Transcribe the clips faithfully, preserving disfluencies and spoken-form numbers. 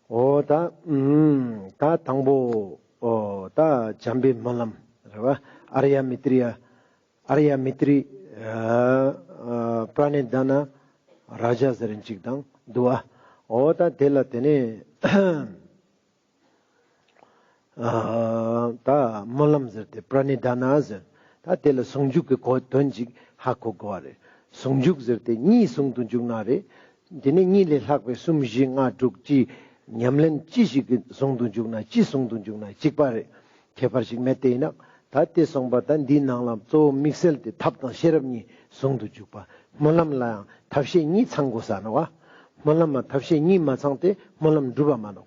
འོ་ད་ཨུམ་ད་དང་པོ་འོ་ད་བྱམས་པའི་སྨོན་ལམ་རེད་བ། ཨཱརྱ་མེ་ཏྲི་ཡ། ཨཱརྱ་མེ་ཏྲི། ཨ་ཨ་པྲ་ཎི་དཱ་ན་རཱ་ཛ་ཟེར་ཅིག་དང་འདུག་བ། འོ་ད་དེ་ལ་དེ་ནས་ཨ་ད་སྨོན་ལམ་ཟེར་ཏེ་པྲ་ཎི་དཱ་ན་ཟེར། ད་དེ་ལ་ཟུང་འཇུག་གི་གོ་དོན་ཅིག་ཧ་གོ་དགོས་བ་རེད། ཟུང་འཇུག་ཟེར་ཏེ་གཉིས་ཟུང་དུ་འཇུག་ན་རེད། དེ་ནས་གཉིས་ལས་ལྷག་པའི་གསུམ་བཞི་ལྔ་དྲུག་ཅིག་ཉམས་ལེན་ཅི་ཞིག་གི་ཟུང་དུ་འཇུག་ན་ཅི་ཟུང་དུ་འཇུག་ན་གཅིག་པ་རེད། ཁྱད་པར་ཞིག་མེད་དེ་ཡིན་ན། ད་དེ་སོང་པ་ད་འདིའི་ནང་ལ་གཙོ་བོ་དམིགས་བསལ་དེ་ཐབས་དང་ཤེས་རབ་གཉིས་ཟུང་དུ་འཇུག་པ། སྨོན་ལམ་ལ་ཡང་ཐབས་ཤེས་གཉིས་ཚང་དགོས་ས་ནོག་བ། སྨོན་ལམ་ལ་ཐབས་ཤེས་གཉིས་མ་ཚང་སྟེ་སྨོན་ལམ་འགྲུབ་པ་མ་ནོག་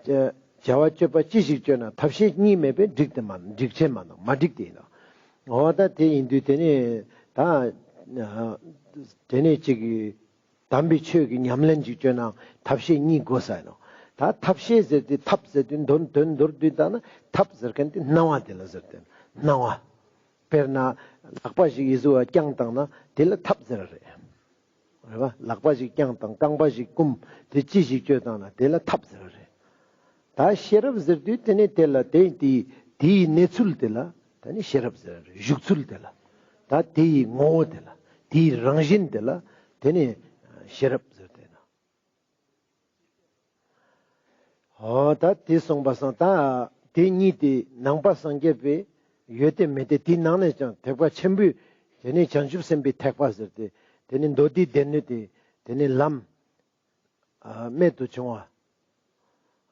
བྱ་བ་སྤྱོད་པ་ཅི་ཞིག་སྤྱོད་ན་ཐབས་ཤེས་གཉིས་མེད་པའི་འགྲིག་དེ་མ་འགྲིག་ཆེ་མ་ནོག་མ་འགྲིག་དེ་ཡིན་ནོག་འོ་ད་དེ་ཡིན་དུས་དེ་ནས་ད་དེ་ནས་ཅིག་དམ་པའི་ཆོས་ཀྱི་ཉམས་ལེན་ཅིག་བཅོས་ན་ཐབས་ཤེས་གཉིས་དགོས་ས་ཡིན་ནོག་ད་ཐབས་ཤེས་ཟེར་དུས་ཐབས་ཟེར་དུས་དོན་དོན་མདོར་བསྡུས་བཏང་ན་ཐབས་ཟེར་མཁན་དེ་སྣང་བ་དེ་ལ་ཟེར་དེ་སྣང་བ། དཔེར་ན་ལག་པ་ཞིག་ཡིད་གཟུ་བ་བརྐྱངས་བཏང་ན་དེ་ལ་ཐབས་ཟེར་རེད། རེད་བ། ལག་པ་ཞིག་བརྐྱངས་བཏང་རྐང་པ་ཞིག་བསྐུམ་དེ་ཅི་ཞིག་བཅོས་བཏང་ན་དེ་ལ་ཐབས་ཟེར་རེད། ད་ཤེས་རབ་ཟེར་དུས་དེ་ནི་དེ་ལ་དེ་དེའི་དེའི་གནས་ཚུལ་དེ་ལ་ད་ནི་ཤེས་རབ་ཟེར་རེད། བཞུགས་ཚུལ་དེ་ལ། ད་དེའི་ངོ་བོ་དེ་ལ། དེའི་རང་བཞིན་དེ་ལ་དེ་ནི་ཤེས་རབ་ཟེར་དེ་ན། འོ་ད་དེ་གསུངས་པ་སང་ད་དེ་གཉིས་དེ་ནང་པ་སངས་རྒྱས་པའི་ཡོད་དེ་མེད་དེ་དེའི་ནང་ནས་ཀྱང་ཐེག་པ་ཆེན་པོའི་དེ་ནི་བྱང་ཆུབ་སེམས་དཔའི་ཐེག་པ་ཟེར་ཏེ་དེ་ནི་མདོ་སྡེའི་སྡེ་སྣོད་དེ་དེ་ནི་ལམ། ཨ་རྨད་དུ་བྱུང་བ།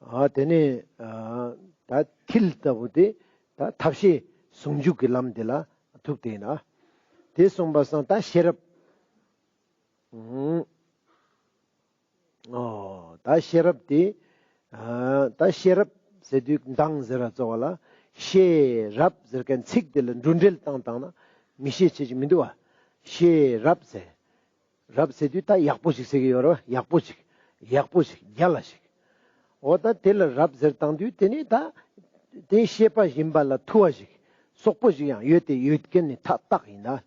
ཨ་དེ་ནས་ཨ་ད་མཐིལ་ལྟ་བུ་དེ་ད་ཐབས་ཤེས་ཟུང་འཇུག་གི་ལམ་དེ་ལ་ཐུག་སྟེ་ཡིན་ན། དེ་གསུངས་པ་སང་ད་ཤེས་རབ། ཨོ་ད་ཤེས་རབ་དེ་ཨ་ད་ཤེས་རབ་ཟེར་དུས་མདང་ཟེར་བ་གཙོ་བོ་ལ་ཤེས་རབ་ཟེར་མཁན་ཚིག་དེ་ལ་འབྲུ་འགྲེལ་བཏང་བཏང་ན་མི་ཤེས་ཆེ་ཅིག་མི་འདུག་བ། ཤེས་རབ་ཟེར། རབ་ཟེར་དུས་ད་ཡག་པོ་ཞིག་ཟེར་གི་ཡོད་རེད་བ། ཡག་པོ་ཞིག་ཡག་པོ་ཞིག་རྒྱལ་ལ་ཞིག་འོ་ད་དེ་ལ་རབ་ཟེར་བཏང་དུས་དེ་ནི་ད་དེ་ཤེས་པ་ཡིན་པ་ལ་ཐུ་བ་ཞིག་སོག་པོ་ཞིག་ཡང་ཡོད་དེ་ཡོད་མཁན་ནི་ཐག་བཏགས་ཡིན་ད།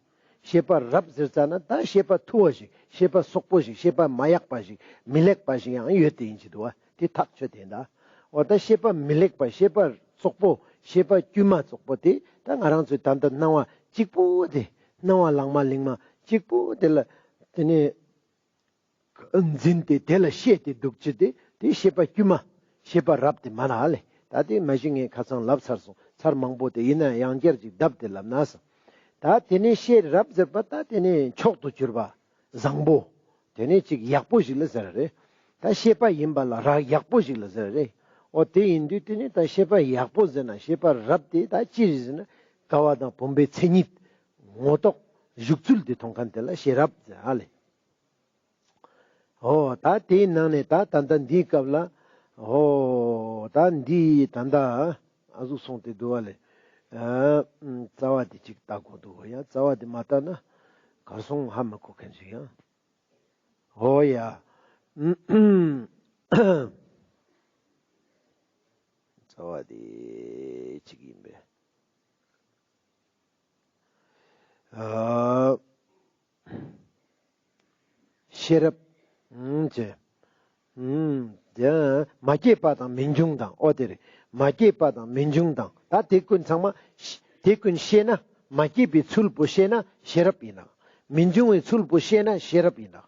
ཤེས་པ་རབ་ཟེར་ཙ་ན་ད་ཤེས་པ་ཐུ་བ་ཞིག་ཤེས་པ་སོག་པོ་ཞིག་ཤེས་པ་མ་ཡག་པ་ཞིག་མི་ལེགས་པ་ཞིག་ཡང་ཡོད་དེ་ཡིན་གྱི་འདུག་བ། དེ་ཐག་ཆོད་དེ་ཡིན་ད། འོ་ད་ཤེས་པ་མི་ལེགས་པ་ཤེས་པ་སོག་པོ་ཤེས་པ་དཀྱུས་མ་སོག་པོ་དེ་ད་ང་རང་ཚོའི་ད་ལྟ་སྣང་བ་གཅིག་པོ་དེ་སྣང་བ་ལང་མ་ལིང་མ་གཅིག་པོ་དེ་ལ་དེ་ནི་འཛིན་ཏེ་དེ་ལ་ཤེས་ཏེ་འདུག་ཅི་དེ་དེ་ཤེས་པ་དཀྱུས་མ་ཤེས་པ་རབ་དེ་མ་ན་ལེ། ད་དེ་མ་གཞི་ངས་ཁ་སང་ལབ་ཚར་སོང་། ཚར་མང་པོ་དེ་ཡིན་ན་ཡང་བསྐྱར་ཅིག་བརྡབ་སྟེ་ལབ་ན་སོང་། ད་དེ་ནས་ཤེས་རབ་ཟེར་བ་ད་དེ་ནས་མཆོག་ཏུ་གྱུར་པ་བཟང་པོ། དེ་ནས་ཅིག་ཡག་པོ་ཞིག་ལ་ཟེར་རེད། ད་ཤེས་པ་ཡིན་པ་ལ་རབ་ཡག་པོ་ཞིག་ལ་ཟེར་རེད། འོ་དེ་ཡིན་དུས་དེ་ནས་ད་ཤེས་པ་ཡག་པོ་ཟེར་ན་ཤེས་པ་རབ་དེ་ད་ཅི་རེད་ཟེར་ན་ཀ་བ་དང་བུམ་པའི་མཚན་ཉིད་ངོ་ཐོག་བཞུགས་ཚུལ་དེ་མཐོང་མཁན་དེ་ལ་ཤེས་རབ་ཟེར་ཨ་ལེ། འོ་ད་དེའི་ནང་ནས་ད་ད་ལྟ་འདིའི་སྐབས་ལ་འོ་ད་འདི་ད་ལྟ་ཨ་ཟུག་སོང་སྟེ་འདུག་བ་ལེ། ཨ་རྩ་བ་དེ་ཅིག་ལྟ་དགོས་འདུག་ཡ། རྩ་བ་དེ་མ་ལྟ་ན་གར་སོང་ཧ་མི་གོ་མཁན་ཞིག་ཡང་། འོ་ཡ། རྩ་བ་དེ་ཅིག་ཡིན་པས། ཨ། ཤེས་རབ། ཨུམ་ཅེ། ཨུམ། དེ་མ་སྐྱེས་པ་དང་མི་འབྱུང་དང་། འོ་དེ་རེད། མ་སྐྱེས་པ་དང་མི་འབྱུང་དང་། ད་དེ་ཀུན་ཚང་མ་ཤ་དེ་ཀུན་ཤེས་ན་མ་སྐྱེས་པའི་ཚུལ་པོ་ཤེས་ན་ཤེས་རབ་ཡིན་ན། མི་འབྱུང་བའི་ཚུལ་པོ་ཤེས་ན་ཤེས་རབ་ཡིན་ན།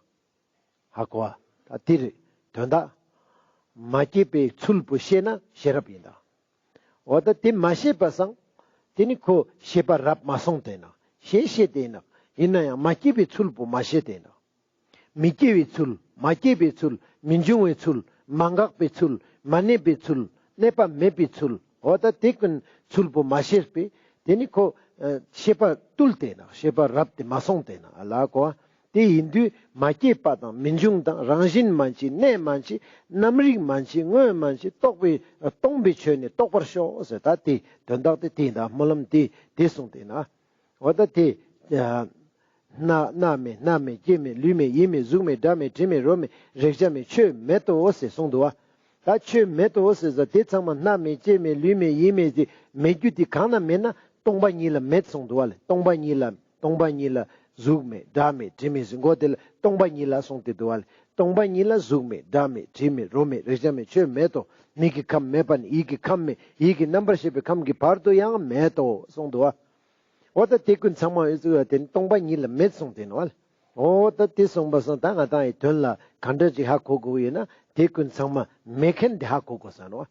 ཧ་གོ་བ། ད་དེ་རེད་དོན་དག་མ་སྐྱེས་པའི་ཚུལ་པོ་ཤེས་ན་ཤེས་རབ་ཡིན་ད། འོ་ད་དེ་མ་ཤེས་པ་སང་། དེ་ནི་ཁོ་ཤེས་པ་རབ་མ་སོང་སྟེ་ན། ཤེས་ཤེས་ཏེ་ན། ཡིན་ན་ཡང་མ་སྐྱེས་པའི་ཚུལ་པོ་མ་ཤེས་ཏེ་ན། མི་སྐྱེ་བའི་ཚུལ། མ་སྐྱེས་པའི་ཚུལ། མི་འབྱུང་བའི་ཚུལ། མ་འགགས་པའི་ཚུལ། མ་གནས་པའི་ཚུལ། གནས་པ་མེད་པའི་ཚུལ། འོ་ད་དེ་ཀུན་ཚུལ་པོ་མ་ཤེས་པས། དེ་ནི་ཁོ་ཨ་ཤེས་པ་བཏུལ་ཏེ་ན། ཤེས་པ་རབ་སྟེ་མ་སོང་སྟེ་ན་ལ་གོ། དེ་ཡིན་དུས་མ་སྐྱེས་པ་དང་མི་འབྱུང་དང་། རང་བཞིན་མན་ཆད་གནས་མན་ཆད་རྣམ་རིག་མན་ཆད་དངོས་མན་ཆད་རྟོགས་པའི་སྟོང་པའི་ཆོས་ནི་རྟོགས་པར་ཤོག་ཟེར། ད་དེ་དོན་དག་དེ་དེ་ཡིན་ད། སྨོན་ལམ་དེ་དེ་གསུངས་ཏེ་ན། འོ་ད་དེ་ཨ་སྣ་སྣ་མེད། སྣ་མེད་ལྕེ་མེད་ལུས་མེད་ཡིད་མེད་གཟུགས་མེད་སྒྲ་མེད་དྲི་མེད་རོ་མེད་རེག་བྱ་མེད་ཆོས་མེད་དོ་ཟེར་གསུངས་འདུག་བ། ད་ཆོས་མེད་དོ་ཟེར་ཟ་དེ་ཚང་མ་སྣ་མེད་ལྕེ་མེད་ལུས་མེད་ཡིད་མེད་ཟེར་མེད་རྒྱུ་དེ་གང་ན་མེད་ན་སྟོང་པ་ཉིད་ལ་མེད་གསུངས་འདུག་བ་ལེ། སྟོང་པ་ཉིད་ལ་སྟོང་པ་ཉིད་ལ་གཟུགས་མེད་སྒྲ་མེད་དྲི་མེད་ཟེར་མགོ་དེ་ལ་སྟོང་པ་ཉིད་ལ་གསུངས་ཏེ་འདུག་བ་ལེ། སྟོང་པ་ཉིད་ལ་གཟུགས་མེད། སྒྲ་མེད། དྲི་མེད། རོ་མེད། རེག་བྱ་མེད། ཆོས་མེད་དོ། མིག་གི་ཁམས་མེད་པ་ནས་ཡིད་ཀྱི་ཁམས་མེད། ཡིད་ཀྱི་རྣམ་པར་ཤེས་པའི་ཁམས་ཀྱི་བར་དུ་ཡང་མེད་དོ་གསུངས་འདུག་བ། འོ་ད་དེ་ཀུན་ཚང་མ་ཡོད་ཚུལ་བ་དེ་ནི་སྟོང་པ་ཉིད་ལ་མེད་གསུངས་ཏེ་ནོག་བ། འོ་ད་དེ་གསུངས་པ་སང་ད་ང་ཏང་ཡི་དོན་ལ་ག་འདྲ་ཅིག་ཧ་གོ་དགོས་ཡོད་ན། དེ་ཀུན་ཚང་མ་མེད་མཁན་དེ་ཧ་གོ་དགོས་ས་ནོག་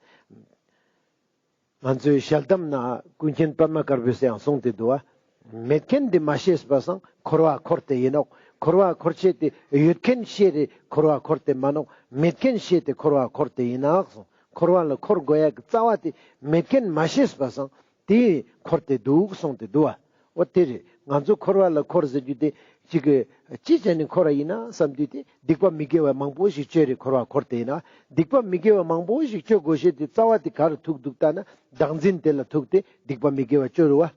བ། ང་ཚོའི་ཞལ་གདམས་ན་ཀུན་མཁྱེན་པདྨ་དཀར་པོས་ཡང་གསུངས་ཏེ་འདུག་བ། མེད་མཁན་དེ་མ་ཤེས་པ་སང་འཁོར་བ་འཁོར་ཏེ་ཡིན་ནོག། འཁོར་བ་འཁོར་ཆེད་དེ་ཡོད་མཁན་ཤེས་ཏེ་འཁོར་བ་འཁོར་ཏེ་མ་ནོག། མེད་མཁན་ཤེས་ཏེ་འཁོར་བ་འཁོར་ཏེ་ཡིན་ནོག་གསུངས། འཁོར་བ་ལ་འཁོར་དགོས་ཡ་གི་རྩ་བ་དེ་མེད་མཁན་མ་ཤེས་པ་སང་དེ་འཁོར་ཏེ་འདུག་གསུངས་ཏེ་འདུག་བ། འོ་དེ་རེད། ང་ཚོ་འཁོར་བ་ལ་འཁོར་ཟེར་རྒྱུ་དེ་ཅིག་གི་ཅི་བྱས་ནས་འཁོར་བ་ཡིན་ན་བསམ་དུས་དེ་སྡིག་པ་མི་དགེ་བ་མང་པོ་ཞིག་བཅོས་རེད་འཁོར་བ་འཁོར་ཏེ་ཡིན་ན། སྡིག་པ་མི་དགེ་བ་མང་པོ་ཞིག་བཅོ་དགོས་ཤེས་དེ་རྩ་བ་དེ་ག་རུ་ཐུག་འདུག་ལྟ་ན་བདག་འཛིན་དེ་ལ་ཐུག་སྟེ་སྡིག་པ་མི་དགེ་བ་བཅོ་རུ་བ།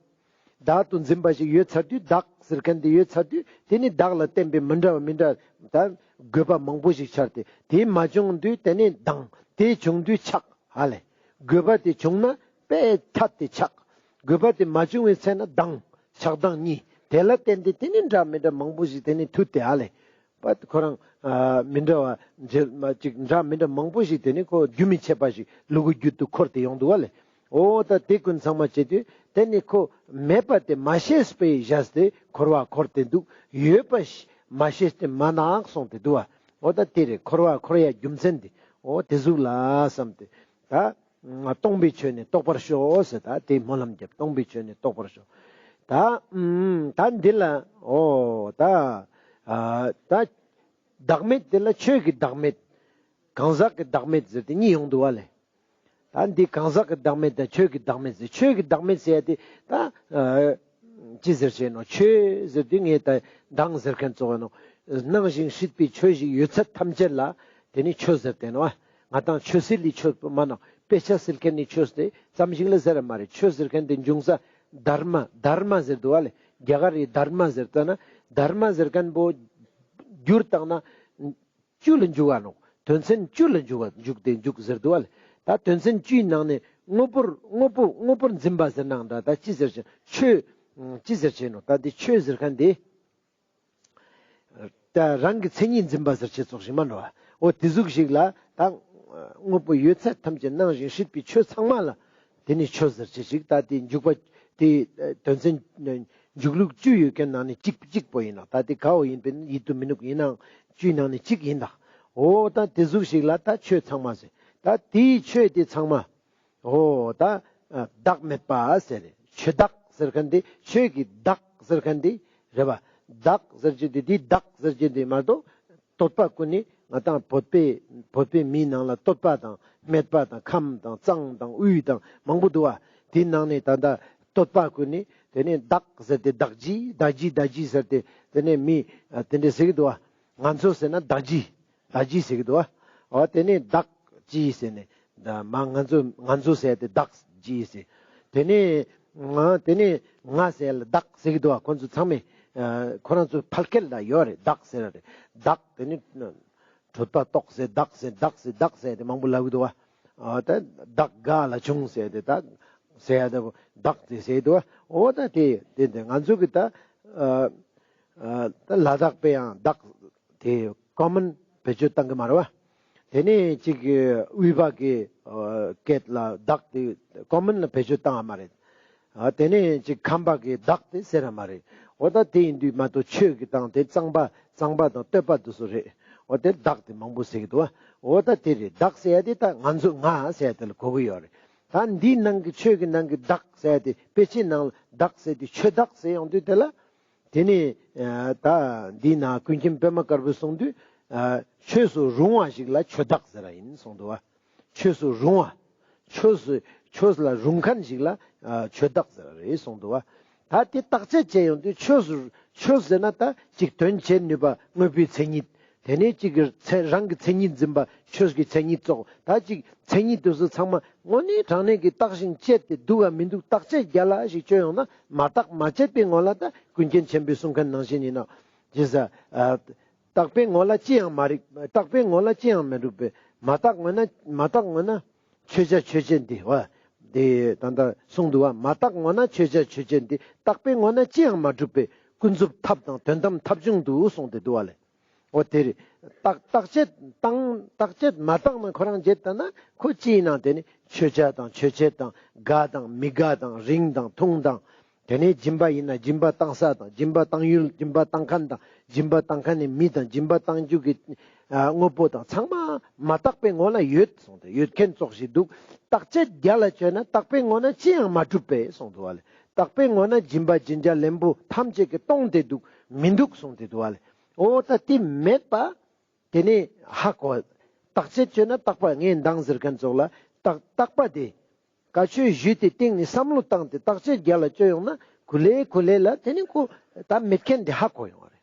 བདག་ཏུ་འཛིན་པ་ཞིག་ཡོད་ཚར་དུས། བདག་ཟེར་མཁན་དེ་ཡོད་ཚར་དུས་དེ་ནི་བདག་ལ་བརྟེན་པའི་མི་འདྲ་བ་མི་འདྲ་ད་དགོས་པ་མང་པོ་ཞིག་འཆར་ཏེ། དེ་མ་བྱུང་དུས་དེ་ནི་སྡང་། དེ་བྱུང་དུས་ཆགས། ཧ་ལས། དགོས་པ་དེ་བྱུང་ན་དཔེ་ཐད་དེ་ཆགས། དགོས་པ་དེ་མ་བྱུང་བའི་ཚེ་ན་སྡང་། ཆགས་སྡང་གཉིས་དེ་ལ་བརྟེན་ཏེ་དེ་ནི་འདྲ་མི་འདྲ་མང་པོ་ཞིག་དེ་ནི་མཐུད་དེ་ཧ་ལས། པ་ཁོ་རང་ཨ་མི་འདྲ་བ་འཇལ་མ་ཅིག་འདྲ་མི་འདྲ་མང་པོ་ཞིག་དེ་ནི་ཁོ་རྒྱུན་མི་ཆད་པ་ཞིག་ལུ་གུ་རྒྱུད་དུ་འཁོར་ཏེ་ཡོང་འདུག་བ་ལས། འོ་ད་དེ་ཀུན་ཚང་མ་བྱེད་དུས་དེ་ནི་ཁོ་མེད་པ་དེ་མ་ཤེས་པའི་བཞག་སྟེ་འཁོར་བ་འཁོར་ཏེ་འདུག། ཡོད་པ་ཤ་མ་ཤེས་ཏེ་མ་ནག་སོང་སྟེ་འདུག་བ། འོ་ད་དེ་རེད་འཁོར་བ་འཁོར་ཡ་རྒྱུ་མཚན་དེ། འོ་དེ་ཟུག་ལ་བསམ་སྟེ་ད་སྟོང་པའི་ཆོས་ནི་རྟོགས་པར་ཤོག་ཟེར། ད་དེ་སྨོན་ལམ་རྒྱབ། སྟོང་པའི་ཆོས་ནི་རྟོགས་པར་ཤོག། ད་ཨུམ་ད་འདི་ལ་འོ་ད་ཨ་ད་བདག་མེད་དེ་ལ་ཆོས་ཀྱི་བདག་མེད། གང་ཟག་གི་བདག་མེད་ཟེར་ཏེ་གཉིས་ཡོང་འདུག་བ་ལས། ད་འདི་གང་ཟག་གི་བདག་མེད་དང་ཆོས་ཀྱི་བདག་མེད་ཟེར། ཆོས་ཀྱི་བདག་མེད་ཟེར་ཡ་དེ་ད་ཨ་ཅི་ཟེར་ཆེ་ནོ། ཆོས་ཟེར་དུས་ངས་ད་བདག་ཟེར་མཁན་ཙོགས་ནོ། སྣང་ཞིང་སྲིད་པའི་ཆོས་ཤིག་ཡོད་ཚད་ཐམས་ཅད་ལ་དེ་ནི་ཆོས་ཟེར་ཏེ་ནོ། ང་ཏང་ཆོས་སྲིད་ལི་ཆོས་མ་ནོ། དཔེ་ཆ་སིལ་མཁན་ནི་ཆོས་དེ་ཙམ་ཞིག་ལ་ཟེར་ར་མ་རེད། ཆོས་ཟེར་མཁན་དེ་འབྱུང་ས་དྷརྨ། དྷརྨ་ཟེར་འདུག་བ་ལས། རྒྱ་གར་རི་དྷརྨ་ཟེར་ལྟ་ན་དྷརྨ་ཟེར་མཁན་པོ་བསྒྱུར་བཏང་ན་བཅུ་ལ་འཇུག་ག་ནོ། དོན་ཚན་བཅུ་ལ་འཇུག་ག་འཇུག་སྟེ་འཇུག་ཟེར་འདུག་བ་ལས། ད་དོན་ཚན་བཅུའི་ནང་ནས་དངོས་པོར་དངོས་པོ་དངོས་པོར་འཛིན་པ་ཟེར་ནའང་འདྲ། ད་ཅི་ཟེར་ཆེ་ཆོས་ཅི་ཟེར་ཆེ་ནོ། ད་འདི་ཆོས་ཟེར་མཁན་དེ་ད་རང་གི་མཚན་ཉིད་འཛིན་པ་ཟེར་ཆེ་ཙོགས་ཤིག་མ་ནོ། འོ་དེ་ཟུག་ཞིག་ལ་ད་དངོས་པོ་ཡོད་ཚད་ཐམས་ཅད་སྣང་ཞིང་སྲིད་པའི་ཆོས་ཚང་མ་ལ་དེ་ནི་ཆོས་ཟེར་ཆེ་ཞིག། ད་དེ་འཇུག་པ་དེ་དོན་ཚན་འཇུག་ལུགས་བཅུ་ཡོད་མཁན་ནང་ནས་གཅིག་གཅིག་པོ་ཡིན་ནོ། ད་དེ་གའོ་ཡིན་པས་ཡིད་དུ་མི་ནུག། ཡིན་ནའང་བཅུའི་ནང་ནས་གཅིག་ཡིན་ད། འོ་ད་དེ་ཟུག་ཞིག་ལ་ད་ཆོས་ཚང་མ་ཟེར། ད་དེའི་ཆོས་དེ་ཚང་མ་འོ་ད་བདག་མེད་པ་ཟེར་རེད། ཆོས་བདག་ཟེར་མཁན་དེ་ཆོས་ཀྱི་བདག་ཟེར་མཁན་དེ་རེད་པ། བདག་ཟེར་རྒྱུ་དེ་དེ་བདག་ཟེར་རྒྱུ་དེ་མ་གཏོགས་བསྟོད་པ་ཀུན་ནི་ང་ཏང་བོད་པའི་བོད་པའི་མིའི་ནང་ལ་བསྟོད་པ་དང་སྨད་པ་དང་ཁམས་དང་གཙང་དང་དབུས་དང་མང་པོ་འདུག་བ། དེའི་ནང་ནས་ད་ལྟ་བསྟོད་པ་ཀུན་ནི་དེ་ནས་བདག་ཟེར་ཏེ་བདག་ཅི་བདག་ཅི་བདག་ཅི་ཟེར་ཏེ་དེ་ནས་མི་དེ་འདྲ་ཟེར་གི་འདུག་བ། ང་ཚོ་ཟེར་ན་བདག་ཅི་བདག་ཅི་ཟེར་གི་འདུག་བ། འོ་དེ་ནས་བདག་ཅི་ཟེར་ནས་ད་མ་ང་ཚོ་ང་ཚོ་ཟེར་ཏེ་བདག་ཅི་ཟེར། དེ་ནས་ང་དེ་ནས་ང་ཟེར་ལ་བདག་ཟེར་གི་འདུག་བ། ཁོ་ཚོ་ཚང་མས་ཨ་ཁོ་རང་ཚོ་ཕལ་སྐད་ལ་ཡོད་རེད། བདག་ཟེར་ར་རེད། བདག་དེ་ནས་གྲོད་པ་ལྟོགས་ཟེར་བདག་ཟེར་བདག་ཟེར་བདག་ཟེར་ཏེ་མང་པོ་ལབ་གི་འདུག་བ། ཨ་ད་བདག་ག་ལ་བྱུང་ཟེར་ཏེ་ད་ཟེར་ཡ་ད་བདག་ཟེར་ཟེར་གི་འདུག་བ། འོ་ད་དེ་དེ་དེ་ང་ཚོ་གི་ད་ཨ་ཨ་ད་ལ་དྭགས་པའི་ཡང་བདག་དེ་ཀོ་མན་བེད་སྤྱོད་བཏང་གི་མ་རེད་བ། དེ་ནས་ཅིག་དབུས་པ་གི་ཨ་སྐད་ལ་བདག་དེ་ཀོ་མན་ལ་བེད་སྤྱོད་བཏང་བ་མ་རེད། ཨ་དེ་ནས་ཅིག་ཁམས་པ་གི་བདག་དེ་ཟེར་ར་མ་རེད། འོ་ད་དེ་ཡིན་དུས་མ་གཏོགས་ཆོས་ཀྱི་སྟངས་དེ་གཙང་པ་གཙང་པ་དང་བསྟོད་པ་དེ་ཚོ་རེད། འོ་དེ་བདག་དེ་མང་པོ་ཟེར་གི་འདུག་བ། འོ་ད་དེ་རེད། བདག་ཟེར་ཡ་དེ་ད་ང་ཚོ་ང་ཟེར་ཡ་དེ་ལ་གོ་གི་ཡོད་རེད། ད་འདིའི་ནང་གི་ཆོས་ཀྱི་ནང་གི་བདག་ཟེར་ཡ་དེ་དཔེ་ཆའི་ནང་ལ་བདག་ཟེར་དུས་ཆོས་བདག་ཟེར་ཡོང་དུས་དེ་ལ། དེ་ནས་ཨ་ད་འདི་ན་ཀུན་མཁྱེན་པདྨ་དཀར་པོས་གསུངས་དུས་ཨ་ཆོས་སུ་རུང་བ་ཞིག་ལ་ཆོས་བདག་ཟེར་བ་ཡིན་གསུངས་འདུག་བ། ཆོས་སུ་རུང་བ། ཆོས་སུ་ཆོས་ལ་རུང་མཁན་ཞིག་ལ་ཨ་ཆོས་བདག་ཟེར་བ་རེད་གསུངས་འདུག་བ། ད་དེ་བརྟག་དཔྱད་བྱས་ཡོང་དུས་ཆོས་སུ་ཆོས་ཟེར་ན་ད་ཅིག་དོན་བྱེད་ནུས་པ་དངོས་པོའི་མཚན་ཉིད། དེ་ནས་ཅིག་གི་མཚན་རང་གི་མཚན་ཉིད་འཛིན་པ་ཆོས་ཀྱི་མཚན་ཉིད་ཙོགས། ད་ཅིག་མཚན་ཉིད་དེ་ཚོ་ཚང་མ་དངོས་གནས་དྲང་གནས་ཀྱི་བརྟག་ཅིང་དཔྱད་དེ་འདུག་ག་མི་འདུག་བརྟག་དཔྱད་རྒྱལ་ལ་ཞིག་བཅོས་ཡོང་ན་མ་བརྟགས་མ་དཔྱད་པའི་ངོ་ལ་ད་ཀུན་མཁྱེན་ཆེན་པོས་གསུང་མཁན་ནང་བཞིན་ཡིན་ནོ། ཅི་ཟེར་ཨ་བརྟགས་པའི་ངོ་ལ་ཅི་ཡང་མ་རིག་བརྟགས་པའི་ངོ་ལ་ཅི་ཡང་མི་འགྲུབ་པས། མ་བརྟགས་ངོ་ན་མ་བརྟགས་ངོ་ན་ཆོས་ཅན་ཆོས་ཅན་དེ་བ། དེ་ད་ལྟ་གསུངས་འདུག་བ། མ་བརྟགས་ངོ་ན་ཆོས་ཅན་ཆོས་ཅན་དེ། བརྟགས་པའི་ངོ་ན་ཅི་ཡང་མ་གྲུབ་པས། ཀུན་རྫོབ་ཐབས་དང་དོན་དམ་ཐབས་བྱུང་དུ་གསུངས་ཏེ་འདུག་བ་ལས། འོ་དེ་རེད། བརྟག་བརྟག་དཔྱད་བཏང་བརྟག་དཔྱད་མ་བཏང་ན་ཁོ་རང་བརྗེད་ད་ན་ཁོ་ཅི་ཡིན་ནང་དེ་ནི་མཆོད་བྱ་དང་མཆོད་བྱེད་དང་དགའ་དང་མི་དགའ་དང་རིང་དང་ཐུང་དང་དེ་ནས་སྦྱིན་པ་ཡིན་ན་སྦྱིན་པ་བཏང་ས་དང་སྦྱིན་པ་བཏང་ཡུལ་སྦྱིན་པ་བཏང་མཁན་དང་སྦྱིན་པ་བཏང་མཁན་ནི་མི་དང་སྦྱིན་པ་བཏང་རྒྱུ་གི་ཨ་དངོས་པོ་དང་ཚང་མ་མ་བརྟགས་པའི་ངོ་ན་ཡོད་གསུངས་ཏེ་ཡོད་མཁན་ཙོགས་ཤིག་འདུག་བརྟག་དཔྱད་རྒྱ་ལ་བཅོས་ན་བརྟགས་པའི་ངོ་ན་ཅི་ཡང་མ་གྲུབ་པས་གསུངས་འདུག་བ་ལེ། བརྟགས་པའི་ངོ་ན་སྦྱིན་པ་སྦྱིན་བྱ་ལེན་པོ་ཐམས་ཅད་ཀྱིས་སྟོང་སྟེ་འདུག་མི་འདུག་གསུངས་ཏེ་འདུག་བ་ལེ། འོ་ད་དེ་མེད་པ་དེ་ནས་ཧ་གོ། བརྟག་དཔྱད་བཅོས་ན་བརྟག་པ་ངས་མདང་ཟེར་མཁན་ཙོགས་ལ་བརྟག་བརྟག་པ་དེ་བཀའ་ཆོས་ཞུས་ཏེ་སྟེང་ནས་བསམ་བློ་བཏང་སྟེ་བརྟག་དཔྱད་རྒྱ་ལ་བཅོས་ཡོང་ན་གུ་ལེ་གུ་ལེ་ལ་དེ་ནི་ཁོ་ད་མེད་མཁན་དེ་ཧ་གོ་ཡོང་བ་རེད།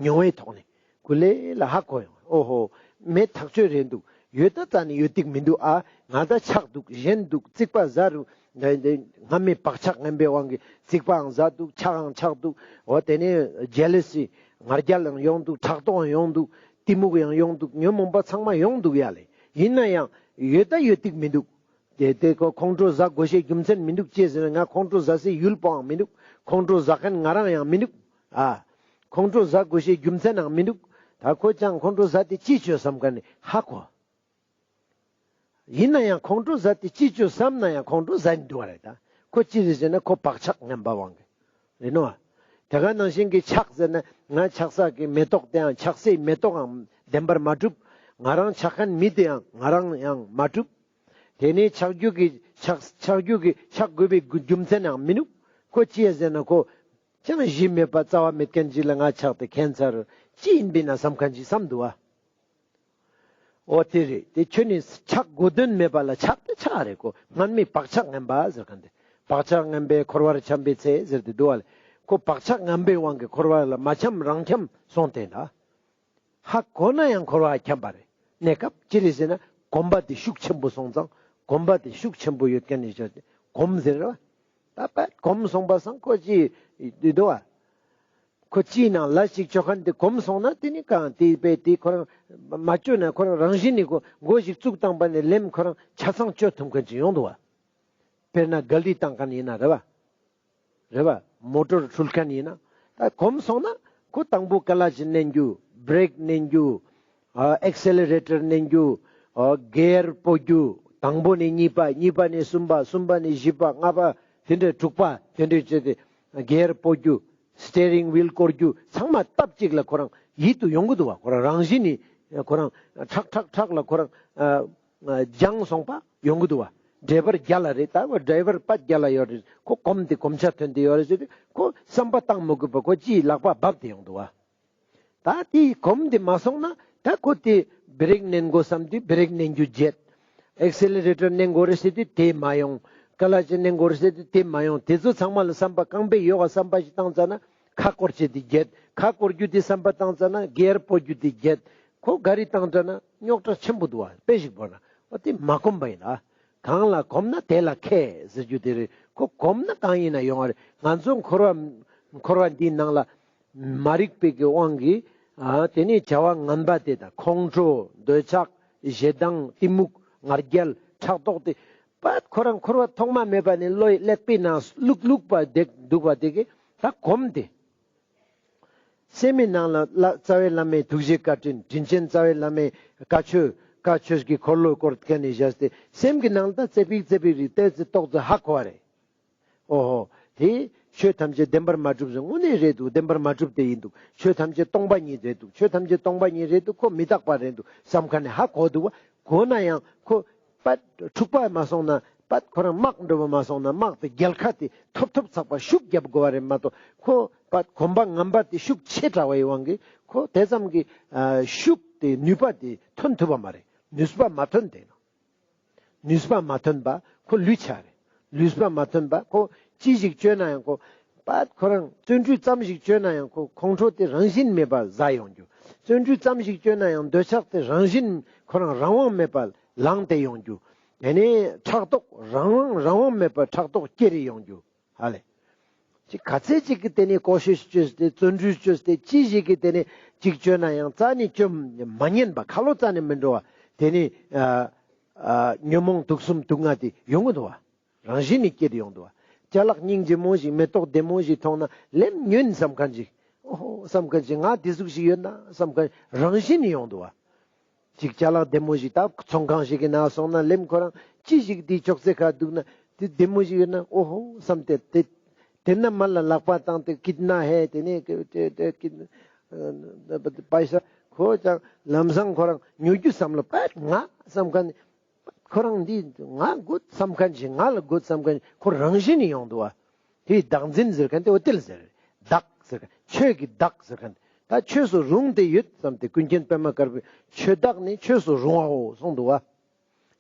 མྱོང་བའི་ཐོག་ནས་གུ་ལེ་ལ་ཧ་གོ་ཡོང་བ་རེད། འོ་ཧོ། མེད་ཐག་ཆོད་རེད་འདུག་ཡོད་ད་རྩ་ནས་ཡོད་ཏིག་མི་འདུག་ཨ་ང་ད་ཆགས་འདུག་གཞན་འདུག་རྩིག་པ་ཟ་རུ་འདི་འདི་སྔ་མའི་བག་ཆགས་ངན་པའི་དབང་གིས་རྩིག་པའང་ཟ་འདུག་ཆགས་ཡང་ཆགས་འདུག་འོ་དེ་ནས་ཇེ་ལི་སི་ང་རྒྱལ་ཡང་ཡོང་འདུག་ཕྲག་དོག་ཡང་ཡོང་འདུག་གཏི་མུག་ཡང་ཡོང་འདུག་ཉོན་མོངས་པ་ཚང་མ་ཡོང་འདུག་ཡ་ལེ། ཡིན་ན་ཡང་ཡོད་ད་ཡོད་ཏིག་མི་འདུག་དེ་དེ་ཁོ་ཁོང་ཁྲོ་ཟ་དགོས་ཤེས་རྒྱུ་མཚན་མི་འདུག་ཅེས་ཟེར་ན་ང་ཁོང་ཁྲོ་ཟ་སའི་ཡུལ་པོའང་མི་འདུག་ཁོང་ཁྲོ་ཟ་མཁན་ང་རང་ཡང་མི་འདུག་ཨ། ཁོང་ཁྲོ་ཟ་དགོས་ཤེས་རྒྱུ་མཚན་ཡང་མི་འདུག་ད་ཁོ་ཅང་ཁོང་ཁྲོ་ཟ་དེ་ཅི་བཅོས་བསམ་མཁན་ནི་ཧ་གོ་ཡིན་ན་ཡང་ཁོང་ཁྲོ་ཟ་དེ་ཅི་བཅོས་བསམ་ན་ཡང་ཁོང་ཁྲོ་ཟ་ནི་འདུག་བ་རེད་ད། ཁོ་ཅི་རེད་ཟེར་ན་ཁོ་བག་ཆགས་ངན་པ་དབང་གིས་རེད་ནོ། དེ་ག་ནང་བཞིན་གྱི་ཆགས་ཟེར་ན་ང་ཆགས་ས་གི་མེ་ཏོག་དེའང་ཆགས་སའི་མེ་ཏོག་ཡང་བདེན་པར་མ་གྲུབ། ང་རང་ཆགས་མཁན་མི་དེའང་ང་རང་ཡང་མ་གྲུབ། དེ་ནས་ཆགས་རྒྱུ་གི་ཆགས་ཆགས་རྒྱུ་གི་ཆགས་དགོས་པའི་རྒྱུ་མཚན་ཡང་མི་འདུག་ཁོ་ཅི་ཡ་ཟེར་ན་ཁོ་ཅང་གཞི་མེད་པ་རྩ་བ་མེད་མཁན་ཅིག་ལ་ང་ཆགས་ཏེ་ཁྱད་མཚར་ཅི་ཡིན་པས་ན་བསམ་མཁན་ཅིག་བསམ་འདུག་བ། འོ་དེ་རེད། དེ་ཁྱོད་ནི་ཆགས་དགོས་དོན་མེད་པ་ལ་ཆགས་ཏེ་ཆགས་རེད་ཁོ། སྔར་མེད་བག་ཆགས་ངན་པ་ཟེར་མཁན་དེ། བག་ཆགས་ངན་པས་འཁོར་བར་འཁྱམས་པའི་ཚེ་ཟེར་ཏེ་འདུག་བ་ལེ། ཁོ་བག་ཆགས་ངན་པའི་དབང་གིས་འཁོར་བ་ལ་མ་འཁྱམས་རང་འཁྱམས་སོང་སྟེ་ན། ཧ་གོ་ན་ཡང་འཁོར་བར་འཁྱམས་པ་རེད། གནས་སྐབས་ཅི་རེད་ཟེར་ན་གོམས་པ་དེ་ཤུགས་ཆེན་པོ་སོང་ཙང་གོམས་པ་དེ་ཤུགས་ཆེན་པོ་ཡོད་མཁན་ནི་ཆ་གོམས་ཟེར་བ། ད་པད་གོམས་སོང་པ་སང་ཁོ་ཅི་འདུག་བ། ཁོ་ཅིའི་ནང་ལ་ཞིག་ཆོག་མཁན་དེ་གོམས་སོང་ན་དེ་ནི་གང་དེ་པས་དེ་ཁོ་རང་མ་བཅོས་ན་ཁོ་རང་རང་བཞིན་ནི་ཁོ་མགོ་ཞིག་བཙུགས་བཏང་པ་ནས་ལེམ་ཁོ་རང་ཆ་ཚང་བཅོས་ཐུབ་མཁན་ཅིག་ཡོང་འདུག་བ། དཔེར་ན་གལ་ཏེ་བཏང་མཁན་ཡིན་ན་རེད་བ། རེད་བ། མོ་ཊར་འཕྲུལ་མཁན་ཡིན་ན། ད་གོམས་སོང་ན་ཁོ་དང་པོ་ཀ་ལ་ཅི་མནན་རྒྱུ། བྲེག་མནན་རྒྱུ། ཨ་ཨེག་སེ་ལེ་རེ་ཊར་མནན་རྒྱུ། ཨ་གེར་སྤོ་རྒྱུ། དང་པོ་ནས་གཉིས་པ། གཉིས་པ་ནས་གསུམ་པ། གསུམ་པ་ནས་བཞི་པ། ལྔ་པ། དེ་འདྲའི་དྲུག་པ། དེ་འདྲའི་བྱས་ཏེ་གེར་སྤོ་རྒྱུ། སི་ཊེ་རིང་ཝིལ་བསྐོར་རྒྱུ་ཚང་མ་སྟབས་གཅིག་ལ་ཁོ་རང་ཡིད་དུ་ཡོང་གི་འདུག་བ། ཁོ་རང་རང་བཞིན་ནི་ཁོ་རང་ཁྲག་ཁྲག་ཁྲག་ལ་ཁོ་རང་ཨ་སྦྱངས་སོང་པ་ཡོང་གི་འདུག་བ། ཌ་རའི་བར་རྒྱལ་ལ་རེད། ད་ཌ་རའི་བར་པ་རྒྱལ་ལ་ཡོད་རེད། ཁོ་གོམས་ཏེ་གོམས་ཆ་ཐོན་ཏེ་ཡོད་རེད་ཟེར་ཏེ་ཁོ་བསམ་པ་བཏང་མི་དགོས་པ་ཁོ་ཅིའི་ལག་པ་བབས་ཏེ་ཡོང་འདུག་བ། ད་དེ་གོམས་ཏེ་མ་སོང་ན་ད་ཁོ་དེ་བི་རེག་མནན་དགོས་བསམ་དུས་བི་རེག་མནན་རྒྱུ་བརྗེད། ཨེག་སེ་ལེ་རེ་ཊར་མནན་དགོས་རེད་ཟེར་དུས་དེ་མ་ཡོང་། ཀ་ལ་ཅི་མནན་དགོས་རེད་ཟེར་དུས་དེ་མ་ཡོང་། དེ་ཚོ་ཚང་མ་ལ་བསམ་པ་རྐང་པའི་ཡོག་ག་བསམ་པ་ཞིག་བཏང་ཙ་ན་ཁ་སྐོར་བྱེད་དེ་བརྗེད། ཁ་སྐོར་རྒྱུ་དེ་བསམ་པ་བཏང་ཙ་ན་གེར་སྤོ་རྒྱུ་དེ་བརྗེད། ཁོ་ག་རེ་བཏང་ཙ་ན་རྙོག་དྲ་ཆེན་པོ་འདུག་བ། དཔེ་ཞིག་བོར་ན་འོ་དེ་མ་གོམས་པ་ཡིན་ན། གང་ལ་གོམས་ན་དེ་ལ་མཁས་ཟེར་རྒྱུ་དེ་རེད། ཁོ་གོམས་ན་གང་ཡིན་ན་ཡོང་བ་རེད། ང་ཚོ་འཁོར་བ་འཁོར་བ་འདིའི་ནང་ལ་མ་རིག་པའི་གི་དབང་གིས་ཨ་དེ་ནི་བྱ་བ་ངན་པ་དེ་དང་ཁོང་ཁྲོ་འདོད་ཆགས་ཞེ་སྡང་གཏི་མུག་ང་རྒྱལ་ཕྲག་དོག་དེ་པད་ཁོ་རང་འཁོར་བ་ཐོག་མ་མེད་པ་ནས་བློ་ཡི་ཀླད་པའི་ནང་བླུགས་བླུགས་པ་དེ་འདུག་པ་དེ་གི་ད་གོམས་ཏེ། སེམས་མི་ནང་ལ་ལ་རྩ་བའི་བླ་མའི་ཐུགས་རྗེ་བཀའ་དྲིན། དྲིན་ཅན་རྩ་བའི་བླ་མའི་བཀའ་ཆོས་བཀའ་ཆོས་ཀྱི་འཁོར་ལོ་བསྐོར་མཁན་ནི་བཞག་སྟེ་སེམས་ཀྱི་ནང་ལ་ད་ཙེ་པིག་ཙེ་པིག་རིག་ཏེ་ཙི་ཏོག་ཙི་ཧ་གོ་བ་རེད། ཨོ་ཧོ། དེ་ཆོས་ཐམས་ཅད་བདེན་པར་མ་གྲུབ་ཟེར་དངོས་གནས་རེད་འདུག་བདེན་པར་མ་གྲུབ་དེ་ཡིན་འདུག་ཆོས་ཐམས་ཅད་སྟོང་པ་ཉིད་རེད་འདུག་ཆོས་ཐམས་ཅད་སྟོང་པ་ཉིད་རེད་འདུག་ཁོ་མི་རྟག་པ་རེད་འདུག་བསམ་མཁན་ནི་ཧ་གོ་འདུག་བ། གོ་ན་ཡང་ཁོ་པད་འཁྲུག་པ་མ་སོང་ན་པད་ཁོ་རང་དམག་འགྲོ་བ་མ་སོང་ན་དམག་དེ་རྒྱལ་ཁ་དེ་ཐོབ་ཐོབ་ཚགས་པ་ཤུགས་རྒྱབ་དགོས་པ་རེད་མ་གཏོགས་ཁོ་པད་གོམས་པ་ངན་པ་དེ་ཤུགས་ཆེ་དྲགས་པའི་དབང་གིས་ཁོ་དེ་ཙམ་གྱི་ཨ་ཤུགས་དེ་ནུས་པ་དེ་ཐོན་ཐུབ་པ་མ་རེད། ནུས་པ་མ་ཐོན་དེ་ན། ནུས་པ་མ་ཐོན་པ་ཁོ་ལུས་ཆ་རེད། ལུས་པ་མ་ཐོན་པ་ཁོ་ཅི་ཞིག་བཅོས་ན་ཡང་ཁོ་པད་ཁོ་རང་བརྩོན་འགྲུས་ཙམ་ཞིག་བཅོས་ན་ཡང་ཁོ་ཁོང་ཁྲོ་དེ་རང་བཞིན་མེད་པ་ཟ་ཡོང་རྒྱུ། བརྩོན་འགྲུས་ཙམ་ཞིག་བཅོས་ན་ཡང་འདོད་ཆགས་དེ་རང་བཞིན་ཁོ་རང་རང་དབང་མེད་པ་ལངས་ཏེ་ཡོང་རྒྱུ། དེ་ནས་ཕྲག་དོག་རང་དབང་རང་དབང་མེད་པ་ཕྲག་དོག་སྐྱེ་རེ་ཡོང་རྒྱུ། ཧ་ལེ། ཅིག་ག་ཚད་ཅིག་གི་དེ་ནས་ཀོ་ཤིཤ་བཅོས་ཏེ་བརྩོན་འགྲུས་བཅོས་ཏེ་ཅི་ཞིག་གི་དེ་ནས་ཅིག་བཅོས་ན་ཡང་རྩ་ནས་བཅོ་མ་ཉན་པ་ཁ་ལོ་རྩ་ནས་མི་འགྲོ་བ། དེ་ནས་ཨ་ཨ་ཉོན་མོངས་དུག་གསུམ་དུག་ལྔ་དེ་ཡོང་གི་འདུག་བ། རང་བཞིན་ནས་སྐྱེ་དེ་ཡོང་འདུག་བ། ཅ་ལག་སྙིང་རྗེ་མོ་ཞིག་མེ་ཏོག་བདེ་མོ་ཞིག་མཐོང་ན་ལེམ་ཉོན་བསམ་མཁན་ཞིག་ཨོ་ཧོ་བསམ་མཁན་ཞིག། ང་དེ་ཟུག་ཞིག་ཡོད་ན་བསམ་མཁན་རང་བཞིན་ནི་ཡོང་འདུག་བ། ཅིག་ཅ་ལག་བདེ་མོ་ཞིག་ད་ཚོང་ཁང་ཞིག་གི་ནང་སོང་ན་ལེམ་ཁོ་རང་ཅི་ཞིག་དེའི་ཅོག་ཙེ་ཁ་འདུག་ན་དེ་བདེ་མོ་ཞིག་ཡོད་ན་ཨོ་ཧོ་བསམ་སྟེ་དེ་དེ་ན་མ་ལ་ལག་པ་བཏང་སྟེ་ཀིད་ན་ཧེ་དེ་ནས་ཀི་ཀི་ཀི་ཀི་པ་ས་ཁོ་ཅང་ལམ་སང་ཁོ་རང་ཉོ་རྒྱུ་བསམ་ལ་པད་ང་བསམ་མཁན་ཁོ་རང་འདི་ང་དགོས་བསམ་མཁན་ཞིག་ང་ལ་དགོས་བསམ་མཁན་ཁོ་རང་བཞིན་ནི་ཡོང་འདུག་བ། དེ་བདག་འཛིན་ཟེར་མཁན་དེ་འོ་དེ་ལ་ཟེར། བདག་ཟེར་མཁན་ཆོས་ཀྱི་བདག་ཟེར་མཁན་ད་ཆོས་སུ་རུང་སྟེ་ཡོད་བསམ་སྟེ་ཀུན་མཁྱེན་པདྨ་དཀར་པོས་ཆོས་བདག་ནི་ཆོས་སུ་རུང་བའོ་གསུངས་འདུག་བ།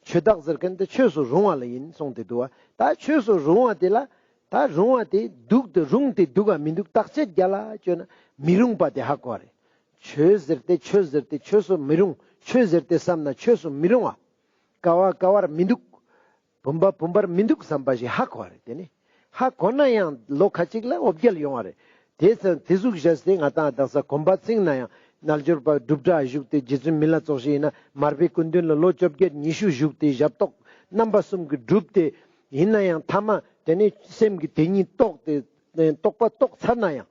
ཆོས་བདག་ཟེར་མཁན་དེ་ཆོས་སུ་རུང་བ་ལ་ཡིན་གསུངས་ཏེ་འདུག་བ། ད་ཆོས་སུ་རུང་བ་དེ་ལ་ད་རུང་བ་དེ་འདུག་དེ་རུང་སྟེ་འདུག་ག་མི་འདུག་བརྟག་དཔྱད་རྒྱག་ལ་བཅོས་ན་མི་རུང་པ་དེ་ཧ་གོ་བ་རེད། ཆོས་ཟེར་ཏེ་ཆོས་ཟེར་ཏེ་ཆོས་སུ་མི་རུང་། ཆོས་ཟེར་ཏེ་བསམ་ན་ཆོས་སུ་མི་རུང་བ། ཀ་བ་ཀ་བར་མི་འདུག་བུམ་པ་བུམ་པར་མི་འདུག་བསམ་པ་ཞིག་ཧ་གོ་བ་རེད། དེ་ནི་ཧ་གོ་ན་ཡང་ལོ་ཁ་ཅིག་ལ་འོ་བརྒྱལ་ཡོང་བ་རེད། དེ་ཚེ་དེ་ཟུག་བྱས་ཏེ་ང་ཏང་དག་ས་གོམ་པ་བཅིངས་ན་ཡང་རྣལ་འབྱོར་པ་སྒྲུབ་གྲྭ་བཞུགས་ཏེ་རྗེ་བཙུན་མི་ལ་ཙོགས་ཤིག་ཡིན་ན་མར་པའི་སྐུ་མདུན་ལ་ལོ་བཅོ་བརྒྱད་ཉི་ཤུ་བཞུགས་ཏེ་ཞབས་ཏོག་རྣམ་པ་གསུམ་གྱི་བསྒྲུབས་ཏེ་ཡིན་ན་ཡང་ཐ་མ་དེ་ནི་སེམས་ཀྱི་དེ་ཉིད་རྟོགས་ཏེ་རྟོགས་པ་རྟོགས་ཚར་ན་ཡང་།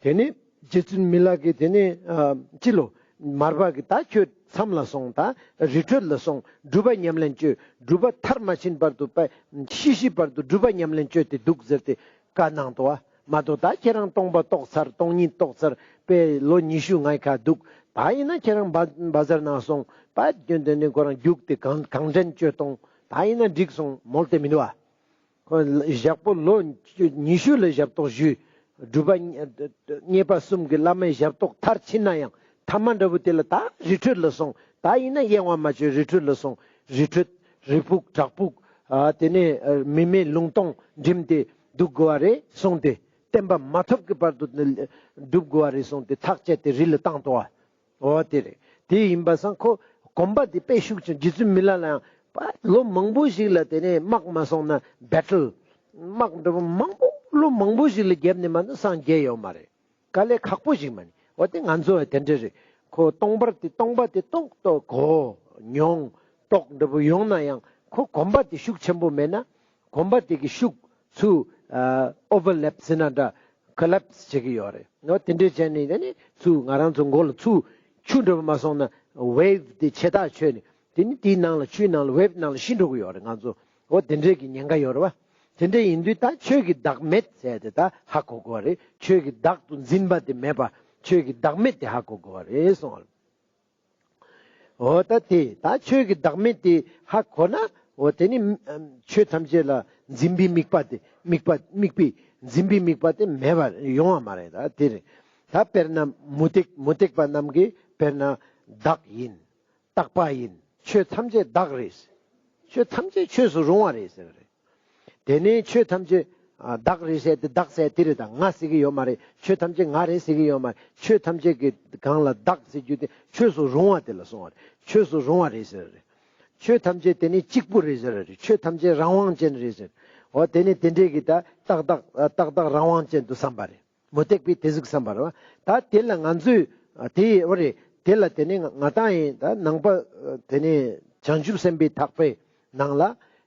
དེ་ནི་རྗེ་བཙུན་མི་ལ་གི་དེ་ནི་ཨ་ཅི་ལོ་མར་པ་གི་ད་ཁྱོད་མཚམས་ལ་སོང་། ད་རི་ཁྲོད་ལ་སོང་། སྒྲུབ་པ་ཉམས་ལེན་བཅོས། སྒྲུབ་པ་མཐར་མ་ཕྱིན་བར་དུ་པ་ཤི་ཤི་བར་དུ་སྒྲུབ་པ་ཉམས་ལེན་བཅོས་ཏེ་འདུག་ཟེར་ཏེ་བཀའ་གནང་འདུག་བ། མ་གཏོགས་ད་ཁྱེད་རང་སྟོང་པ་རྟོགས་ཚར། སྟོང་ཉིད་རྟོགས་ཚར། པའི་ལོ་ཉི་ཤུ་ལྔའི་ཁ་འདུག་ད་ཡིན་ན་ཁྱེད་རང་བ་བ་ཟར་ནང་སོང་པ་རྒྱུན་དེ་ནི་ཁོ་རང་རྒྱུགས་ཏེ་གང་གང་དྲན་བཅོས་གཏོང་། ད་ཡིན་ན་འགྲིག་སོང་མོལ་ཏེ་མི་འདུག་བ། ཁོ་ཞག་པོ་ལོ་ཉི་ཤུ་ལ་ཞབས་ཏོག་ཞུས། སྒྲུབ་པ་མཉེས་པ་གསུམ་གྱི་བླ་མའི་ཞབས་ཏོག་མཐར་ཕྱིན་ན་ཡང་ཐ་མ་འདྲ་བོ་དེ་ལ་ད་རི་ཁྲོད་ལ་སོང་། ད་ཡིན་ན་གཡེང་བ་མ་བཅོས་རི་ཁྲོད་ལ་སོང་། རི་ཁྲོད་རི་ཕུག་བྲག་ཕུག་ཨ་དེ་ནས་མི་མེད་ལུང་སྟོང་འགྲིམས་ཏེ་འདུག་དགོས་བ་རེད་གསུངས་ཏེ་བསྟན་པ་མ་ཐོབ་ཀྱི་བར་དུ་འདུག་དགོས་བ་རེད་གསུངས་ཏེ་ཐག་བཅད་དེ་རི་ལ་བཏང་འདུག་བ། འོ་དེ་རེད། དེ་ཡིན་པ་སང་ཁོ་གོམ་པ་དེ་དཔེ་ཤུགས་ཆེན། རྗེ་བཙུན་མི་ལ་ལ་ཡང་པ་ལོ་མང་པོ་ཞིག་ལ་དེ་ནས་དམག་མ་སོང་ན་བེ་ཊལ་དམག་འདྲ་པོ་མང་པོ་ལོ་མང་པོ་ཞིག་ལ་བརྒྱབ་ནས་མ་ནི་སངས་རྒྱས་ཡོད་མ་རེད། དཀའ་ལས་ཁག་པོ་ཞིག་མ་ནི། འོ་དེ་ང་ཚོ་བ་དེ་འདྲ་རེད། ཁོ་སྟོང་པར་དེ་སྟོང་པ་དེ་ཏོག་ཏོག་གོ་མྱོང་ཏོག་འདྲ་པོ་ཡོང་ན་ཡང་ཁོ་གོམ་པ་དེ་ཤུགས་ཆེན་པོ་མེད་ན། གོམ་པ་དེ་གི་ཤུགས་ཚུ་ཨ་ཨོ་ཝར་ལེབ་ཟེར་ན་འདྲ་ཀོ་ལེབས་བྱེད་ཀྱི་ཡོད་རེད། འོ་དེ་འདྲའི་བྱས་ནས་དེ་ནི་ཚུ་ང་རང་ཚོ་མགོ་ལ་ཚུ་ཆུ་འདྲ་པོ་མ་སོང་ན་ཝེབ་དེ་ཆེ་ཐག་ཆོད་ནས་དེ་ནི་དེའི་ནང་ལ་ཆུའི་ནང་ལ་ཝེབ་ནང་ལ་ཤི་འགྲོ་གི་ཡོད་རེད་ང་ཚོ། འོ་དེ་འདྲའི་གི་ཉེན་ཁ་ཡོད་རེད་བ། དེ་འདྲ་ཡིན་དུས་ད་ཆོས་ཀྱི་བདག་མེད་ཟེར་ཏེ་ད་ཧ་གོ་དགོས་རེད། ཆོས་ཀྱི་བདག་ཏུ་འཛིན་པ་དེ་མེད་པ་ཆོས་ཀྱི་བདག་མེད་དེ་ཧ་གོ་དགོས་རེད་གསུངས། འོ་ད་དེ་ད་ཆོས་ཀྱི་བདག་མེད་དེ་ཧ་གོ་ན་འོ་དེ་ནི་ཨམ་ཆོས་ཐམས་ཅད་ལ་འཛིན་པའི་དམིགས་པ་དེ་དམིགས་པ་དམིགས་པའི་འཛིན་པའི་དམིགས་པ་དེ་མེད་པར་ཡོང་བ་མ་རེད། ད་དེ་རེད། ད་དཔེར་ན་མུ་སྟེགས་མུ་སྟེགས་པ་རྣམས་ཀྱིས་དཔེར་ན་བདག་ཡིན། རྟག་པ་ཡིན། ཆོས་ཐམས་ཅད་བདག་རེད། ཆོས་ཐམས་ཅད་ཆོས་སུ་རུང་བ་རེད་ཟེར་བ་རེད། དེ་ནས་ཆོས་ཐམས་ཅད་ཨ་བདག་རེད་ཟེར་ཏེ་བདག་ཟེར་དེ་རེད་ད་ང་ཟེར་གི་ཡོད་མ་རེད། ཆོས་ཐམས་ཅད་ང་རེད་ཟེར་གི་ཡོད་མ་རེད། ཆོས་ཐམས་ཅད་ཀྱི་སྒང་ལ་བདག་ཟེར་རྒྱུ་དེ་ཆོས་སུ་རུང་བ་དེ་ལ་སོང་བ་རེད། ཆོས་སུ་རུང་བ་རེད་ཟེར་བ་རེད། ཆོས་ཐམས་ཅད་དེ་ནི་གཅིག་པུ་རེད་ཟེར་བ་རེད། ཆོས་ཐམས་ཅད་རང་དབང་ཅན་རེད་ཟེར། འོ་དེ་ནི་དེ་འདྲས་ཀྱི་ད་ཏག་ཏག་ཏག་ཏག་རང་དབང་ཅན་དུ་བསམ་པ་རེད། མུ་སྟེགས་པའི་དེ་ཟུག་བསམ་པ་རེད་བ། ད་དེ་ལ་ང་ཚོས་ཨ་དེ་འོ་རེད། དེ་ལ་དེ་ནི་ང་ང་ཏང་ཡིན་ད་ནང་པ་ཨ་དེ་ནི་བྱང་ཆུབ་སེམས་དཔའི་ཐེག་པའི་ནང་ལ་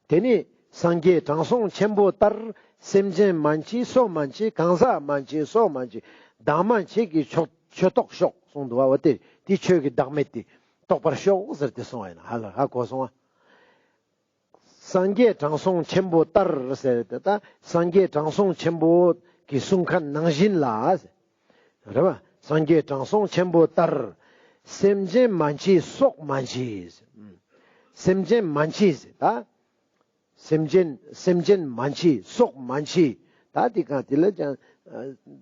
དེ་ནི་སངས་རྒྱས་དྲང་སྲོང་ཆེན་པོ་ལྟར། སེམས་ཅན་མ་མཆིས་སྲོག་མ་མཆིས། གང་ཟག་མ་མཆིས་སྲོག་མ་མཆིས། བདག་མ་མཆིས་ཀྱི་ཕྱོགས་ཆོས་རྟོགས་ཤོག་གསུངས་འདུག་བ། འོ་དེ་དེ་ཆོས་ཀྱི་བདག་མེད་དེ་རྟོགས་པར་ཤོག་ཟེར་ཏེ་གསུངས་པ་ཡིན། ཧ་ལ་ཧ་གོ་སོང་ཨ། སངས་རྒྱས་དྲང་སྲོང་ཆེན་པོ་ལྟར་ཟེར་ཏེ་ད་སངས་རྒྱས་དྲང་སྲོང་ཆེན་པོ་གི་གསུང་ཁན་ནང་བཞིན་ལ་རེད་བ། སངས་རྒྱས་དྲང་སྲོང་ཆེན་པོ་ལྟར། སེམས་ཅན་མ་མཆིས་སྲོག་མ་མཆིས། སེམས་ཅན་མ་མཆིས་ད། སེམས་ཅན་སེམས་ཅན་མ་མཆིས་སྲོག་མ་མཆིས། ད་དེ་གང་དེ་ལ་ཀྱང་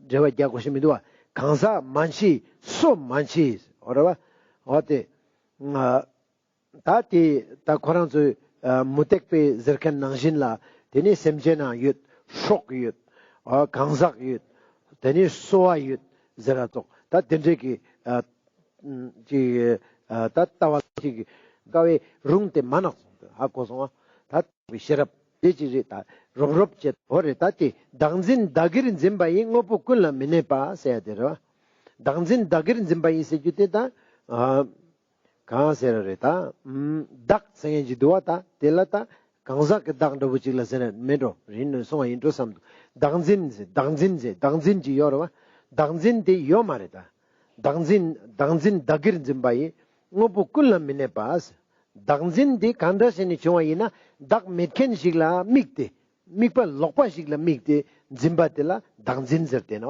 འགྲེལ་བ་རྒྱག་དགོས་ཤེས་མི་འདུག་བ། གང་ཟག་མ་མཆིས་སྲོག་མ་མཆིས། འོ་རེད་བ། འོ་དེ། ད་དེ་ད་ཁོ་རང་ཚོའི་ཨ་མུ་སྟེགས་པའི་ཟེར་མཁན་ནང་བཞིན་ལ་དེ་ནི་སེམས་ཅན་ནང་ཡོད། སྲོག་ཡོད། ཨ་གང་ཟག་ཡོད། དེ་ནི་གསོ་བ་ཡོད་ཟེར་ར་ཙོགས་ད་དེ་འདྲས་ཀྱི་ཨ་ཅིག་ཨ་ད་ལྟ་བ་ཅིག་དཀའ་བའི་རུང་སྟེ་མ་ནག་སོང་ཧ་གོ་སོང་ཨ། ད་ཤེས་རབ་དེ་ཅིག་རེད། ད་རོབ་རོབ་བྱེད་འོ་རེད། ད་དེ་བདག་འཛིན་བདག་གིར་འཛིན་པ་ཡིས། དངོས་པོ་ཀུན་ལ་མི་གནས་པ་ཟེར་ཡ་དེ་རེད་བ། བདག་འཛིན་བདག་གིར་འཛིན་པ་ཡིས་ཟེར་རྒྱུ་དེ་ད་ཨ། གང་ཟེར་རེད་ད། ཨམ་བདག་ཟེར་མཁན་ཅིག་འདུག་བ། ད་དེ་ལ་ད་གང་ཟག་གི་བདག་འདྲ་བོ་ཅིག་ལ་ཟེར་ན་མེད་འགྲོ་རིན་ནས་སོང་བ་ཡིན་འགྲོ་བསམ་འདུག་བདག་འཛིན་ཟེར་བདག་འཛིན་ཟེར་བདག་འཛིན་ཅིག་ཡོད་རེད་བ། བདག་འཛིན་དེ་ཡོད་མ་རེད་ད། བདག་འཛིན་བདག་འཛིན་བདག་གིར་འཛིན་པ་ཡིས། དངོས་པོ་ཀུན་ལ་མི་གནས་པ། བདག་འཛིན་དེ་གང་འདྲ་ཞིག་ནས་བྱུང་བ་ཡིན་ན། བདག་མེད་མཁན་ཞིག་ལ་དམིགས་ཏེ། དམིགས་པ་ལོག་པ་ཞིག་ལ་དམིགས་ཏེ་འཛིན་པ་དེ་ལ་བདག་འཛིན་ཟེར་ཏེ་ན།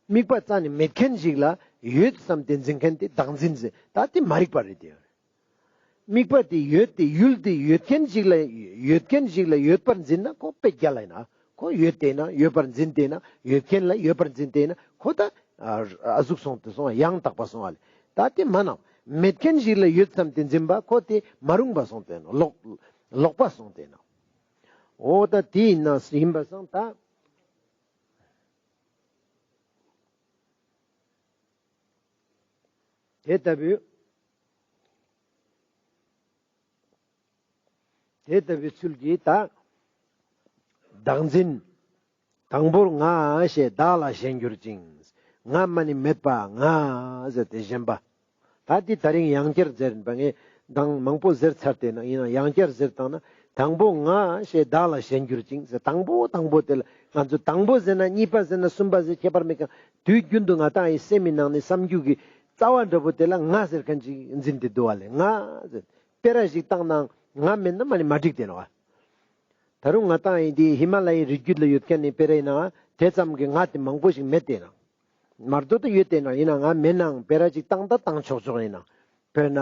དམིགས་པ་རྩ་ནས་མེད་མཁན་ཞིག་ལ་ཡོད་བསམ་སྟེ་འཛིན་མཁན་དེ་བདག་འཛིན་ཟེར། ད་དེ་མ་རིག་པ་རེད་དེ། དམིགས་པ་དེ་ཡོད་དེ་ཡུལ་དེ་ཡོད་མཁན་ཞིག་ལ་ཡོད་མཁན་ཞིག་ལ་ཡོད་པར་འཛིན་ན་ཁོ་དཔེ་རྒྱལ་ལ་ཡིན་ན། ཁོ་ཡོད་དེ་ན་ཡོད་པར་འཛིན་དེ་ན། ཡོད་མཁན་ལ་ཡོད་པར་འཛིན་དེ་ན་ཁོ་ད་ཨ་ཟུག་སོང་སྟེ་སོང་ཡང་དག་པ་སོང་བ་ལེ། ད་དེ་མ་ནང་མེད་མཁན་ཞིག་ལ་ཡོད་བསམ་སྟེ་འཛིན་པ་ཁོ་དེ་མ་རུང་བ་སོང་སྟེ་ན་ལོག་ལོག་པ་སོང་སྟེ་ན། འོ་ད་དེ་ཡིན་ན་ཡིན་པ་སང་ད། དེ་ལྟ་བུའི་དེ་ལྟ་བུའི་ཚུལ་གྱིས་ད། བདག་འཛིན། དང་པོར་ང་ཞེས་བདག་ལ་ཞེན་གྱུར་ཅིང་། ང་མ་ནི་མེད་པ་ང་ཟེར་ཏེ་ཞེན་པ། ད་འདི་ད་རིང་ཡང་བསྐྱར་ཟེར་བ་ངས་མདང་མང་པོ་ཟེར་ཚར་ཏེ་ན་ཡིན་ན་ཡང་བསྐྱར་ཟེར་བཏང་ན། དང་པོ་ང་ཞེས་བདག་ལ་ཞེན་གྱུར་ཅིང་ཟེར། དང་པོ་དང་པོ་དེ་ལ་ང་ཚོ་དང་པོ་ཟེར་ན་གཉིས་པ་ཟེར་ན་གསུམ་པ་ཟེར་ཁྱད་པར་མེད་ཀྱང་དུས་རྒྱུན་དུ་ང་ཏང་ཡི་སེམས་མི་ནང་ནས་བསམ་རྒྱུ་གི་རྩ་བ་འདྲ་པོ་དེ་ལ་ང་ཟེར་མཁན་ཅིག་འཛིན་ཏེ་འདུག་བ་ལེ། ང་ཟེར་སྤེ་ར་ཞིག་བཏང་ན་ང་མེད་ན་མ་ནི་མ་འགྲིག་དེ་ནོ། ད་རུང་ང་ཏང་ཡི་འདི་ཧི་མ་ལ་ཡའི་རི་རྒྱུད་ལ་ཡོད་མཁན་ནི་སྤེ་ར་ཡིན་ན་དེ་ཙམ་གྱི་ང་དེ་མང་པོ་ཞིག་མེད་དེ་ན། མར་དོ་དུ་ཡོད་དེ་ན་ཡིན་ན་ང་མེད་ནའང་སྤེ་ར་ཅིག་བཏང་ད་བཏང་ཆོག་ཆོག་ཡིན་ན། དཔེར་ན།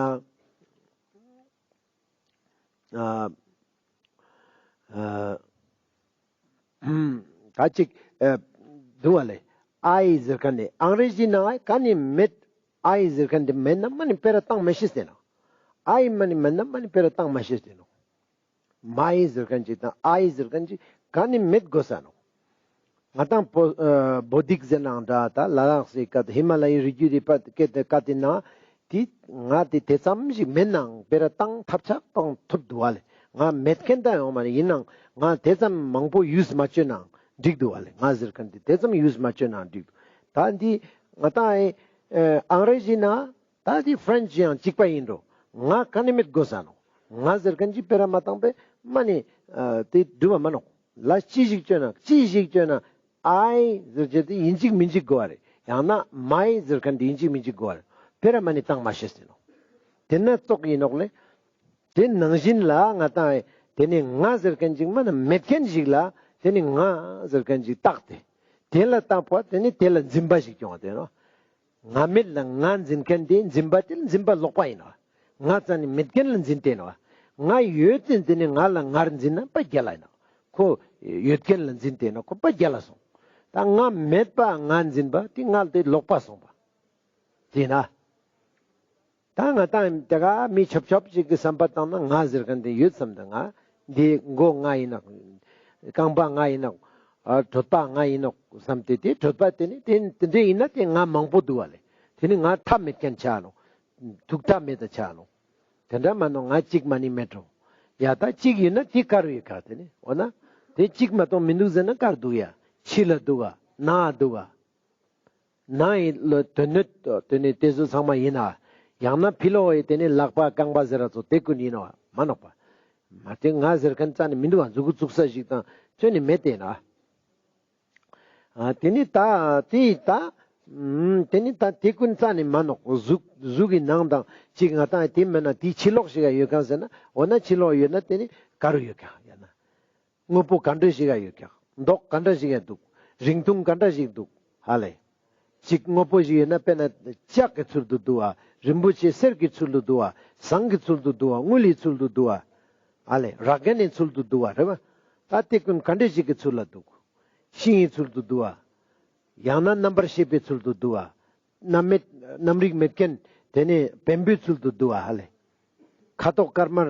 ཨ་ཨ་ད་ཅིག་ཨ་འདུག་བ་ལེ། ཨའི་ཟེར་མཁན་ནི་ཨང་རེ་ཟི་ནང་ཨའི་ག་ནི་མེད། ཨའི་ཟེར་མཁན་དེ་མེད་ན་མ་ནི་སྤེ་ར་བཏང་མ་ཤེས་ཟེར་ནོ། ཨའི་མ་ནི་མེད་ན་མ་ནི་སྤེ་ར་བཏང་མ་ཤེས་ཟེར་ནོ། མའི་ཟེར་མཁན་ཅིག་དང་ཨའི་ཟེར་མཁན་ཅིག་ག་ནི་མེད་དགོས་ས་ནོ། ང་ཏང་བོ་ཨ་བོད་ཡིག་ཟེར་ནའང་འདྲ་ད་ལ་དྭགས་སི་ཀ་ཧི་མ་ལ་ཡའི་རི་རྒྱུད་དེ་པ་སྐད་དེ་ཀ་དེ་ན་དེ་ང་དེ་དེ་ཙམ་ཞིག་མེད་ནའང་སྤེ་ར་བཏང་ཐབས་ཆག་བཏང་ཐུབ་འདུག་བ་ལེ། ང་མེད་མཁན་ད་ཡོང་མ་ནི་ཡིན་ནའང་ང་དེ་ཙམ་མང་པོ་ཡུས་མ་བཅོས་ནའང་འགྲིག་འདུག་བ་ལེ། ང་ཟེར་མཁན་དེ་དེ་ཙམ་ཡུས་མ་བཅོས་ནའང་འགྲིག་འདུག་ད་འདི་ང་ཏང་ཨེ་ཨང་རེ་ཟི་ན་ད་འདི་ཕྲེན་ཅི་ཡང་གཅིག་པ་ཡིན་འགྲོ། ང་ག་ནི་མེད་དགོས་ས་ནོ། ང་ཟེར་མཁན་ཅིག་སྤེ་ར་མ་བཏང་པས་མ་ནི་ཨ་དེ་འགྲུབ་པ་མ་ནོག་ལ་ཅི་ཞིག་བཅོས་ན་ཅི་ཞིག་བཅོས་ན་ཨའི་ཟེར་བྱས་ཏེ་ཡིན་གཅིག་མིན་གཅིག་དགོས་པ་རེད། ཡང་ན་མའི་ཟེར་མཁན་དེ་ཡིན་གཅིག་མིན་གཅིག་དགོས་པ་རེད། སྤེ་ར་མ་ནི་བཏང་མ་ཤེས་ཟེར་ནོག་དེ་ན་ཙོག་ཡིན་ནོག་ལེ། དེ་ནང་བཞིན་ལ་ང་ཏང་དེ་ནི་ང་ཟེར་མཁན་ཅིག་མ་ནི་མེད་མཁན་ཞིག་ལ་དེ་ནི་ང་ཟེར་མཁན་ཅིག་བཏགས་ཏེ། དེ་ལ་བཏགས་པ་དེ་ནི་དེ་ལ་འཛིན་པ་ཞིག་བྱུང་བ་དེ་ནོ། ང་མེད་ལ་ང་འཛིན་མཁན་དེ་འཛིན་པ་དེ་ལ་འཛིན་པ་ལོག་པ་ཡིན་ནོ། ང་རྩ་ནི་མེད་མཁན་ལ་འཛིན་ཏེ་ནོ། ང་ཡོད་ཅིང་དེ་ནི་ང་ལ་ངར་འཛིན་ན་པ་རྒྱལ་ལ་ཡིན་ནོ། ཁོ་ཡོད་མཁན་ལ་འཛིན་ཏེ་ནོ་ཁོ་པ་རྒྱལ་ལ་སོང་། ད་ང་མེད་པ་ང་འཛིན་པ་དེ་ང་དེ་ལོག་པ་སོང་པ། དེ་ན། ད་ང་ཏང་དེ་ག་མི་ཆོབ་ཆོབ་ཅིག་གི་བསམ་པ་བཏང་ན་ང་ཟེར་མཁན་དེ་ཡོད་བསམ་ད་ང་འདི་མགོ་ང་ཡིན་ནོག་རྐང་པ་ང་ཡིན་ནོག་ཨ་གྲོད་པ་ང་ཡིན་ནོག་བསམ་སྟེ་དེ་གྲོད་པ་དེ་ནི་དེ་དེ་འདྲ་ཡིན་ན་དེ་ང་མང་པོ་འདུག་བ་ལེ། དེ་ནི་ང་ཐབས་མེད་མཁན་ཆ་ནོག་ཐུག་ཐབས་མེད་ད་ཆ་ནོག་དེ་འདྲ་མ་ནོག་ང་གཅིག་མ་ནི་མེད་འགྲོ། ཡ་ད་གཅིག་ཡོད་ན་དེ་ག་རུ་ཡོད་ག་དེ་ནི་འོ་ན་དེ་གཅིག་མ་གཏོགས་མི་འདུག་ཟེར་ན་ག་རུ་འདུག་ཡ། ཕྱི་ལ་འདུག་ག་ནང་འདུག་ག་ནང་ཡི་ལོ་དོན་སྣོད་དོན་ནི་དེ་ཚོ་ཚང་མ་ཡིན་ན། ཡང་ན་ཕི་ལོགས་ཡི་དེ་ནི་ལག་པ་རྐང་པ་ཟེར་ར་ཚོ་དེ་ཀུན་ཡིན་ནོ་མ་ནོག་པ། མ་དེ་ང་ཟེར་མཁན་རྩ་ནི་མི་འདུག་ག་མཛུ་གུ་བཙུགས་ས་ཞིག་དང་ཚོད་ནི་མེད་དེ་ན། ཨ་དེ་ནི་ད་དེ་ད་ཨམ་དེ་ནི་ད་དེ་ཀུན་རྩ་ནི་མ་ནོག་གཟུགས་གཟུགས་ཀྱི་ནང་དང་གཅིག་ང་ཏང་དེ་མེད་ན་དེ་ཕྱི་ལོགས་ཤིག་ག་ཡོད་མཁན་ཟེར་ན་འོ་ན་ཕྱི་ལོགས་ཡོད་ན་དེ་ནི་ག་རུ་ཡོད་མཁན་ཡང་ན། དངོས་པོ་ག་འདྲ་ཞིག་ཡ་ཡོད་ཀྱག་མདོག་ག་འདྲ་ཞིག་ཡ་འདུག་རིང་ཐུང་ག་འདྲ་ཞིག་འདུག་ཧ་ལེ། གཅིག་དངོས་པོ་ཞིག་ཡོད་ན་དཔེར་ན་ལྕགས་ཀྱི་ཚུལ་དུ་འདུག་བ། རིན་པོ་ཆེ་གསེར་གྱི་ཚུལ་དུ་འདུག་བ། ཟངས་ཀྱི་ཚུལ་དུ་འདུག་བ། དངུལ་ལི་ཚུལ་དུ་འདུག་བ། ཧ་ལེ་རག་གན་ནི་ཚུལ་དུ་འདུག་བ་རེད་བ། ད་དེ་ཀུན་ག་འདྲ་ཞིག་གི་ཚུལ་ལ་འདུག་ཤིང་གི་ཚུལ་དུ་འདུག་བ། ཡང་ན་རྣམ་པར་ཤེས་པའི་ཚུལ་དུ་འདུག་བ། རྣམ་མེད་རྣམ་རིག་མེད་མཁན་དེ་ནི་བེམ་པོའི་ཚུལ་དུ་འདུག་བ་ཧ་ལེ། ཁ་དོག་དཀར་དམར་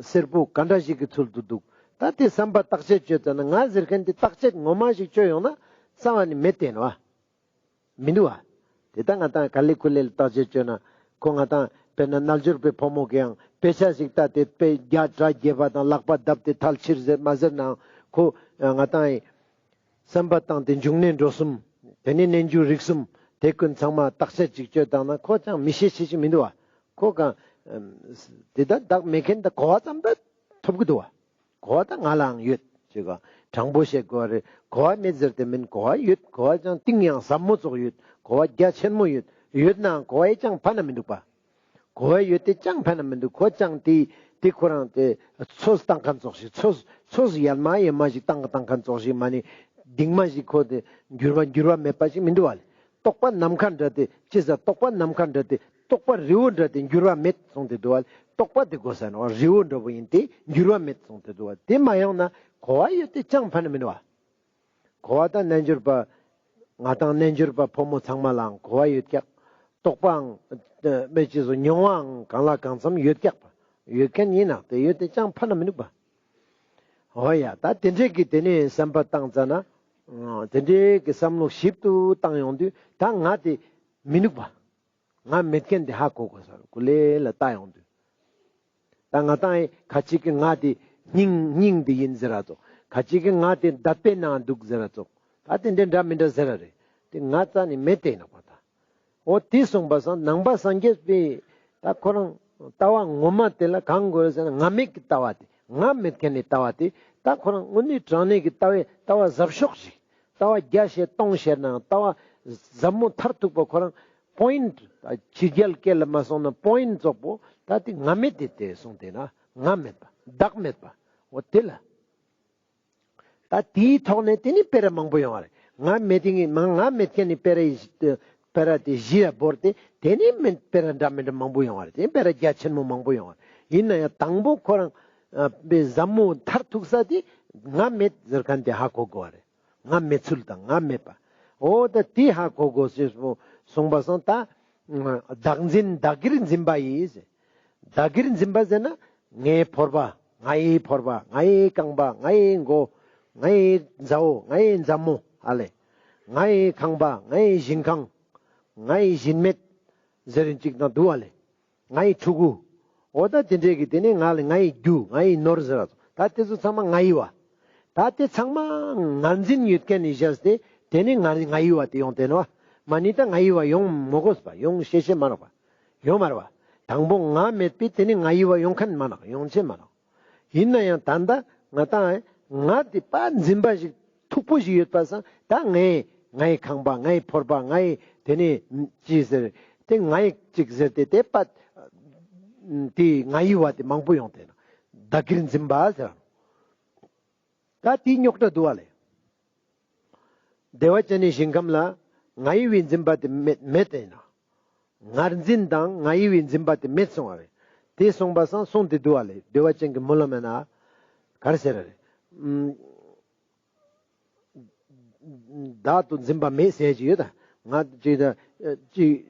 སེར་པོ་ག་འདྲ་ཞིག་གི་ཚུལ་དུ་འདུག་ད་དེ་བསམ་པ་བརྟག་དཔྱད་བཅོས་ཙ་ན་ང་ཟེར་མཁན་དེ་བརྟག་དཔྱད་ངོ་མ་ཞིག་བཅོས་ཡོང་ན་རྩ་བ་ནི་མེད་དེ་ནོ་བ། མི་འདུག་བ། དེ་ད་ང་ཏང་ག་ལེ་ཁུ་ལེ་ལ་བརྟག་དཔྱད་བཅོས་ན་ཁོ་ང་ཏང་དཔེར་ན་རྣལ་འབྱོར་པའི་ཕོ་མོ་གི་ཡང་དཔེ་ཆ་ཞིག་ལྟ་སྟེ་དཔེ་བརྒྱ་ཕྲག་བརྒྱད་པ་དང་ལག་པ་བརྡབས་ཏེ་ཐལ་ཕྱིར་ཟེར་མ་ཟེར་ནའང་ཁོ་ང་ཏང་ཡི་བསམ་པ་བཏང་སྟེ་འབྱུང་གནས་འགྲོ་གསུམ། དེ་ནས་རྣལ་འབྱོར་རིག་གསུམ། དེ་ཀུན་ཚང་མ་བརྟག་དཔྱད་ཅིག་བཅོས་བཏང་ན་ཁོ་ཅང་མི་ཤེས་ཤེས་ཤིག་མི་འདུག་བ། ཁོ་གང་དེ་ད་བདག་མེད་མཁན་ད་གོ་བ་ཙམ་ད་ཐོབ་ཀྱི་འདུག་བ། གོ་བ་ད་ང་ལའང་ཡོད། དེ་ག་དྲང་པོ་བཤད་དགོས་རེད། གོ་བ་མེད་ཟེར་དེ་མིན། གོ་བ་ཡོད། གོ་བ་ཅང་གཏིང་ཡང་ཟབ་མོ་ཙོགས་ཡོད། གོ་བ་རྒྱ་ཆེན་མོ་ཡོད། ཡོད་ནའང་གོ་བ་ཡི་ཅང་ཕན་ན་མི་འདུག་པ། གོ་བ་ཡོད་དེ་ཅང་ཕན་ན་མི་འདུག། ཁོ་ཅང་དེ་དེ་ཁོ་རང་དེ་ཚོས་བཏང་མཁན་ཙོགས་ཤིག། ཚོས་ཚོས་ཡལ་མ་ཡལ་མ་ཞིག་བཏང་བཏང་མཁན་ཙོགས་ཤིག་མ་ནི་གཏིང་མ་ཞིག། ཁོ་དེ་འགྱུར་བ་འགྱུར་བ་མེད་པ་ཞིག་མི་འདུག་བ་ལེ། རྟོག་པ་ནམ་མཁའ་འདྲ་དེ་ཅི་ཟེར། རྟོག་པ་ནམ་མཁའ་འདྲ་དེ་རྟོག་པ་རི་བོ་འདྲ་དེ་འགྱུར་བ་མེད་གསུངས་ཏེ་འདུག་བ། རྟོག་པ་དེ་དགོས་ས་ནོག། རི་བོ་འདྲ་བོ་ཡིན་དེ་འགྱུར་བ་མེད་གསུངས་ཏེ་འདུག་བ། དེ་མ་ཡོང་ན་གོ་བ་ཡོད་དེ་ཅང་ཕན་ན་མི་འདུག་བ། གོ་བ་དང་རྣལ་འབྱོར་པ། ང་དང་རྣལ་འབྱོར་པ་ཕོ་མོ་ཚང་མ་ལའང་གོ་བ་ཡོད་ཀྱག། རྟོག་པའང་མེད་ཅེས་སོ་མྱོང་བའང་གང་ལ་གང་འཚམ་ཡོད་ཀྱག་པ། ཡོད་མཁན་ཡིན་ནའང་དེ་ཡོད་དེ་ཅང་ཕན་ན་མི་འདུག་པ། འོ་ཡ། ད་དེ་འདྲས་ཀྱི་དེ་ནས་བསམ་པ་བཏང་ཙ་ན། དེ་འདྲས་ཀྱི་བསམ་བློ་ཞིབ་ཏུ་བཏང་ཡོང་དུས་ད་ང་དེ་མི་འདུག་པ། ང་མེད་མཁན་དེ་ཧ་གོ་དགོས་ས་རེད། ཀུ་ལེ་ལ་ལྟ་ཡོང་དུས། ད་ང་དང་ཁ་ཅིག་གི་ང་དེ་སྙིང་སྙིང་དེ་ཡིན་ཟེར་ར་ཙོགས། ཁ་ཅིག་གི་ང་དེ་འདོད་པའི་ནང་འདུག་ཟེར་ར་ཙོགས། ད་དེ་འདྲ་འདྲ་མི་འདྲ་ཟེར་ར་རེད། དེ་ང་རྩ་ནས་མེད་དེ་ནོག་པ་ད། འོ་དེ་གསུངས་པ་སང་ནང་པ་སངས་རྒྱས་པའི་ད་ཁོ་རང་ལྟ་བ་ངོ་མ་དེ་ལ་གང་དགོས་རེད་ཟེར་ན། ང་མེད་ཀྱི་ལྟ་བ་དེ། ང་མེད་མཁན་ནི་ལྟ་བ་དེ་ད་ཁོ་རང་དངོས་གནས་དྲང་གནས་ཀྱི་ལྟ་བའི་ལྟ་བ་ཟབ་ཤོས་ཤིག། ལྟ་བ་བརྒྱ་བཤད་སྟོང་བཤད་ནའང་ལྟ་བ་ཟབ་མོ་མཐར་ཐུག་པ་ཁོ་རང་པོ་ཡིན་ཊི། ཕྱི་རྒྱལ་སྐད་ལ་མ་སོང་ན་པོ་ཡིན་ཊི་ཙོགས་པོ། ད་དེ་ང་མེད་དེ་དེ་གསུངས་ཏེ་ན་ང་མེད་པ། བདག་མེད་པ། འོ་དེ་ལ། ད་དེའི་ཐོག་ནས་དེ་ནི་སྤེ་ར་མང་པོ་ཡོང་བ་རེད། ང་མེད་དེ་ནི་མ་ང་མེད་མཁན་ནི་སྤེ་ར་ཡི་སྤེ་ར་དེ་གཞི་ལ་བོར་ཏེ་དེ་ནི་མེད་སྤེ་ར་འདྲ་མི་འདྲ་མང་པོ་ཡོང་བ་རེད། དེ་སྤེ་ར་རྒྱ་ཆེན་མོ་མང་པོ་ཡོང་བ་རེད། ཡིན་ན་ཡང་དང་པོ་ཁོ་རང་ཨ་པའི་ཟབ་མོ་མཐར་ཐུག་ས་དེ་ང་མེད་ཟེར་མཁན་དེ་ཧ་གོ་དགོས་བ་རེད། ང་མེད་ཚུལ་དང་ང་མེད་པ། འོ་ད་དེ་ཧ་གོ་དགོས་ཞེས་གསུངས་པ་སང་ད། བདག་འཛིན་བདག་གིར་འཛིན་པ་ཡིས། བདག་གིར་འཛིན་པ་ཟེར་ན་ངའི་ཕོར་པ། ངའི་ཕོར་པ། ངའི་རྐང་པ། ངའི་མགོ། ངའི་མཛའ་བོ། ངའི་མཛའ་མོ་ཨ་ལེ། ངའི་ཁང་པ། ངའི་ཞིང་ཁང་། ངའི་ཞིང་མེད་ཟེར་རིན་ཅིག་ན་འདུག་ཨ་ལེ། ངའི་ཕྲུ་གུ། འོ་ད་དེ་འདྲས་ཀྱི་དེ་ནས་ང་ལ་ངའི་རྒྱུ། ངའི་ནོར་ཟེར་བ་ད་དེ་ཚོ་ཚང་མ་ང་ཡི་བ། ད་དེ་ཚང་མ་ངར་འཛིན་ཡོད་མཁན་ནི་བཞག་སྟེ་དེ་ནས་ང་ང་ཡི་བ་དེ་ཡོང་དེ་ནོ། མ་ནི་ད་ང་ཡི་བ་ཡོང་མ་དགོས་པ། ཡོང་ཤེས་ཤེས་མ་ནོག་པ། ཡོང་མ་རེད་པ། དང་པོ་ང་མེད་པའི་དེ་ནས་ང་ཡི་བ་ཡོང་མཁན་མ་ནོག། ཡོང་ཆེ་མ་ནོག། ཡིན་ན་ཡང་ད་ལྟ་ང་དང་ང་དེ་པ་འཛིན་པ་ཞིག་མཐུག་པོ་ཞིག་ཡོད་པ་སང་ད་ངའི་ངའི་ཁང་པ། ངའི་ཕོར་པ། ངའི་དེ་ནས་ཅི་ཟེར། དེ་ངའི་ཅིག་ཟེར་ཏེ་དེ་པ་དེ་ང་ཡི་བ་དེ་མང་པོ་ཡོང་དེ་ནོ། བདག་གིར་འཛིན་པ་ཟེར། ད་དེའི་རྙོག་དྲ་འདུག་བ་ལེ། བདེ་བ་ཅན་ནི་ཞིང་ཁམས་ལ་ང་ཡི་བའི་འཛིན་པ་དེ་མེད་མེད་དེ་ཡིན་ནོ། ངར་འཛིན་དང་ང་ཡི་བའི་འཛིན་པ་དེ་མེད་གསུངས་པ་རེད། དེ་གསུངས་པ་སང་གསུངས་ཏེ་འདུག་བ་ལེ། བདེ་བ་ཅན་གྱི་སྨོན་ལམ་ཡིན་ན་ག་རེ་ཟེར་ར་རེད། ཨུམ། བདག་ཏུ་འཛིན་པ་མེད་ཟེར་གྱི་ཡོད་ད། ང་ཅིག་ད་ཅིག་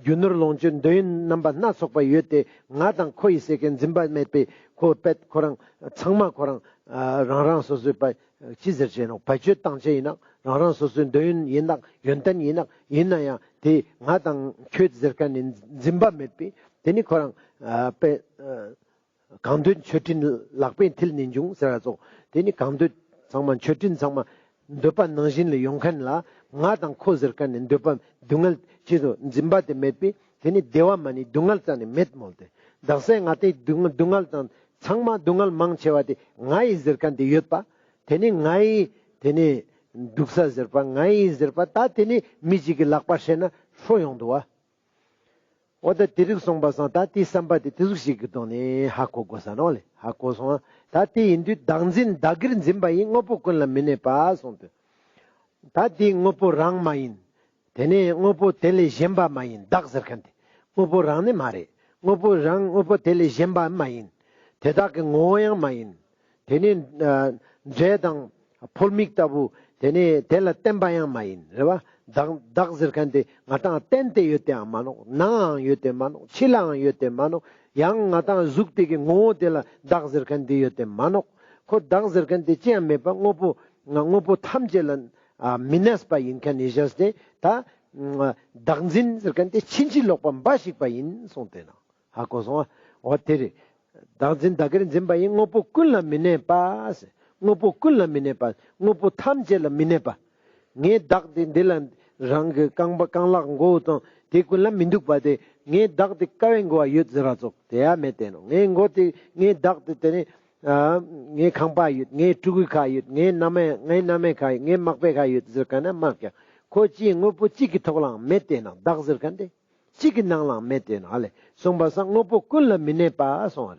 རྒྱུ་ནོར་ལོངས་སྤྱོད་འདོད་ཡོན་རྣམ་པ་སྣ་ཚོགས་པ་ཡོད་དེ་ང་དང་ཁོ་ཡི་ཟེར་མཁན་འཛིན་པ་མེད་པའི་ཁོ་པད་ཁོ་རང་ཚང་མ་ཁོ་རང་ཨ་རང་རང་སོ་སོའི་པ་ཅི་ཟེར་ཅེས་ནོག། བེད་སྤྱོད་བཏང་ཅེས་ཡིན་ནོག། རང་རང་སོ་སོའི་འདོད་ཡོན་ཡིན་ནོག། ཡོན་ཏན་ཡིན་ནོག། ཡིན་ན་ཡང་དེ་ང་དང་ཁྱོད་ཟེར་མཁན་ནི་འཛིན་པ་མེད་པའི་དེ་ནི་ཁོ་རང་ཨ་པད་ཨ། གང་འདོད་མཆོད་སྤྲིན་ལག་པའི་མཐིལ་ནས་འབྱུང་ཟེར་བ་ཙོགས། དེ་ནི་གང་འདོད་ཚང་མ་མཆོད་སྤྲིན་ཚང་མ་འདོད་པ་ནང་བཞིན་ལ་ཡོང་མཁན་ལ་ང་དང་ཁོ་ཟེར་མཁན་ནི་འདོད་པ་སྡུག་བསྔལ་ཅི་ཙོགས་འཛིན་པ་དེ་མེད་པས་དེ་ནི་བདེ་བ་མ་ནི་སྡུག་བསྔལ་རྩ་ནས་མེད་མོལ་ཏེ། བདག་སའི་ང་དེ་སྡུག་སྡུག་བསྔལ་དང་ཚང་མ་སྡུག་བསྔལ་མང་ཆེ་བ་དེ་ང་ཡི་ཟེར་མཁན་དེ་ཡོད་པ། དེ་ནི་ང་ཡི་དེ་ནི་འདུག་ས་ཟེར་པ་ང་ཡི་ཟེར་པ་ད་དེ་ནི་མི་གཅིག་གི་ལག་པ་ཧྲལ་ན་ཧྲོ་ཡོང་འདུག་བ། འོ་ད་དེ་རིགས་སོང་པ་སང་ད་དེའི་བསམ་པ་དེ་དེ་ཟུག་ཞིག་གི་ཐོག་ནས་ཧ་གོ་དགོས་ས་ནོག་ལེ། ཧ་གོ་སོང་ང་། ད་དེ་ཡིན་དུས་བདག་འཛིན་བདག་གིར་འཛིན་པ་ཡིས། དངོས་པོ་ཀུན་ལ་མི་གནས་པ་གསུངས་ཏེ། ད་དེ་དངོས་པོ་རང་མ་ཡིན། དེ་ནས་དངོས་པོ་དེ་ལས་གཞན་པ་མ་ཡིན། བདག་ཟེར་མཁན་དེ་དངོས་པོ་རང་ནི་མ་རེད། དངོས་པོ་རང་དངོས་པོ་དེ་ལས་གཞན་པ་མ་ཡིན། དེ་དག་གི་ངོ་བོ་ཡང་མ་ཡིན། དེ་ནི་ཨ་འབྲས་དང་ཕོལ་མིག་ལྟ་བུ་དེ་ནི་དེ་ལ་བརྟེན་པ་ཡང་མ་ཡིན་རེད་བ། བདག་བདག་ཟེར་མཁན་དེ་ང་དང་བརྟེན་ཏེ་ཡོད་དེའང་མ་ནོག། ནའང་ཡོད་དེ་མ་ནོག། ཕྱི་ལའང་ཡོད་དེ་མ་ནོག། ཡང་ང་དང་གཟུགས་དེ་གི་ངོ་བོ་དེ་ལ་བདག་ཟེར་མཁན་དེ་ཡོད་དེ་མ་ནོག། ཁོ་བདག་ཟེར་མཁན་དེ་ཅི་ཡང་མེད་པ་དངོས་པོ་དངོས་པོ་ཐམས་ཅད་ལ་ཨ་མི་གནས་པ་ཡིན་མཁན་ནི་བཞག་སྟེ་ད་བདག་འཛིན་ཟེར་མཁན་དེ་ཕྱིན་ཅི་ལོག་པ་འབའ་ཞིག་པ་ཡིན་གསུངས་ཏེ་ན། ཧ་གོ་སོང་ང་། འོ་དེ་རེད། བདག་འཛིན་བདག་གིར་འཛིན་པ་ཡིས། དངོས་པོ་ཀུན་ལ་མི་གནས་པ། དངོས་པོ་ཀུན་ལ་མི་གནས་པ། དངོས་པོ་ཐམས་ཅད་ལ་མི་གནས་པ། ངའི་བདག་དེ་འདི་ལ་རང་གི་རྐང་པ་རྐང་ལག་མགོ་བོ་དང་དེ་ཀུན་ལ་མི་འདུག་པ་དེ། ངའི་བདག་དེ་ཀ་བའི་མགོ་བ་ཡོད་ཟེར་བ་ཙོགས་དེ་ཡང་མེད་དེ་ནོ། ངའི་མགོ་དེ་ངའི་བདག་དེ་དེ་ནི་ ཨ་ངའི་ཁང་པ་ཡོད། ངའི་ཕྲུ་གུའི་ཁ་ཡོད། ངའི་མནའ་མ་ངའི་མནའ་མའི་ཁ་ཡོད། ངའི་མག་པའི་ཁ་ཡོད་ཟེར་མཁན་ན་མ་ཀྱང་ཁོ་ཅིའི་དངོས་པོ་གཅིག་གི་ཐོག་ལའང་མེད་དེ་ནང་བདག་ཟེར་མཁན་དེ་གཅིག་གི་ནང་ལའང་མེད་དེ་ནང་ཨ་ལེ། གསུངས་པ་སང་དངོས་པོ་ཀུན་ལ་མི་གནས་པ་གསུངས་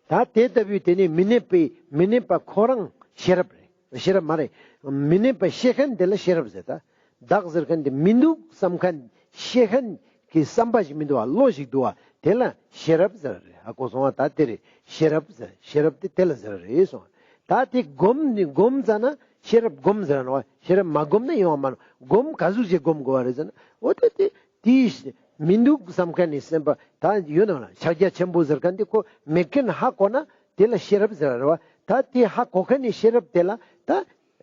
པ་རེད། ད་དེ་ལྟ་བུའི་དེ་ནི་མི་གནས་པའི་མི་གནས་པ་ཁོ་རང་ཤེས་རབ་རེད། ཤེས་རབ་མ་རེད། མི་གནས་པ་ཤེས་མཁན་དེ་ལ་ཤེས་རབ་ཟེར། ད་བདག་ཟེར་མཁན་དེ་མི་འདུག་བསམ་མཁན་ཤེས་མཁན་གྱི་བསམ་པ་ཞིག་མི་འདུག་བ། བློ་ཞིག་འདུག་བ། དེ་ལ་ཤེས་རབ་ཟེར་རེད། ཧ་གོ་སོང་བ། ད་དེ་རེད། ཤེས་རབ་ཟེར། ཤེས་རབ་དེ་དེ་ལ་ཟེར་རེད་གསུངས། ད་དེ་སྒོམ་ནི་སྒོམ་ཙ་ན་ཤེས་རབ་སྒོམ་ཟེར་ནོག་བ། ཤེས་རབ་མ་སྒོམ་ན་ཡོང་བ་མ་ནོག་སྒོམ་ག་ཟུག་ཅིག་སྒོམ་དགོས་བ་རེད་ཟེར་ན། འོ་དེ་དེ་དེའི་མི་འདུག་བསམ་མཁན་ནི་སེམས་པ་ད་ཡོད་ནོག་ལ། ཕྱག་རྒྱ་ཆེན་པོ་ཟེར་མཁན་དེ་ཁོ་མེད་མཁན་ཧ་གོ་ན་དེ་ལ་ཤེས་རབ་ཟེར་ར་བ། ད་དེ་ཧ་གོ་མཁན་ནི་ཤེས་རབ་དེ་ལ་ད་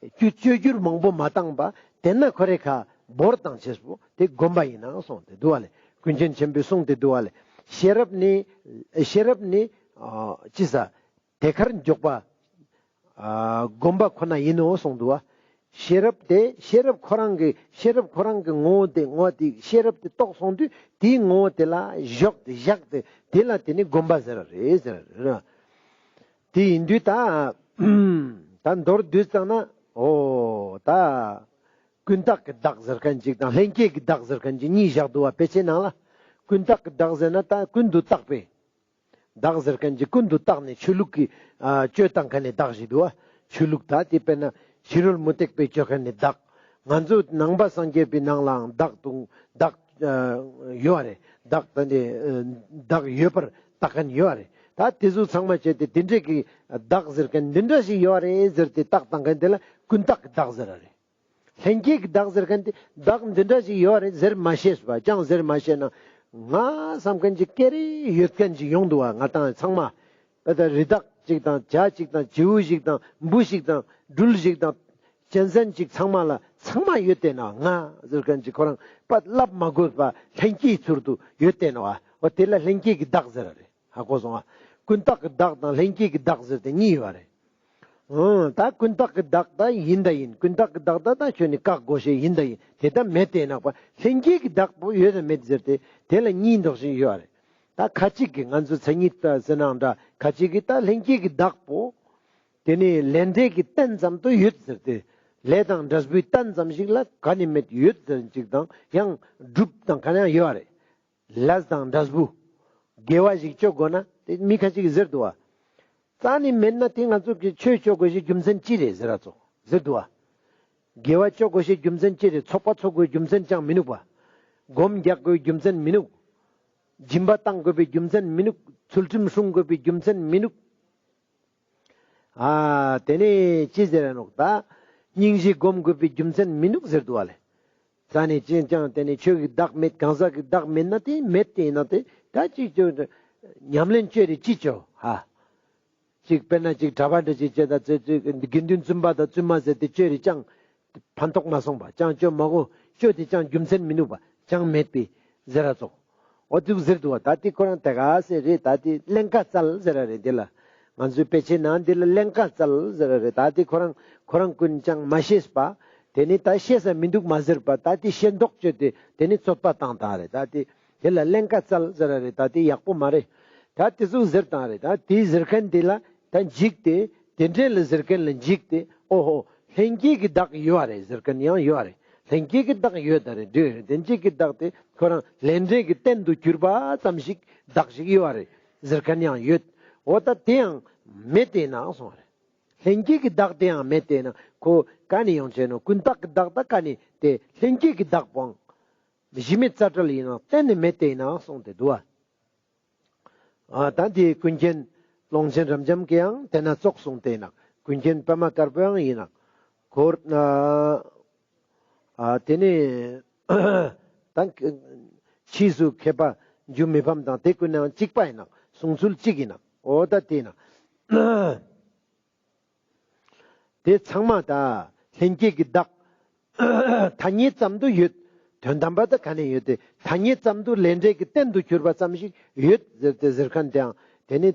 བཅོས་བཅོས་བསྒྱུར་མང་པོ་མ་བཏང་པ་དེ་ན་ཁོ་རེ་ཁ་བོར་བཏང་ཆེས་པོ་དེ་སྒོམ་པ་ཡིན་ན་གསུངས་ཏེ་འདུག་བ་ལེ། ཀུན་མཁྱེན་ཆེན་པོས་གསུངས་ཏེ་འདུག་བ་ལེ། ཤེས་རབ་ནི་ཤེས་རབ་ནི་ཨ་ཅི་ས་དེ་ཁར་འཇོག་པ། ཨ་སྒོམ་པ་ཁོ་ན་ཡིན་ནོ་གསུངས་འདུག་བ། ཤེས་རབ་དེ་ཤེས་རབ་ཁོ་རང་གི་ཤེས་རབ་ཁོ་རང་གི་ངོ་བོ་དེ་ངོ་བོ་དེ་ཤེས་རབ་དེ་རྟོགས་སོང་དུས་དེའི་ངོ་བོ་དེ་ལ་བཞག་སྟེ་བཞག་སྟེ་དེ་ལ་དེ་ནི་སྒོམ་པ་ཟེར་རེད་ཟེར་རེད། དེ་ཡིན་དུས་ད་ད་མདོར་བསྡུས་ཙང་ན་འོ་ད་ཀུན་བརྟགས་ཀྱི་བདག་ཟེར་མཁན་ཅིག་དང་ལྷན་སྐྱེས་ཀྱི་བདག་ཟེར་མཁན་ཅིག་གཉིས་བཞག་འདུག་བ། དཔེ་ཆའི་ནང་ལ་ཀུན་བརྟགས་ཀྱི་བདག་ཟེར་ན་ད་ཀུན་ཏུ་བརྟགས་པའི་བདག་ཟེར་མཁན་གྱི་ཀུན་ཏུ་བརྟགས་ནས་ཆོས་ལུགས་ཀྱི་ཨ་སྤྱོད་བཏང་མཁན་ནི་བདག་ཞིག་འདུག་བ། ཆོས་ལུགས་ད་དེ་དཔེར་ན་ཕྱི་རོལ་མུ་སྟེགས་པའི་སྤྱོད་མཁན་ནི་བདག་ང་ཚོ་ནང་པ་སངས་རྒྱས་པའི་ནང་ལའང་བདག་དང་བདག་ཨ་ཡོད་རེད། བདག་ད་ནི་ཨ་བདག་ཡོད་པར་བརྟག་མཁན་ཡོད་རེད། ད་དེ་ཚོ་ཚང་མ་བྱས་ཏེ་དེ་འདྲས་ཀྱི་བདག་ཟེར་མཁན་འདི་འདྲ་ཞིག་ཡོད་རེད་ཟེར་ཏེ་བརྟག་བཏང་མཁན་དེ་ལ་ཀུན་བརྟགས་ཀྱི་བདག་ཟེར་ར་རེད། ལྷན་སྐྱེས་ཀྱི་བདག་ཟེར་མཁན་དེ་བདག་འདི་འདྲ་ཞིག་ཡོད་རེད་ཟེར་མ་ཤེས་པ་ཅང་ཟེར་མ་ཤེས་ན་ང་བསམ་མཁན་ཅིག་ཀེ་རེ་ཡོད་མཁན་ཅིག་ཡོང་འདུག་བ། ང་དང་ཚང་མ་ད་ལྟ་རི་དྭགས་ཅིག་དང་བྱ་ཅིག་དང་བྱིའུ་ཞིག་དང་འབུ་ཞིག་དང་སྦྲུལ་ཞིག་དང་གཅན་གཟན་ཅིག་ཚང་མ་ལ་ཚང་མ་ཡོད་དེ་ན་ང་ཟེར་མཁན་ཅིག་ཁོ་རང་པ་ལབ་མ་དགོས་པ་ལྷན་སྐྱེས་ཚུལ་དུ་ཡོད་དེ་ན་བ། འོ་དེ་ལ་ལྷན་སྐྱེས་ཀྱི་བདག་ཟེར་ར་རེད། ཧ་གོ་སོང་ང་། ཀུན་བརྟགས་ཀྱི་བདག་དང་ལྷན་སྐྱེས་ཀྱི་བདག་ཟེར་ཏེ་གཉིས་ཡོད་རེད། ཨང་ད་ཀུན་བརྟགས་ཀྱི་བདག་ད་ཡིན་ད་ཡིན། ཀུན་བརྟགས་ཀྱི་བདག་ད་ད་ཁྱོད་ནི་བཀག་དགོས་ཤེས་ཡིན་ད་ཡིན། དེ་ད་མེད་དེ་ནག་པ་ལྷན་སྐྱེས་ཀྱི་བདག་པོ་ཡོད་དང་མེད་ཟེར་ཏེ་དེ་ལ་གཉིས་འདོགས་ཤིག་ཡོད་རེད། ད་ཁ་ཅིག་གིས་ང་ཚོ་མཚན་ཉིད་ད་ཟེར་ནའང་འདྲ་ཁ་ཅིག་གིས་ད་ལྷན་སྐྱེས་ཀྱི་བདག་པོ་དེ་ནི་ལས་འབྲས་ཀྱི་རྟེན་ཙམ་དུ་ཡོད་ཟེར་ཏེ་ལས་དང་འབྲས་བུའི་རྟེན་ཙམ་ཞིག་ལ་ག་ནི་མེད་ཡོད་ཟེར་ཅིག་དང་ཡང་སྒྲུབ་དང་ག་ནའང་ཡོད་རེད། ལས་དང་འབྲས་བུ། དགེ་བ་ཞིག་ཅོ་དགོས་ན་དེ་མི་ཁ་ཅིག་གིས་ཟེར་འདུག་བ། རྩ་ནི་མེད་ན་དེ་ང་ཚོ་གི་ཆོས་ཅོ་དགོས་ཤེས་རྒྱུ་མཚན་ཅི་རེད་ཟེར་ར་ཙོགས་ཟེར་འདུག་བ། དགེ་བ་ཅོ་དགོས་ཤེས་རྒྱུ་མཚན་ཅི་རེད། ཚོགས་པ་ཚོགས་དགོས་རྒྱུ་མཚན་ཅང་མི་ནུག་བ། སྒོམ་རྒྱག་དགོས་རྒྱུ་མཚན་མི་ནུག་སྦྱིན་པ་བཏང་དགོས་པའི་རྒྱུ་མཚན་མི་ནུག་ཚུལ་ཁྲིམས་སྲུང་དགོས་པའི་རྒྱུ་མཚན་མི་ནུག་ཨ་དེ་ནས་ཅི་ཟེར་ར་ནོག་ད་སྙིང་རྗེ་སྒོམ་དགོས་པའི་རྒྱུ་མཚན་མི་འདུག་ཟེར་འདུག་བ་ལེ། རྩ་ནས་ཅི་ཡིན་ཀྱང་དེ་ནས་ཆོས་ཀྱི་བདག་མེད་གང་ཟག་གི་བདག་མེད་ན་དེ་མེད་དེ་ཡིན་ན་དེ་ད་ཅིག་ཅོ་ཉམས་ལེན་ཅོས་རེ་ཅི་ཅོ་ཧ། ཅིག་དཔེར་ན་ཅིག་གྲྭ་པ་འདྲ་ཅིག་བྱས་ད་ཚོད་ཚོད་དགེ་འདུན་བཙུན་པ་དང་བཙུན་མ་ཟེར་ཏེ་ཅོས་རེ་ཅང་ཕན་ཐོགས་མ་སོང་བ་ཅང་ཅོ་མ་གོ་ཅོས་ཏེ་ཅང་རྒྱུ་མཚན་མི་འདུག་པ་ཅང་མེད་པའི་ཟེར་ར་ཙོགས། འོ་དུག་ཟེར་འདུག་བ། ད་དེ་ཁོ་རང་དེ་ག་ཟེར་རེད། ད་དེ་ཀླན་ཀ་བཙལ་ཟེར་ར་རེད། འདི་ལ་ང་ཚོའི་དཔེ་ཆའི་ནང་འདི་ལ་ཀླན་ཀ་བཙལ་ཟེར་ར་རེད། ད་དེ་ཁོ་རང་ཁོ་རང་ཀུན་ཅང་མ་ཤེས་པ་དེ་ནི་ད་ཤེས་ས་མི་འདུག་མ་ཟེར་པ་ད་དེ་ཤེས་མདོག་བཅོས་ཏེ་དེ་ནི་རྩོད་པ་བཏང་བཏང་རེད། ད་དེ་དེ་ལ་ཀླན་ཀ་བཙལ་ཟེར་ར་རེད། ད་དེ་ཡག་པོ་མ་རེད། ད་དེ་ཟུག་ཟེར་བཏང་རེད། ད་དེ་ཟེར་མཁན་དེ་ལ་ད་འཇིགས་ཏེ་དེ་འདྲས་ལ་ཟེར་མཁན་ལ་འཇིགས་ཏེ་ཨོ་ཧོ་ལྷན་སྐྱེས་ཀྱི་བདག་ཡོད་རེད་ཟེར་མཁན་ཡང་ཡོད་རེད། ལྷན་སྐྱེས་ཀྱི་བདག་ཡོད་ད་རེད་འདྲ་རེད། ལྷན་སྐྱེས་ཀྱི་བདག་དེ་ཁོ་རང་ལས་འབྲས་ཀྱི་རྟེན་དུ་གྱུར་པ་ཙམ་ཞིག་བདག་ཞིག་ཡོད་རེད་ཟེར་མཁན་ཡང་ཡོད། འོ་ད་དེ་ཡང་མེད་དེ་ན་སོང་རེད། ལྷན་སྐྱེས་ཀྱི་བདག་དེ་ཡང་མེད་དེ་ན་ཁོ་ག་ནས་ཡོང་ཆེ་ནོ། ཀུན་བརྟགས་ཀྱི་བདག་ད་ག་ནས་དེ་ལྷན་སྐྱེས་ཀྱི་བདག་པོའང་གཞི་མེད་རྩ་བྲལ་ཡིན་ན་གཏན་ནས་མེད་དེ་ན་སོང་སྟེ་འདུག་བ། ཨ་ད་འདི་ཀུན་མཁྱེན་ཀློང་ཆེན་རབ་འབྱམས་ཀྱིས་ཡང་དེ་ན་ཙོགས་གསུངས་ཏེ་ནག་ཀུན་མཁྱེན་པདྨ་དཀར་པོའང་ཡིན་ནག་འཁོར་ཨ་དེ་ནས་ད་ཕྱིས་སུ་མཁས་པ་འཇུ་མི་ཕམ་དང་དེ་ཀུན་ནའང་གཅིག་པ་ཡིན་ནག་གསུང་ཚུལ་གཅིག་ཡིན་ནག་འོ་ད་དེ་ཡིན་ནག་དེ་ཚང་མ་ད་ལྷན་སྐྱེས་ཀྱི་བདག་ཐ་སྙད་ཙམ་དུ་ཡོད། དོན་དམ་པ་ད་ག་ནས་ཡོད་དེ། ཐ་སྙད་ཙམ་དུ་ལས་འབྲས་ཀྱི་རྟེན་དུ་གྱུར་པ་ཙམ་ཞིག་ཡོད་ཟེར་ཏེ་ཟེར་མཁན་དེའང་དེ་ནི་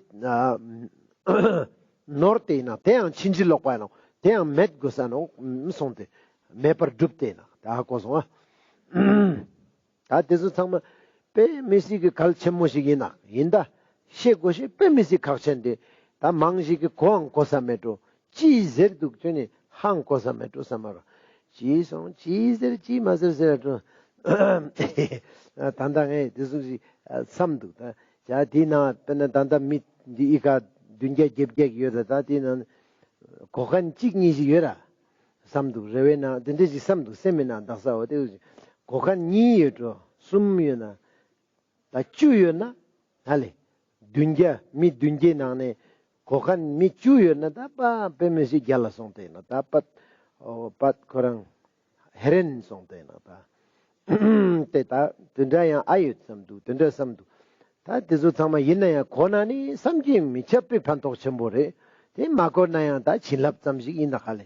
ནོར་ཏེ་ཡིན་ན་དེའང་ཕྱིན་ཅི་ལོག་པ་ཡིན་ནོ། དེའང་མེད་དགོས་ས་ནོ་གསུངས་ཏེ་མེད་པར་སྒྲུབ་སྟེ་ཡིན་ན་ད་ཧ་གོ་སོང་ཨ། ད་དེ་ཚོ་ཚང་མ་དཔེ་མི་སྲིད་ཀྱི་གལ་ཆེན་མོ་ཞིག་ཡིན་ན་ཡིན་ད་ཤེས་དགོས་ཤེས་དཔེ་མི་སྲིད་ཁག་ཆེན་དེ། ད་མང་ཞིག་གི་གོའང་གོ་ས་མེད་འགྲོ། ཅི་ཟེར་འདུག་ཅོ་ནི་ཧང་གོ་ས་མེད་འགྲོ་བསམ་མ་རོ། ཅི་སོང་ཅི་ཟེར་ཅི་མ་ཟེར་ཟེར་འགྲོ། ད་ལྟ་ངས་དེ་ཟུག་ཞིག་བསམ་འདུག་ད་ཅ་དེའི་ནང་དཔེར་ན་ད་ལྟ་མི་འདི་ཨི་ཁ་བདུན་བརྒྱ་བརྒྱད་བརྒྱ་ཡོད་ད། ད་དེའི་ནང་གོ་མཁན་གཅིག་གཉིས་ཤིག་ཡོད་ར་བསམ་འདུག་རེ་བའི་ནང་དེ་འདྲ་ཞིག་བསམ་འདུག་སེམས་མི་ནང་དག་ས་འོ་དེ་གོ་མཁན་གཉིས་ཡོད་འགྲོ་གསུམ་ཡོད་ན། ད་བཅུ་ཡོད་ན་ཧ་ལེ། བདུན་བརྒྱ་མི་བདུན་བརྒྱའི་ནང་ནས་གོ་མཁན་མི་བཅུ་ཡོད་ན་ད་པ་དཔེ་མི་སྲིད་རྒྱལ་ལ་སོང་སྟེ་ན་ད་པད་ཨོ་པད་ཁོ་རང་ཧེ་རན་སོང་སྟེ་ན་ད་དེ་ད་དེ་འདྲ་ཡང་ཨ་ཡོད་བསམ་འདུག་དེ་འདྲ་བསམ་འདུག་ད་དེ་ཚོ་ཚང་མ་ཡིན་ན་ཡང་གོ་ན་ནི་བསམ་གྱིས་མི་ཁྱབ་པའི་ཕན་ཐོགས་ཆེན་པོ་རེད། དེ་མ་གོ་ན་ཡང་ད་བྱིན་རླབས་ཙམ་ཞིག་ཡིན་ད་ཧ་ལེ།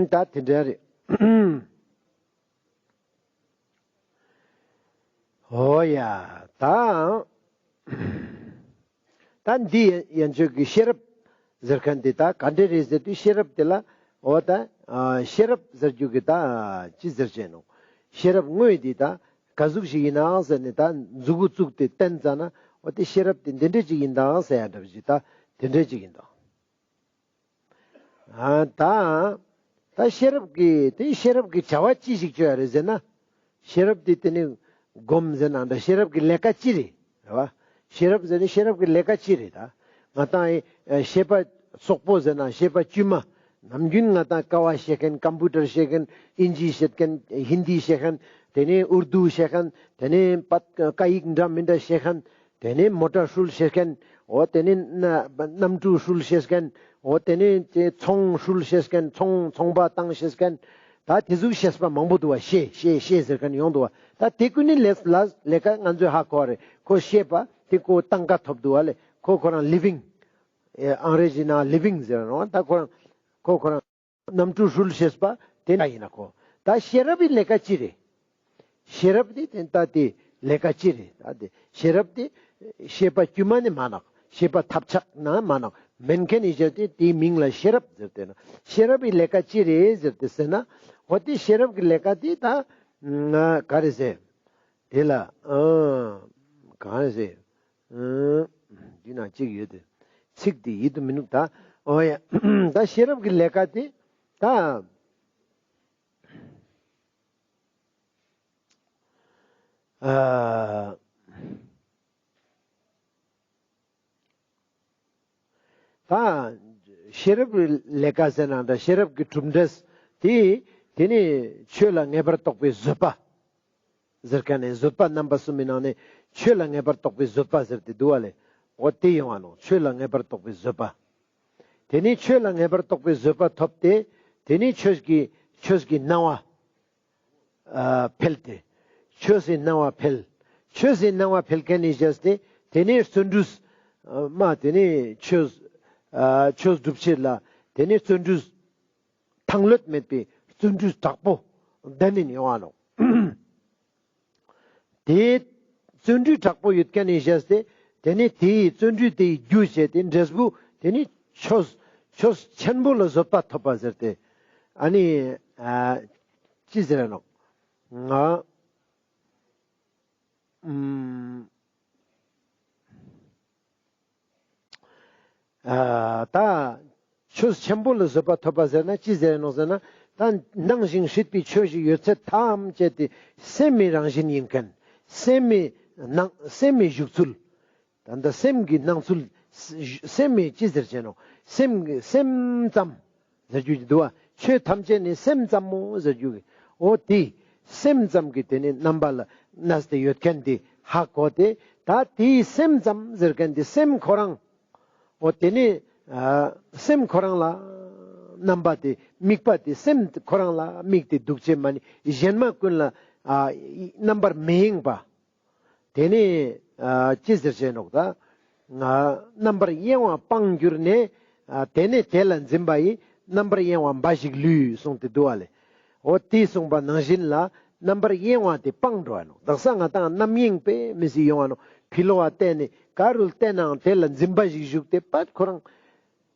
ད་དེ་འདྲ་རེད། འོ་ཡ། ད་ད་འདི་ཡན་ཆོད་ཀྱི་ཤེས་རབ་ཟེར་མཁན་འདི་ད་ག་འདྲ་རེད་ཟེར་དུས་ཤེས་རབ་དེ་ལ་འོ་ད་ཤེས་རབ་ཟེར་རྒྱུ་གི་ད་ཅི་ཟེར་ཅེས་ནོ། ཤེས་རབ་དངོས་འདི་ད་ག་ཟུག་ཞིག་ཡིན་ནའང་ཟེར་ནས་ད་མཛུ་གུ་བཙུགས་ཏེ་བསྟན་ཙ་ན་འོ་དེ་ཤེས་རབ་དེ་འདི་འདྲ་ཅིག་ཡིན་ད་ཟེར་ཡ་འདྲ་ཞིག་ད་དེ་འདྲ་ཅིག་ཡིན་ད། ཨ་ད་ད་ཤེས་རབ་ཀྱི་དེ་ཤེས་རབ་ཀྱི་བྱ་བ་ཅི་ཞིག་བཅོ་ཡ་རེད་ཟེར་ན། ཤེས་རབ་དེ་དེ་ནི་སྒོམ་ཟེར་ན་འདྲ་ཤེས་རབ་ཀྱི་ལས་ཀ་ཅི་རེད་རེད་བ། ཤེས་རབ་ཟེར་ནི་ཤེས་རབ་ཀྱི་ལས་ཀ་ཅི་རེད་ད། ང་ཏང་ཨེ་ཤེས་པ་སོག་པོ་ཟེར་ན་ཤེས་པ་དཀྱུས་མ། ནམ་རྒྱུན་ང་ཏང་ཀ་བ་ཤེས་མཁན་ཀམ་པུ་ཊར་ཤེས་མཁན་ཨིན་ཇི་ཤེས་མཁན་ཧིན་དི་ཤེས་མཁན་དེ་ནི་ཨུར་དུ་ཤེས་མཁན་དེ་ནི་པད་སྐད་ཡིག་འདྲ་མི་འདྲ་ཤེས་མཁན། དེ་ནས་མོ་ཊ་ཧྲུལ་ཤེས་མཁན། འོ་དེ་ནས་གནམ་གྲུ་ཧྲུལ་ཤེས་མཁན། འོ་དེ་ནས་ཚོང་ཧྲུལ་ཤེས་མཁན། ཚོང་ཚོང་པ་བཏང་ཤེས་མཁན། ད་དེ་ཟུག་ཤེས་པ་མང་པོ་འདུག་བ། ཤེས་ཤེས་ཤེས་ཟེར་མཁན་ཡོང་འདུག་བ། ད་དེ་ཀུན་ནི་ལས་ལ་ལས་ཀ་ང་ཚོས་ཧ་གོ་བ་རེད། ཁོ་ཤེས་པ་དེ་ཁོ་སྟངས་ཀ་ཐོབ་འདུག་བ་ལེ། ཁོ་ཁོ་རང་ལི་ཝིང་ཨེ་ཨང་རེ་ཟི་ནང་ལི་ཝིང་ཟེར་ར་ནོ། ད་ཁོ་རང་ཁོ་ཁོ་རང་གནམ་གྲུ་ཧྲུལ་ཤེས་པ་དེ་འདྲ་ཡིན་ན་ཁོ། ད་ཤེས་རབ་ཀྱི་ལས་ཀ་ཅི་རེད། ཤེས་རབ་དེ་དེ་ད་དེ་ལས་ཀ་ཅི་རེད། ད་དེ་ཤེས་རབ་དེ་ཤེས་པ་དཀྱུས་མ་ནི་མ་ནོག་ཤེས་པ་ཐབས་ཆག་ན་མ་ནོག་མེན་མཁན་ནི་ཟེར་ཏེ་དེའི་མིང་ལ་ཤེས་རབ་ཟེར་ཏེ་ན། ཤེས་རབ་ཀྱི་ལས་ཀ་ཅི་རེད་ཟེར་ཏེ་ཟེར་ན། འོ་དེ་ཤེས་རབ་ཀྱི་ལས་ཀ་དེ་ད་ང་ག་རེ་ཟེར། དེ་ལ་ཨ་ག་རེ་ཟེར། ཨ་འདི་ན་གཅིག་ཡོད་དེ། ཚིག་དེ་ཡིད་དུ་མི་ནུག་ད། འོ་ཡ། ད་ཤེས་རབ་ཀྱི་ལས་ཀ་དེ་ད་ཨ་ད་ཤེས་རབ་ཀྱི་ལས་ཀ་ཟེར་ན་ད་ཤེས་རབ་ཀྱི་གྲུབ་འབྲས་དེ་དེ་ནི་ཆོས་ལ་ངེས་པར་རྟོགས་པའི་བཟོད་པ། ཟེར་མཁན་ནི་བཟོད་པ་རྣམ་པ་གསུམ་མི་ནང་ནས་ཆོས་ལ་ངེས་པར་རྟོགས་པའི་བཟོད་པ་ཟེར་ཏེ་འདུག་བ་ལེ། འོ་དེ་ཡོང་བ་ནོ། ཆོས་ལ་ངེས་པར་རྟོགས་པའི་བཟོད་པ། དེ་ནས་ཆོས་ལ་ངེས་པར་རྟོགས་པའི་བཟོད་པ་ཐོབ་སྟེ། དེ་ནས་ཆོས་ཀྱི་ཆོས་ཀྱི་སྣང་བ་ཨ་འཕེལ་ཏེ། ཆོས་སི་སྣང་བ་འཕེལ། ཆོས་སི་སྣང་བ་འཕེལ་མཁན་ནི་བཞག་སྟེ། དེ་ནས་བརྩོན་འགྲུས་ཨ་མ་དེ་ནས་ཆོས་ཨ་ཆོས་སྒྲུབ་བྱེད་ལ་དེ་ནས་བརྩོན་འགྲུས། ཐང་ལྷོད་མེད་པའི་བརྩོན་འགྲུས་དྲག་པོ་ལྡན་ནས་ཡོང་བ་ནོ། དེའི་བརྩོན་འགྲུས་དྲག་པོ་ཡོད་མཁན་ནི་བཞག་སྟེ། དེ་ནས་དེའི་བརྩོན་འགྲུས་དེའི་རྒྱུ་བྱས་ཏེ་འབྲས་བུ་དེ་ནི་ཆོས་ཆོས་ཆེན་པོ་ལ་བཟོད་པ་ཐོབ་པ་ཟེར་ཏེ། ཨ་ནི་ཨ་ཅི་ཟེར་ནོ། ང་ཨུམ། ཨ་ད་ཆོས་ཆེན་པོ་ལ་བཟོད་པ་ཐོབ་པ་ཟེར་ན་ཅི་ཟེར་ནོག་ཟེར་ན། ད་སྣང་ཞིང་སྲིད་པའི་ཆོས་བཞི་ཡོད་ཚད་ཐམས་ཅད་དེ་སེམས་མི་རང་བཞིན་ཡིན་མཁན། སེམས་མི་སྣང་སེམས་མི་བཞུགས་ཚུལ། ད་ལྟ་སེམས་ཀྱི་སྣང་ཚུལ། སེམས་མི་ཅི་ཟེར་ཅེ་ནོག་སེམས་སེམས་ཙམ། ཟེར་རྒྱུ་ཅིག་འདུག་བ། ཆོས་ཐམས་ཅད་ནི་སེམས་ཙམ་མོ་ཟེར་རྒྱུ་གི། འོ་དེ་སེམས་ཙམ་གྱི་དེ་ནི་རྣམ་པ་ལ་གནས་ཏེ་ཡོད་མཁན་དེ་ཧ་གོ་སྟེ། ད་དེའི་སེམས་ཙམ་ཟེར་མཁན་དེ་སེམས་ཁོ་རང་། འོ་དེ་ནི་ཨ་སེམས་ཁོ་རང་ལ་རྣམ་པ་དེ་དམིགས་པ་དེ་སེམས་ཁོ་རང་ལ་དམིགས་ཏེ་འདུག་ཅེས་མ་ནི་གཞན་མ་ཀུན་ལ་ཨ་རྣམ་པར་མི་གཡེང་བ། དེ་ནས་ཨ་ཅི་ཟེར་ཅེ་ནོག་ད། ང་རྣམ་པར་གཡེང་བ་སྤངས་གྱུར་ནས། ཨ་དེ་ནས་དེ་ལ་འཛིན་པ་ཡིས། རྣམ་པར་གཡེང་བ་འབའ་ཞིག་ལུས། གསུངས་ཏེ་འདུག་བ་ལེ། འོ་དེས་གསུངས་པ་ནང་བཞིན་ལ་རྣམ་པར་གཡེང་བ་དེ་སྤངས་འགྲོ་བ་ནོག་དག་ས་ང་ཏང་རྣམ་གཡེང་པའི་མི་ཞིག་ཡོང་བ་ནོག་ཕི་ལོག་ག་བལྟས་ནས་ག་རུ་བལྟས་ནའང་དེ་ལ་འཛིན་པ་ཞིག་ཞུགས་ཏེ་པད་ཁོ་རང་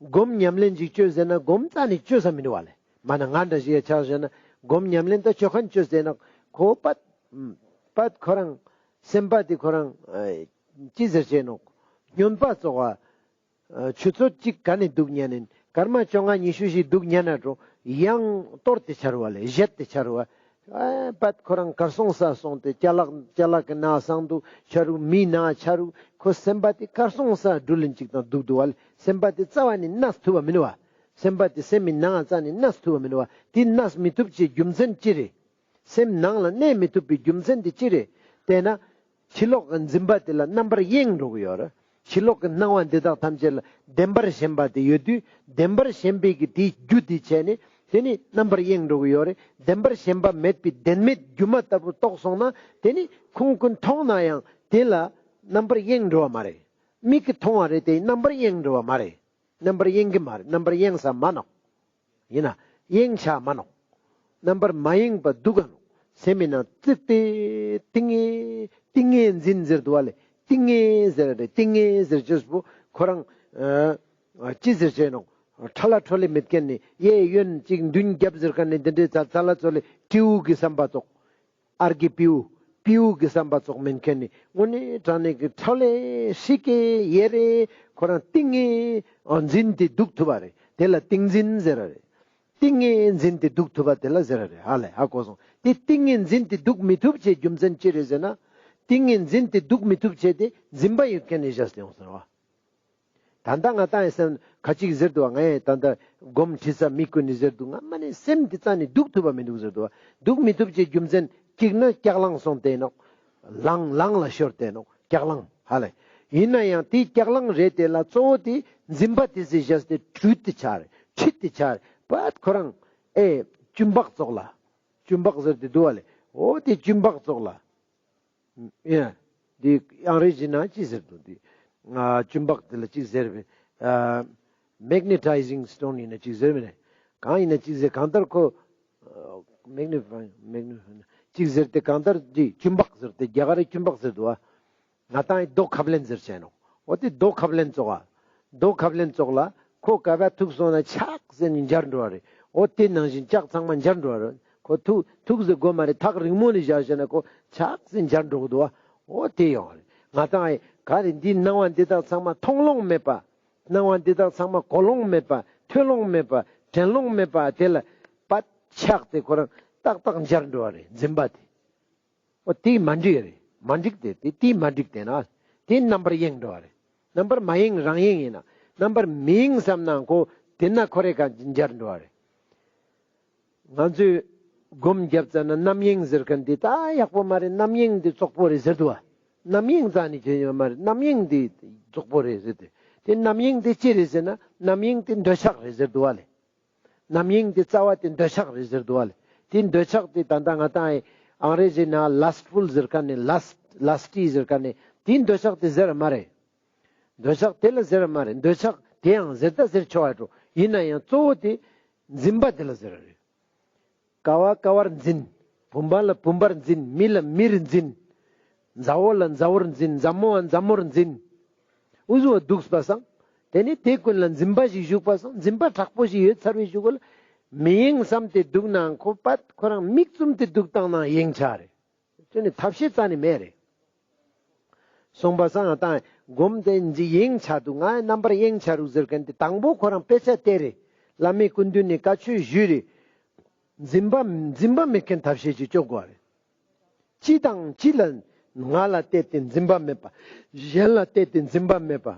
སྒོམ་ཉམས་ལེན་ཅིག་བཅོས་ཟེར་ན་སྒོམ་རྩ་ནས་བཅོས་ས་མི་འདུག་བ་ལེ། མ་ན་ང་འདྲ་ཞིག་ཡ་ཆགས་ཟེར་ན་སྒོམ་ཉམས་ལེན་ད་བཅོ་མཁན་བཅོས་ཟེར་ན་ཁོ་པད་པད་ཁོ་རང་སེམས་པ་དེ་ཁོ་རང་ཨ་ཅི་ཟེར་ཅེ་ནོག་སྨྱོན་པ་ཙོགས་ ཆུ་ཚོད་གཅིག་ག་ནས་འདུག་ཉན་ནིན། སྐར་མ་བཅོ་ལྔ་ཉི་ཤུ་ཞིག་འདུག་ཉན་ན་འགྲོ། ཡང་གཏོར་ཏེ་ཆ་རུ་བ་ལེ། བཞེད་དེ་ཆ་རུ་བ། ཨ་པད་ཁོ་རང་གར་སོང་ས་སོང་སྟེ་ཅ་ལག་ཅ་ལག་གི་ནང་སང་འདུག་ཆ་རུ། མིའི་ནང་ཆ་རུ། ཁོ་སེམས་པ་དེ་གར་སོང་ས་འགྲུལ་ལིན་ཅིག་དང་འདུག་འདུག་བ་ལེ། སེམས་པ་དེ་རྩ་བ་ནས་གནས་ཐུབ་བ་མིན་བ། སེམས་པ་དེ་སེམས་མི་ནང་རྩ་ནས་གནས་ཐུབ་བ་མིན་བ། དེ་གནས་མི་ཐུབ་ཅེས་རྒྱུ་མཚན་ཅི་རེད། སེམས་ནང་ལ་གནས་མི་ཐུབ་པའི་རྒྱུ་མཚན་དེ་ཅི་རེད་ལྟས་ན། ཕྱི་ལོགས་ཀྱི་འཛིན་པ་དེ་ལ་རྣམ་པར་གཡེང་འགྲོ་གི་ཡོད་རེད། ཕྱི་ལོགས་ཀྱི་སྣང་བ་འདི་དག་ཐམས་ཅད་ལ་བདེན་པར་ཞེན་པ་དེ་ཡོད་དུས། བདེན་པར་ཞེན་པའི་གི་དེའི་རྒྱུ་དེ་བྱས་ནས་དེ་ནི་རྣམ་པར་གཡེང་འགྲོ་གི་ཡོད་རེད། བདེན་པར་ཞེན་པ་མེད་པའི་བདེན་མེད་སྒྱུ་མ་ལྟ་བུ་རྟོགས་སོང་ན། དེ་ནི་ཁོང་གིས་མཐོང་ན་ཡང་དེ་ལ་རྣམ་པར་གཡེང་འགྲོ་བ་མ་རེད། མིག་གིས་མཐོང་བ་རེད་དེ་རྣམ་པར་གཡེང་འགྲོ་བ་མ་རེད། རྣམ་པར་གཡེང་གི་མ་རེད། རྣམ་པར་གཡེང་ས་མ་ནོག་ཡིན་ན་གཡེང་ཆ་མ་ནོག་རྣམ་པར་མ་གཡེང་བ་འདུག་ག་ནོག་སེམས་མི་ནང་བཙུགས་ཏེ་ཏིང་ངེ་ཏིང་ངེ་འཛིན་ཟེར་འདུག་བ་ལེ། ཏིང་ངེ་ཟེར་རེད། ཏིང་ངེ་ཟེར་ཅེས་པོ་ཁོ་རང་ཨ་ཅི་ཟེར་ཅེས་ནོག་ཁྲ་ལ་ཁྲོ་ལེ་མེད་མཁན་ནི་གཡས་གཡོན་གཅིག་མདུན་རྒྱབ་ཟེར་མཁན་ནི་འདི་འདྲའི་ཚ་ཚ་ལ་ཚོ་ལེ་སྤྲེའུ་གི་བསམ་པ་ཙོགས། ཨར་གི་སྤྲེའུ། སྤྲེའུ་གི་བསམ་པ་ཙོགས་མེད་མཁན་ནི་དངོས་གནས་དྲང་གནས་ཀྱི་ཁྲོ་ལེ་ཧྲིག་གེ་ཡེ་རེ་ཁོ་རང་ཏིང་ངེ་འཛིན་ཏེ་འདུག་ཐུབ་པ་རེད། དེ་ལ་ཏིང་འཛིན་ཟེར་ར་རེད། ཏིང་ངེ་འཛིན་ཏེ་འདུག་ཐུབ་པ་དེ་ལ་ཟེར་ར་རེད། ཧ་ལེ་ཧ་གོ་སོང་། དེ་ཏིང་ངེ་འཛིན་ཏེ་འདུག་མི་ཐུབ་ཅེས་རྒྱུ་མཚན་ཅི་རེད་ཟེར་ན། ཏིང་ངེ་འཛིན་ཏེ་འདུག་མི་ཐུབ་ཅེས་དེ་འཛིན་པ་ཡོད་མཁན་ནི་བཞག་སྟེ་ཡོང་ཟེར་བ། ད་ལྟ་ང་ཏང་ཡི་སེམས་ཁ་ཅིག་ཟེར་འདུག་བ། ང་ཡི་ད་ལྟ་སྒོམ་ཁྲིད་ས་མི་ཀུན་ནི་ཟེར་འདུག་ང་མ་ནི་སེམས་འདི་རྩ་ནས་འདུག་ཐུབ་པ་མི་འདུག་ཟེར་འདུག་བ། འདུག་མི་ཐུབ་ཅེས་རྒྱུ་མཚན་གཅིག་ནི་སྐྱག་ལང་སོང་སྟེ་ནོག་ལང་ལང་ལ་ཤོར་ཏེ་ནོག་སྐྱག་ལང་ཧ་ལེ། ཡིན་ན་ཡང་དེ་སྐྱག་ལང་རེད་དེ་ལ་གཙོ་བོ་དེ་འཛིན་པ་དེ་ཟེར་བཞག་སྟེ་དྲུད་དེ་ཆ་རེད། ཁྲིད་དེ་ཆ་རེད། པད་ཁོ་རང་ཨེ་ཅུམ་བག་ཙོགས་ལ། ཅུམ་བག་ཟེར་ཏེ་འདུག་བ་ལེ། འོ་དེ་ཅུམ་བག་ཙོགས་ལ། ཡ། འདི་ཨང་རེ་ཟི་ནང་ཅི་ཟེར་འདུག་འདི། ང་ཅུམ་བག་དེ་ལ་ཅི་ཟེར་བས། ཨ་magnetizing stone ཡིན་ན་ཅི་ཟེར་བས་ནས། གང་ཡིན་ན་ཅི་ཟེར་གང་ལྟར་ཁོ། magnifying magnifying ཅི་ཟེར་ཏེ་གང་ལྟར་འདི་ཅུམ་བག་ཟེར་ཏེ་རྒྱ་གར་རི་ཅུམ་བག་ཟེར་འདུག་བ། ང་ཏང་ཡི་རྡོ་ཁབ་ལེན་ཟེར་བྱས་ནོག་འོ་དེ་རྡོ་ཁབ་ལེན་ཙོགས་ཨ། རྡོ་ཁབ་ལེན་ཙོགས་ལ་ཁོ་ག་བ་ཐུག་སོང་ན་ཆག་ཟེར་ནས་འབྱར་འགྲོ་བ་རེད། འོ་དེ་ནང་བཞིན་ལྕགས་ཚང་མ་འབྱར་འགྲོ་བ་རེད། ཁོ་ཐུག་ཐུག་ཟེར་དགོས་མ་རེད། ཐག་རིང་མོ་ནས་བཞག་བྱས་ན་ཁོ་ཆག་ཟེར་འབྱར་འགྲོ་གི་འདུག་བ། འོ་དེ་ཡོང་བ་རེད། ང་ཏང་ཡི་ག་རེ་འདི་སྣང་བ་འདི་དག་ཚང་མ་མཐོང་ལོང་མེད་པ། སྣང་བ་འདི་དག་ཚང་མ་གོ་ལོང་མེད་པ། ཐོས་ལོང་མེད་པ། དྲན་ལོང་མེད་པ། དེ་ལ་པད་ཆག་སྟེ་ཁོ་རང་ཏག་ཏག་འབྱར་འགྲོ་བ་རེད། འཛིན་པ་དེ། འོ་དེ་མ་འགྲིག་རེད། མ་འགྲིག་སྟེ་དེ་དེ་མ་འགྲིག་སྟེ་ན། དེ་རྣམ་པར་གཡེང་འགྲོ་བ་རེད། རྣམ་པར་མ་གཡེང་རང་གཡེང་ཡིན་ན། རྣམ་པར་མི་གཡེང་བསམ་ན་ཁོ་དེ་ན་ཁོ་རེ་ག་འབྱར་འགྲོ་བ་རེད། ང་ཚོས་སྒོམ་རྒྱབ་ཙ་ན་རྣམ་གཡེང་ཟེར་མཁན་དེ་ད་ཡག་པོ་མ་རེད། རྣམ་གཡེང་དེ་བཙོག་པོ་རེད་ཟེར་འདུག་བ། རྣམ་གཡེང་རྩ་ནས་ཁྱོན་ཡོད་མ་རེད། རྣམ་གཡེང་དེ་བཙོག་པོ་རེད་ཟེར་ཏེ། དེ་རྣམ་གཡེང་དེ་ཅི་རེད་ཟེར་ན་རྣམ་གཡེང་དེ་འདོད་ཆགས་རེད་ཟེར་འདུག་བ་ལེ། རྣམ་གཡེང་དེ་རྩ་བ་དེ་འདོད་ཆགས་རེད་ཟེར་འདུག་བ་ལེ། དེ་འདོད་ཆགས་དེ་ད་ལྟ་ང་ཏང་ཨེ་ཨང་རེ་ཟི་ནང་lustful ཟེར་མཁན་ནི་lust lusty ཟེར་མཁན་ནི་དེ་འདོད་ཆགས་དེ་ཟེར་མ་རེད། འདོད་ཆགས་དེ་ལ་ཟེར་མ་རེད། འདོད་ཆགས་དེ་ཡང་ཟེར་ད་ཟེར་ཆོག་ཨ་འགྲོ། ཡིན་ན་ཡང་གཙོ་བོ་དེ་འཛིན་པ་དེ་ལ་ཟེར་རེད། ཀ་བ་ཀ་བར་འཛིན། བུམ་པ་ལ་བུམ་པར་འཛིན། མི་ལ་མིར་འཛིན། མཛའ་བོ་ལ་མཛའ་བོར་འཛིན། མཛའ་མོ་ལ་མཛའ་མོར་འཛིན། འུ་ཟུ་བ་འདུག་པ་སང་། དེ་ནི་དེ་ཀུན་ལ་འཛིན་པ་ཞིག་ཞུགས་པ་སང་། འཛིན་པ་དྲག་པོ་ཞིག་ཡོད་ཚར་བའི་གཞུག་གུ་ལ་མི་གཡེང་བསམ་སྟེ་འདུག་ནའང་ཁོ་པད་ཁོ་རང་མིག་བཙུམ་སྟེ་འདུག་བཏང་ནའང་གཡེང་ཆ་རེད། དེ་ནི་ཐབས་ཤེས་རྩ་ནས་མེད་རེད། སོང་པ་སང་ང་ཏང་སྒོམ་དེ་འདི་གཡེང་ཆ་འདུག་ང་རྣམ་པར་གཡེང་ཆ་རུག་ཟེར་མཁན་དེ་དང་པོ་ཁོ་རང་དཔེ་ཆ་བལྟས་རེད། བླ་མའི་སྐུ་མདུན་ནས་བཀའ་ཆོས་ཞུས་རེད། འཛིན་པ་འཛིན་པ་མེད་མཁན་ཐབས་ཤེས་ཅིག་ཅོ་དགོས་རེད། ཅི་དང་ཅི་ལ་ང་ལ་བལྟས་ཏེ་འཛིན་པ་མེད་པ། གཞན་ལ་བལྟས་ཏེ་འཛིན་པ་མེད་པ།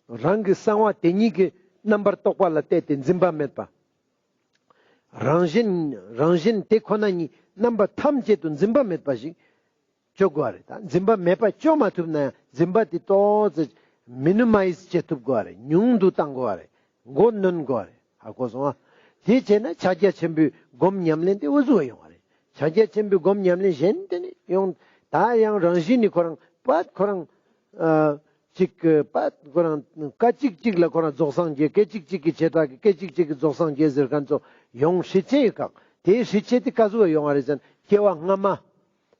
རང་གི་གསང་བ་དེ་ཉིད་ཀྱི་རྣམ་པར་རྟོག་པ་ལ་བལྟས་ཏེ་འཛིན་པ་མེད་པ། རང་བཞིན་རང་བཞིན་དེ་ཁོ་ན་ཉིད་རྣམ་པ་ཐམས་ཅད་དུ་འཛིན་པ་མེད་པ་ཞིག་ཅོ་དགོས་རེད། ད་འཛིན་པ་མེད་པ་ཅོ་མ་ཐུབ་ན་ཡང་འཛིན་པ་དེ་ཏོག་ཙམ་མི་ནི་མའིཛ་བྱེད་ཐུབ་དགོས་རེད། ཉུང་དུ་བཏང་དགོས་རེད། མགོ་གནོན་དགོས་རེད། ཧ་གོ་སོང་ཨ། དེ་བྱས་ན་ཕྱག་རྒྱ་ཆེན་པོའི་སྒོམ་ཉམས་ལེན་དེ་འུ་ཟུག་ཡོང་བ་རེད། ཕྱག་རྒྱ་ཆེན་པོའི་སྒོམ་ཉམས་ལེན་གཞན་དེ་ནི་ཡོང་། ད་ཡང་རང་བཞིན་ནི་ཁོ་རང་པད་ཁོ་རང་ཨ་ཅིག་པད་ཁོ་རང་སྐད་ཅིག་གཅིག་ལ་ཁོ་རང་རྫོགས་སངས་རྒྱས། སྐད་ཅིག་གཅིག་གི་བྱེ་བྲག་གི་སྐད་ཅིག་གཅིག་གི་རྫོགས་སངས་རྒྱས་ཟེར་མཁན་ཚོ་ཡོང་སྲིད་ཆེ་ཡོད་ཀག་དེའི་སྲིད་ཆེ་དེ་ག་ཟུག་ཡོང་བ་རེད་ཟེར་ན་སྐྱེ་བ་སྔ་མ་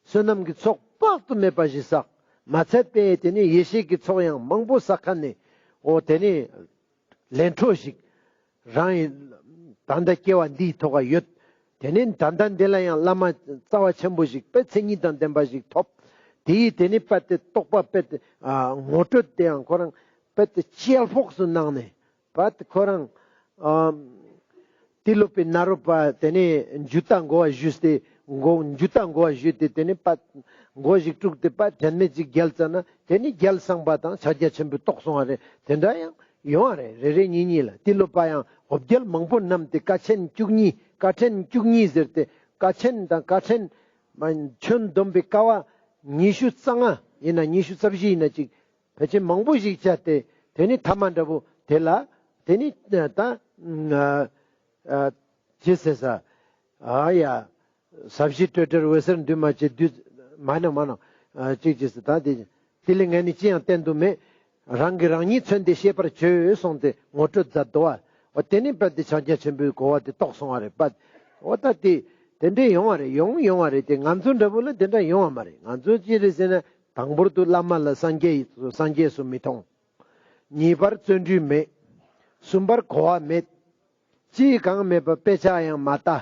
བསོད་ནམས་ཀྱི་ཚོགས་དཔག་ཏུ་མེད་པ་ཞིག་བསགས། མ་ཚད་པའི་དེ་ནི་ཡེ་ཤེས་ཀྱི་ཚོགས་ཡང་མང་པོ་བསགས་མཁན་ནི་འོ་དེ་ནི། ལས་འཕྲོ་ཞིག་རང་ཡིན། ད་ལྟ་སྐྱེ་བ་འདིའི་ཐོག་ག་ཡོད། དེ་ནས་ད་ལྟ་འདི་ལ་ཡང་བླ་མ་རྩ་བ་ཆེན་པོ་ཞིག་དཔེ་མཚན་ཉིད་དང་ལྡན་པ་ཞིག་ཐོབ། དེ་ཡིས་དེ་ནས་དཔེ་དེ་རྟོགས་པ་དཔེ་དེ་ཨ་ངོ་སྤྲོད་དེ་ཡང་ཁོ་རང་ པད་དེ་ཅལ་ཕོག་སུ་ནང་ནས་པད་ཁོ་རང་ཨ་ཏི་ལོ་པའི་ནཱ་རོ་པ་དེ་ནས་འཇུ་ཏ་མགོ་བ་ཞུས་ཏེ་མགོ་འཇུ་ཏ་མགོ་བ་ཞུས་ཏེ་དེ་ནས་པད་མགོ་ཞིག་དཀྲུགས་ཏེ་པད་དྲན་མེད་ཅིག་བརྒྱལ་ཙ་ན་དེ་ནས་བརྒྱལ་སངས་པ་དང་ཕྱག་རྒྱ་ཆེན་པོའི་རྟོགས་སོང་བ་རེད། དེ་འདྲ་ཡང་ཡོང་བ་རེད། རེ་རེ་གཉིས་གཉིས་ལ་ཏི་ལོ་པ་ཡང་འོ་བརྒྱལ་མང་པོ་བསྣམས་ཏེ་དཀའ་ཆེན་བཅུ་གཉིས་དཀའ་ཕྲན་བཅུ་གཉིས་ཟེར་ཏེ་དཀའ་ཆེན་དང་དཀའ་ཕྲན་མ་ཁྱོན་བསྡོམས་པའི་དཀའ་བ་ཉི་ཤུ་རྩ་ལྔ་ཡིན་ན་ཉི་ཤུ་རྩ་བཞི་ཡིན་ན་ཅིག་ཕལ་ཆེར་མང་པོ་ཞིག་བཅད་དེ་དེ་ནི་ཐ་མ་འདྲ་པོ་དེ་ལ་དེ་ནི་ད་ཨ་ཨ་ཅི་ཟེར་ས་ཨ་ཡ་ཟབ་ཞི་སྤྲོས་བྲལ་འོད་གསལ་འདུས་མ་བྱས་བདུད་མ་ནོག་མ་ནོག་ཨ་ཅིག་ཅིག་ཟེར་ད་དེ་དེ་ལས་ངས་ནི་ཅི་ཡང་བསྟན་དུ་མེད། རང་གིས་རང་ཉིད་མཚོན་ཏེ་ཤེས་པར་བྱོས་གསུངས་ཏེ་ངོ་སྤྲོད་མཛད་དོ་བ། འོ་དེ་ནི་དཔེ་དེ་ཕྱག་རྒྱ་ཆེན་པོའི་གོ་བ་དེ་རྟོགས་སོང་བ་རེད་པ། འོ་ད་དེ་དེ་འདྲས་ཡོང་བ་རེད། ཡོང་ཡོང་བ་རེད། དེ་ང་ཚོ་འདྲ་པོ་ལ་དེ་འདྲ་ཡོང་བ་མ་རེད། ང་ཚོ་ཅི་རེད་ཟེར་ན་དང་པོར་དུ་བླ་མ་ལ་སངས་རྒྱས་སངས་རྒྱས་སུ་མི་མཐོང་། གཉིས་པར་བརྩོན་འགྲུས་མེད། གསུམ་པར་གོ་བ་མེད། ཅི་གང་མེད་པ་དཔེ་ཆ་ཡང་མ་ལྟ།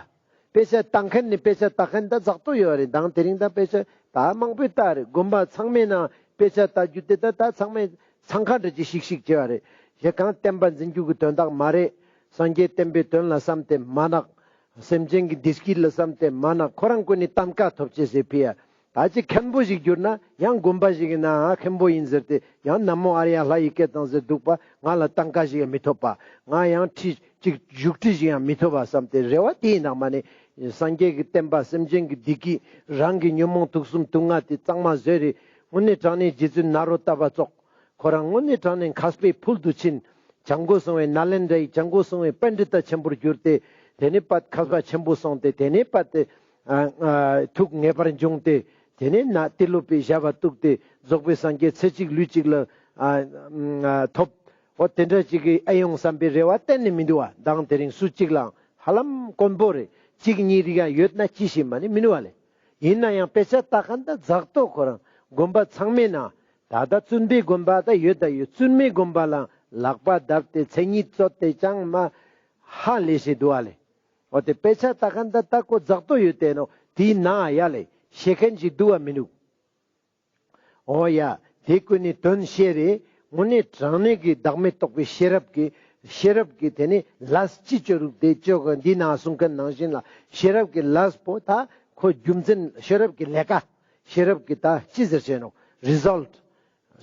དཔེ་ཆ་ལྟ་མཁན་ནི་དཔེ་ཆ་ལྟ་མཁན་ད་རྫག་ཏོ་ཡོད་རེད། མདང་དེ་རིང་ད་དཔེ་ཆ་ད་མང་པོས་ལྟ་རེད། དགོན་པ་ཚང་མའི་ནང་དཔེ་ཆ་ལྟ་རྒྱུ་དེ་ད་ད་ཚང་མས་འཚང་ཁ་འདྲ་ཅིག་ཤིག་ཤིག་བྱེད་པ་རེད། གཞན་གང་བསྟན་པ་འཛིན་རྒྱུ་གི་དོན་དག་མ་རེད། སངས་རྒྱས་བསྟན་པའི་དོན་ལ་བསམ་སྟེ་མ་ནག་སེམས་ཅན་གྱི་བདེ་སྐྱིད་ལ་བསམ་སྟེ་མ་ནག་ཁོ་རང་ཀུན་ནི་གཏན་ཁ་ཐོབ་ཅེས་ཟེར་ཕི་ཡ། ད་ཅིག་མཁན་པོ་ཞིག་གྱུར་ན་ཡང་དགོན་པ་ཞིག་ཡིན་ན་ཨ་མཁན་པོ་ཡིན་ཟེར་ཏེ་ཡང་ན་མོ་ཨཱརྱ་ལྷ་ཡི་སྐད་དང་ཟེར་འདུག་པ། ང་ལ་གཏན་ཁ་ཞིག་ཡང་མི་ཐོབ་པ། ང་ཡང་ཁྲི་ཅིག་བཞུགས་ཁྲི་ཞིག་ཡང་མི་ཐོབ་པ་བསམ་སྟེ་རེ་བ་དེའི་ནང་མ་ནས་སངས་རྒྱས་ཀྱི་བསྟན་པ་སེམས་ཅན་གྱི་བདེ་སྐྱིད་རང་གི་ཉོན་མོངས་དུག་གསུམ་དུག་ལྔ་དེ་གཙང་མ་བཟོས་རེ་དངོས་གནས་དྲང་གནས་རྗེ་བཙུན་ནཱ་རོ་ཏ་པ་ཙོགས་ཁོ་རང་དངོས་གནས་དྲང་གནས་མཁས་པའི་ཕུལ་དུ་ཕྱིན། བྱང་སྒོ་སྲུང་བའི་ནཱ་ལེནྡྲའི་བྱང་སྒོ་སྲུང་བའི་པཎྜི་ཏ་ཆེན་པོར་གྱུར་ཏེ་དེ་ནས་པད་མཁས་པ་ཆེན་པོ་སོང་སྟེ་དེ་ནས་པད་དེ་ཨ་ཨ་ཐུགས་ངེས་པར་འབྱུང་སྟེ་དེ་ནས་ན་ཏི་ལོ་པའི་ཞབས་པ་གཏུགས་ཏེ་རྫོགས་པའི་སངས་རྒྱས་ཚེ་གཅིག་ལུས་གཅིག་ལ་ཨ་ཨ་ཐོབ། འོ་དེ་འདྲ་ཅིག་གི་ཨེ་ཡོང་བསམ་པའི་རེ་བ་གཏན་ནས་མི་འདུག་བ། མདང་དེ་རིང་སུ་གཅིག་ལའང་ཧ་ལམ་དཀོན་པོ་རེད། གཅིག་གཉིས་རིགས་ཡང་ཡོད་ན་ཅི་ཞིག་མ་ནི་མི་འདུག་བ་ལེ། ཡིན་ན་ཡང་དཔེ་ཆ་ལྟ་མཁན་ད་རྫག་ཏོ་ཁོ་རང་དགོན་པ་ཚང་མའི་ནང་ད་ལྟ་བཙུན་པའི་དགོན་པ་ད་ཡོད་ད་ཡོད། བཙུན་མའི་དགོན་པ་ལ་ལག་པ་བརྡབས་ཏེ་མཚན་ཉིད་རྩོད་དེ་ཅང་མ་ཧ་ལས་ཤེས་འདུག་བ་ལེ། འོ་དེ་དཔེ་ཆ་ལྟ་མཁན་ད་ད་ཁོ་རྫག་ཏོ་ཡོད་དེ་ནོ། དེའི་ནང་ཡ་ལེ་ཤེས་མཁན་ཞིག་འདུག་བ་མི་འདུག་འོ་ཡ། དེ་ཀུན་ནི་དོན་ཤེས་རེ་དངོས་གནས་དྲང་གནས་ཀྱི་བདག་མེད་རྟོགས་པའི་ཤེས་རབ་ཀྱི་ཤེས་རབ་ཀྱི་དེ་ནི་ལས་ཅི་ཅོ་རུག་དེ་ཅོ་ག་འདི་ནང་གསུང་མཁན་ནང་བཞིན་ལ་ཤེས་རབ་ཀྱི་ལས་པོ་ད་ཁོ་རྒྱུ་མཚན་ཤེས་རབ་ཀྱི་ལས་ཀ་ཤེས་རབ་ཀྱི་ད་ཅི་ཟེར་ཆེ་ནོ་རི་ཛལ་ཊ་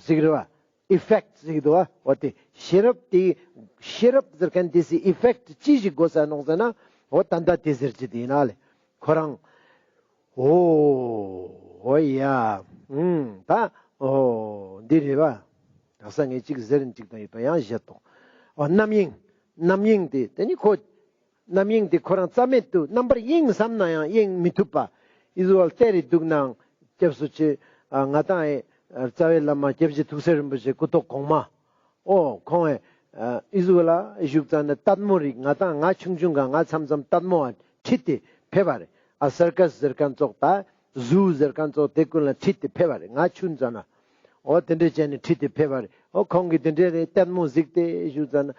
ཟིག་རེ་བ། ཨི་ཕེག་ཊ་ཟེར་གི་འདུག་བ། འོ་དེ་ཤེས་རབ་དེ་ཤེས་རབ་ཟེར་མཁན་དེ་སི་ཨི་ཕེག་ཊ་ཅི་ཞིག་དགོས་ས་ནོག་ཟེར་ན་འོ་ད་ལྟ་དེ་ཟེར་གྱི་དེ་ཡིན་ན་ལེ། ཁོ་རང་འོ་འོ་ཡ་ཨུམ་ད་འོ་འདི་རེད་བ། དག་ས་ངས་གཅིག་ཟེར་ནས་གཅིག་དང་ཡོད་པ་ཡང་བཞེད་དོ། འོ་རྣམ་གཡེང་རྣམ་གཡེང་དེ་དེ་ནི་ཁོ་རྣམ་གཡེང་དེ་ཁོ་རང་རྩ་མེད་དུ་རྣམ་པར་གཡེང་བསམ་ན་ཡང་གཡེང་མི་ཐུབ་པ། ཨི་ཟུག་བལྟས་རེ་འདུག་ནའང་སྐྱབས་སུ་མཆི། ང་དང་ཨེ་རྩ་བའི་བླ་མ་སྐྱབས་རྗེ་ཐུགས་སྲས་རིན་པོ་ཆེ་སྐུ་ཐོག་གོང་མ། འོ་ཁོང་ཨེ་ཨི་ཟུག་ལ་བཞུགས་ཙ་ན་ལྟད་མོ་རིག་ང་དང་ང་ཆུང་ཆུང་ག་ང་མཚམས་མཚམས་ལྟད་མོ་ཁྲིད་དེ་ཕེབས་པ་རེད། ཨ་སར་ཀས་ཟེར་མཁན་ཙོགས་ད་ཟུ་ཟེར་མཁན་ཙོགས་དེ་ཀུན་ལ་ཁྲིད་དེ་ཕེབས་པ་རེད། ང་ཆུང་ཙ་ན་འོ་དེ་འདྲས་བྱས་ནས་ཁྲིད་དེ་ཕེབས་པ་རེད། འོ་ཁོང་གིས་དེ་འདྲས་རེད་ལྟད་མོ་གཟིགས་ཏེ་བཞུགས་ཙ་ན།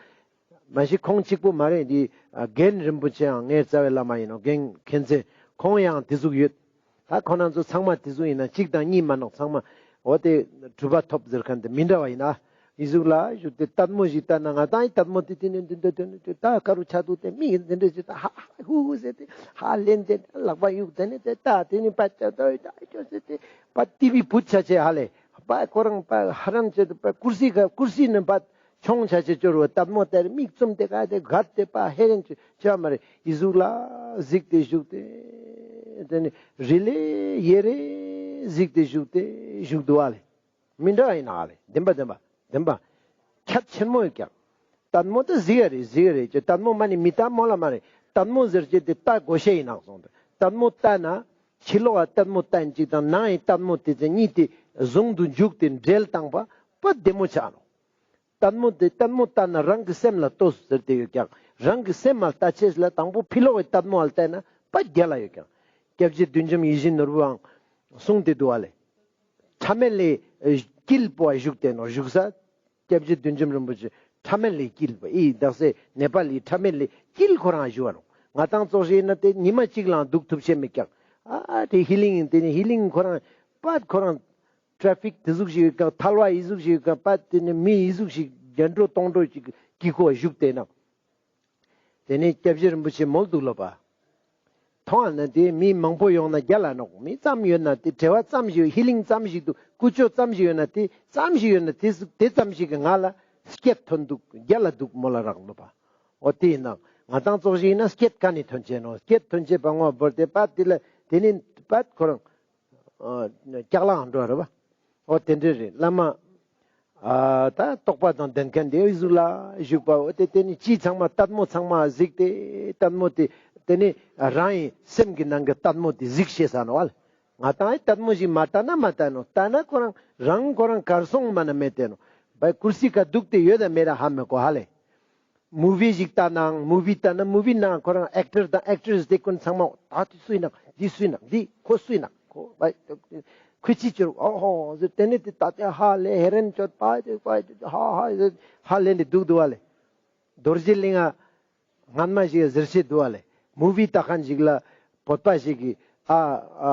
མ་གཞི་ཁོང་གཅིག་པོ་མ་རེད། འདི་རྒན་རིན་པོ་ཆེའང་ངའི་རྩ་བའི་བླ་མ་ཡིན་ནོ། རྒན་མཁྱེན་བརྩེ་ཁོང་ཡང་དེ་ཟུག་ཡོད། ད་ཁོ་རང་ཚོ་ཚང་མ་དེ་ཟུག་ཡིན་ན་གཅིག་དང་གཉིས་མ་ནོག་ཚང་མ་འོ་དེ་གྲུབ་པ་ཐོབ་ཟེར་མཁན་དེ་མི་འདྲ་བ་ཡིན་ན། ཨི་ཟུག་ལ་བཞུགས་ཏེ་ལྟད་མོ་ཞིག་ལྟ་ན་ང་དང་ཨི་ལྟད་མོ་དེ་དེ་ནས་འདི་འདྲ་དེ་ནས་དེ་ད་དཀར་རུ་ཆ་འདུག་སྟེ་མིག་འདི་འདྲ་ཞིག་ད་ཧ་ཧ་ཧུ་ཧུ་ཟེར་ཏེ་ཧ་ལེན་ཏེ་ལག་པ་གཡུག་དེ་ནས་དེ་ད་དེ་ནས་པ་ཅ་ད་ད་ཅོ་ཟེར་ཏེ་པ་ཏི་བི་བུད་ཆ་ཆེ་ཧ་ལེ་པ་ཁོ་རང་པ་ཧ་རན་ཆེ་པ་ཀུར་སི་ག་ཀུར་སི་ནས་པ། ཆོང་ཆ་ཆེ་ཅོ་རུ་བ་ལྟད་མོ་དེར་མིག་བཙུམ་སྟེ་ག་དེ་གད་དེ་པ་ཧེ་རན་ཅོ་ཅོ་མ་རེད། ཨི་ཟུག་ལ་གཟིགས་ཏེ་བཞུགས་ཏེ་དེ་ནི་རི་ལེ་ཡེ་རེ་གཟིགས་ཏེ་བཞུགས་ཏེ་བཞུགས་འདུག་བ་ལེ། མི་འདྲ་བ་ཡིན་ན་ཨ་ལེ་བདེན་པ་བདེན་པ་བདེན་པ། ཁྱད་ཆེན་མོ་ཡོད་ཀྱང་། ལྟད་མོ་དེ་གཟིགས་ཡ་རེད་གཟིགས་ཡ་རེད་ཅེ་ལྟད་མོ་མ་ནི་མི་ལྟད་མོ་ལ་མ་རེད། ལྟད་མོ་ཟེར་ཅེ་དེ་ལྟ་དགོས་ཤེས་ཡིན་ནག་སོང་དེ་ལྟད་མོ་ལྟ་ན་ཕྱི་ལོགས་ལ་ལྟད་མོ་ལྟ་ཡིན་ཅིག་དང་ནང་ཡི་ལྟད་མོ་དེ་ཚེ་གཉིས་དེ་ཟུང་དུ་འཇུག་སྟེ་འབྲེལ་བཏང་པ་པ་བདེ་མོ་ཆགས་ནོ། ལྟད་མོ་དེ་ལྟད་མོ་ལྟ་ན་རང་གི་སེམས་ལ་ལྟོས་ཟེར་ཏེ་ཡོད་ཀྱང་རང་གི་སེམས་ལ་ལྟ་ཆེས་ལ་དང་པོ་ཕི་ལོག་གི་ལྟད་མོ་ལ་ལྟས་ན་པ་རྒྱལ་ལ་ཡོད་ཀྱང་། སྐྱབས་རྗེ་བདུད་འཇོམས་ཡིད་བཞིན་ནོར་བུའང་གསུངས་ཏེ་འདུག་བ་ལེ། ཕྲ་མེན་ལས་དཀྱིལ་པོ་བ་བཞུགས་ཏེ་ནོ་བཞུགས་ས། སྐྱབས་རྗེ་བདུད་འཇོམས་རིན་པོ་ཆེ་ཕྲ་མེན་ལས་དཀྱིལ་པོ་ཨི་དག་སེ་ནེ་པ་ལི་ཕྲ་མེན་ལས་དཀྱིལ་ཁོ་རང་བཞུགས་བ་ནོ། ང་དང་ཙོགས་ཤིག་ཡིན་ན་དེ་ཉི་མ་གཅིག་ལའང་འདུག་ཐུབ་ཤེས་མེད་ཀྱང་ཨ་དེ་ཧི་ལིང་ཡིན་དེ་ནི་ཧི་ལིང་ཁོ་རང་པ་ཁོ་རང་། ཊྲ་ཕིག་དེ་ཟུག་ཞིག་ཡོད་ཀྱང་ཐལ་བ་ཨི་ཟུག་ཞིག་ཡོད་ཀྱང་པ་དེ་ནི་མི་ཨི་ཟུག་ཞིག་ བརྒྱ་འགྲོ་སྟོང་འགྲོ་ཅིག་གི་ཀོ་བཞུགས་ཏེ་ན། དེ་ནས་སྐྱབས་རྗེ་རིན་པོ་ཆེ་མོལ་འདུག་ལོ་པ། མཐོང་བ་ན་དེ་མི་མང་པོ་ཡོང་ན་རྒྱལ་ལ་ནོག་མི་ཙམ་ཡོད་ན་དེ་བྲེལ་བ་ཙམ་ཞིག་ཧི་ལིང་ཙམ་ཞིག་འདུག་ཀུ་ཅོ་ཙམ་ཞིག་ཡོད་ན་དེ་ཙམ་ཞིག་ཡོད་ན་དེ་ཟུག་དེ་ཙམ་ཞིག་གི་ང་ལ་སྐྱིད་ཐོན་འདུག་རྒྱལ་ལ་འདུག་མོལ་ལ་རག་ལོ་པ། འོ་དེ་ཡིན་ན་ང་ཏང་ཙོགས་ཞིག་ཡིན་ན་སྐྱིད་ག་ནས་ཐོན་ཆེ་ནོ། སྐྱིད་ཐོན་ཆེ་པ་ངོ་བོར་ཏེ་པ་དེ་ལ་དེ་ནས་པ་ཁོ་རང་ཨ་ཀྱག་ལའང་འགྲོ་རེད་བ། འོ་དེ་འདྲ་རེད་བླ་མ། ཨ་ད་རྟོགས་པ་དང་ལྡན་མཁན་དེ་ཟུག་ལ་བཞུགས་པ། འོ་དེ་དེ་ནི་ཅི་ཚང་མ་ལྟད་མོ་ཚང་མ་གཟིགས་ཏེ་ལྟད་མོ་དེ་དེ་ནི་རང་ཡི་སེམས་ཀྱི་ནང་གི་ལྟད་མོ་དེ་གཟིགས་ཤེས་ས་ནོ་བ་ལེ། ང་ཏང་ཨེ་ལྟད་མོ་ཞིག་མ་ལྟ་ན་མ་ལྟ་ནོ། ལྟ་ན་ཁོ་རང་རང་ཁོ་རང་གར་སོང་མ་ན་མེད་དེ་ནོ། བའི་ཀུར་སི་ཀ་འདུག་སྟེ་ཡོད་ད་མེད་ད་ཧ་མི་གོ་ཧ་ལེ། མུ་བི་ཞིག་ལྟ་ནའང་མུ་བི་ལྟ་ན་མུ་བི་ནང་ཁོ་རང་ཨེག་ཊར་དང་ཨེག་ཊྲེས་དེ་ཀུན་ཚང་མ་ད་དེ་སུའི་ནང་འདི་སུའི་ནང་འདི་ཁོ་སུའི་ནང་ཁོ་བ་ཁོ་ཅི་ཅོ་ཨོ་ཧོ་ཟེར་དེ་ནས་དེ་ད་དེ་ཧ་ལས་ཧེ་རན་ཅོད་པ་དེ་པ་དེ་ཧ་ཧ་ཟེར་ཧ་ལས་ནས་འདུག་འདུག་བ་ལེ། རྡོ་རྗེ་གླིང་ང་སྔན་མ་ཞིག་ཟེར་ཤེས་འདུག་བ་ལེ། མུ་བི་ལྟ་མཁན་ཞིག་ལ་བོད་པ་ཞིག་གིས་ཨ་ཨ་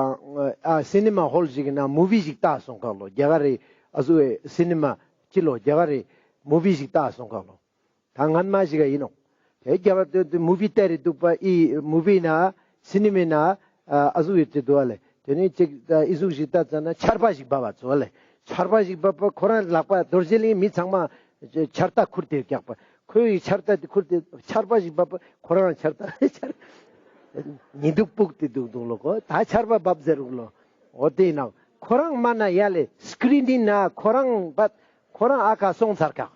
ཨ་སི་ནི་མ་ཧོལ་ཞིག་གི་ནང་མུ་བི་ཞིག་ལྟ་སོང་ཁག་ལོ། རྒྱ་གར་རི་ཨ་ཟུ་བའི་སི་ནི་མ་ཅི་ལོ་རྒྱ་གར་རི་མུ་བི་ཞིག་ལྟ་སོང་ཁག་ལོ། ད་སྔན་མ་ཞིག་ག་ཡིན་ནོག་དེ་རྒྱ་གར་དེ་དེ་མུ་བི་ལྟ་རེ་འདུག་པ། ཨི་མུ་བི་ན་སི་ནི་མའི་ན་ཨ་ཟུག་ཡོད་དེ་འདུག་བ་ལེ། དེ་ནས་ཅིག་ཨི་ཟུག་ཞིག་ལྟ་ཙ་ན་ཆར་པ་ཞིག་བབས་པ་ཚོ་ལེ། ཆར་པ་ཞིག་བབས་པ་ཁོ་རང་ལག་པ་རྡོ་རྗེ་གླིང་མི་ཚང་མ་ཆར་རྟ་ཁུར་ཏེ་རྒྱག་པ། ཁོའི་ཆར་རྟ་དེ་ཁུར་ཏེ་ཆར་པ་ཞིག་བབས་པ་ཁོ་རང་ཆར་རྟ་ཆར་ཉི་འདུག་སྤུག་སྟེ་འདུག་འདུག་ལོ། ཁོ་ད་ཆར་པ་བབས་ཟེར་རུག་ལོ། འོ་དེ་ཡིན་ན་ཁོ་རང་མ་ན་ཡ་ལེ་སི་ཀྲིན་ནི་ན་ཁོ་རང་བ་ཁོ་རང་ཨ་ཁ་སོང་ཚར་ཁག་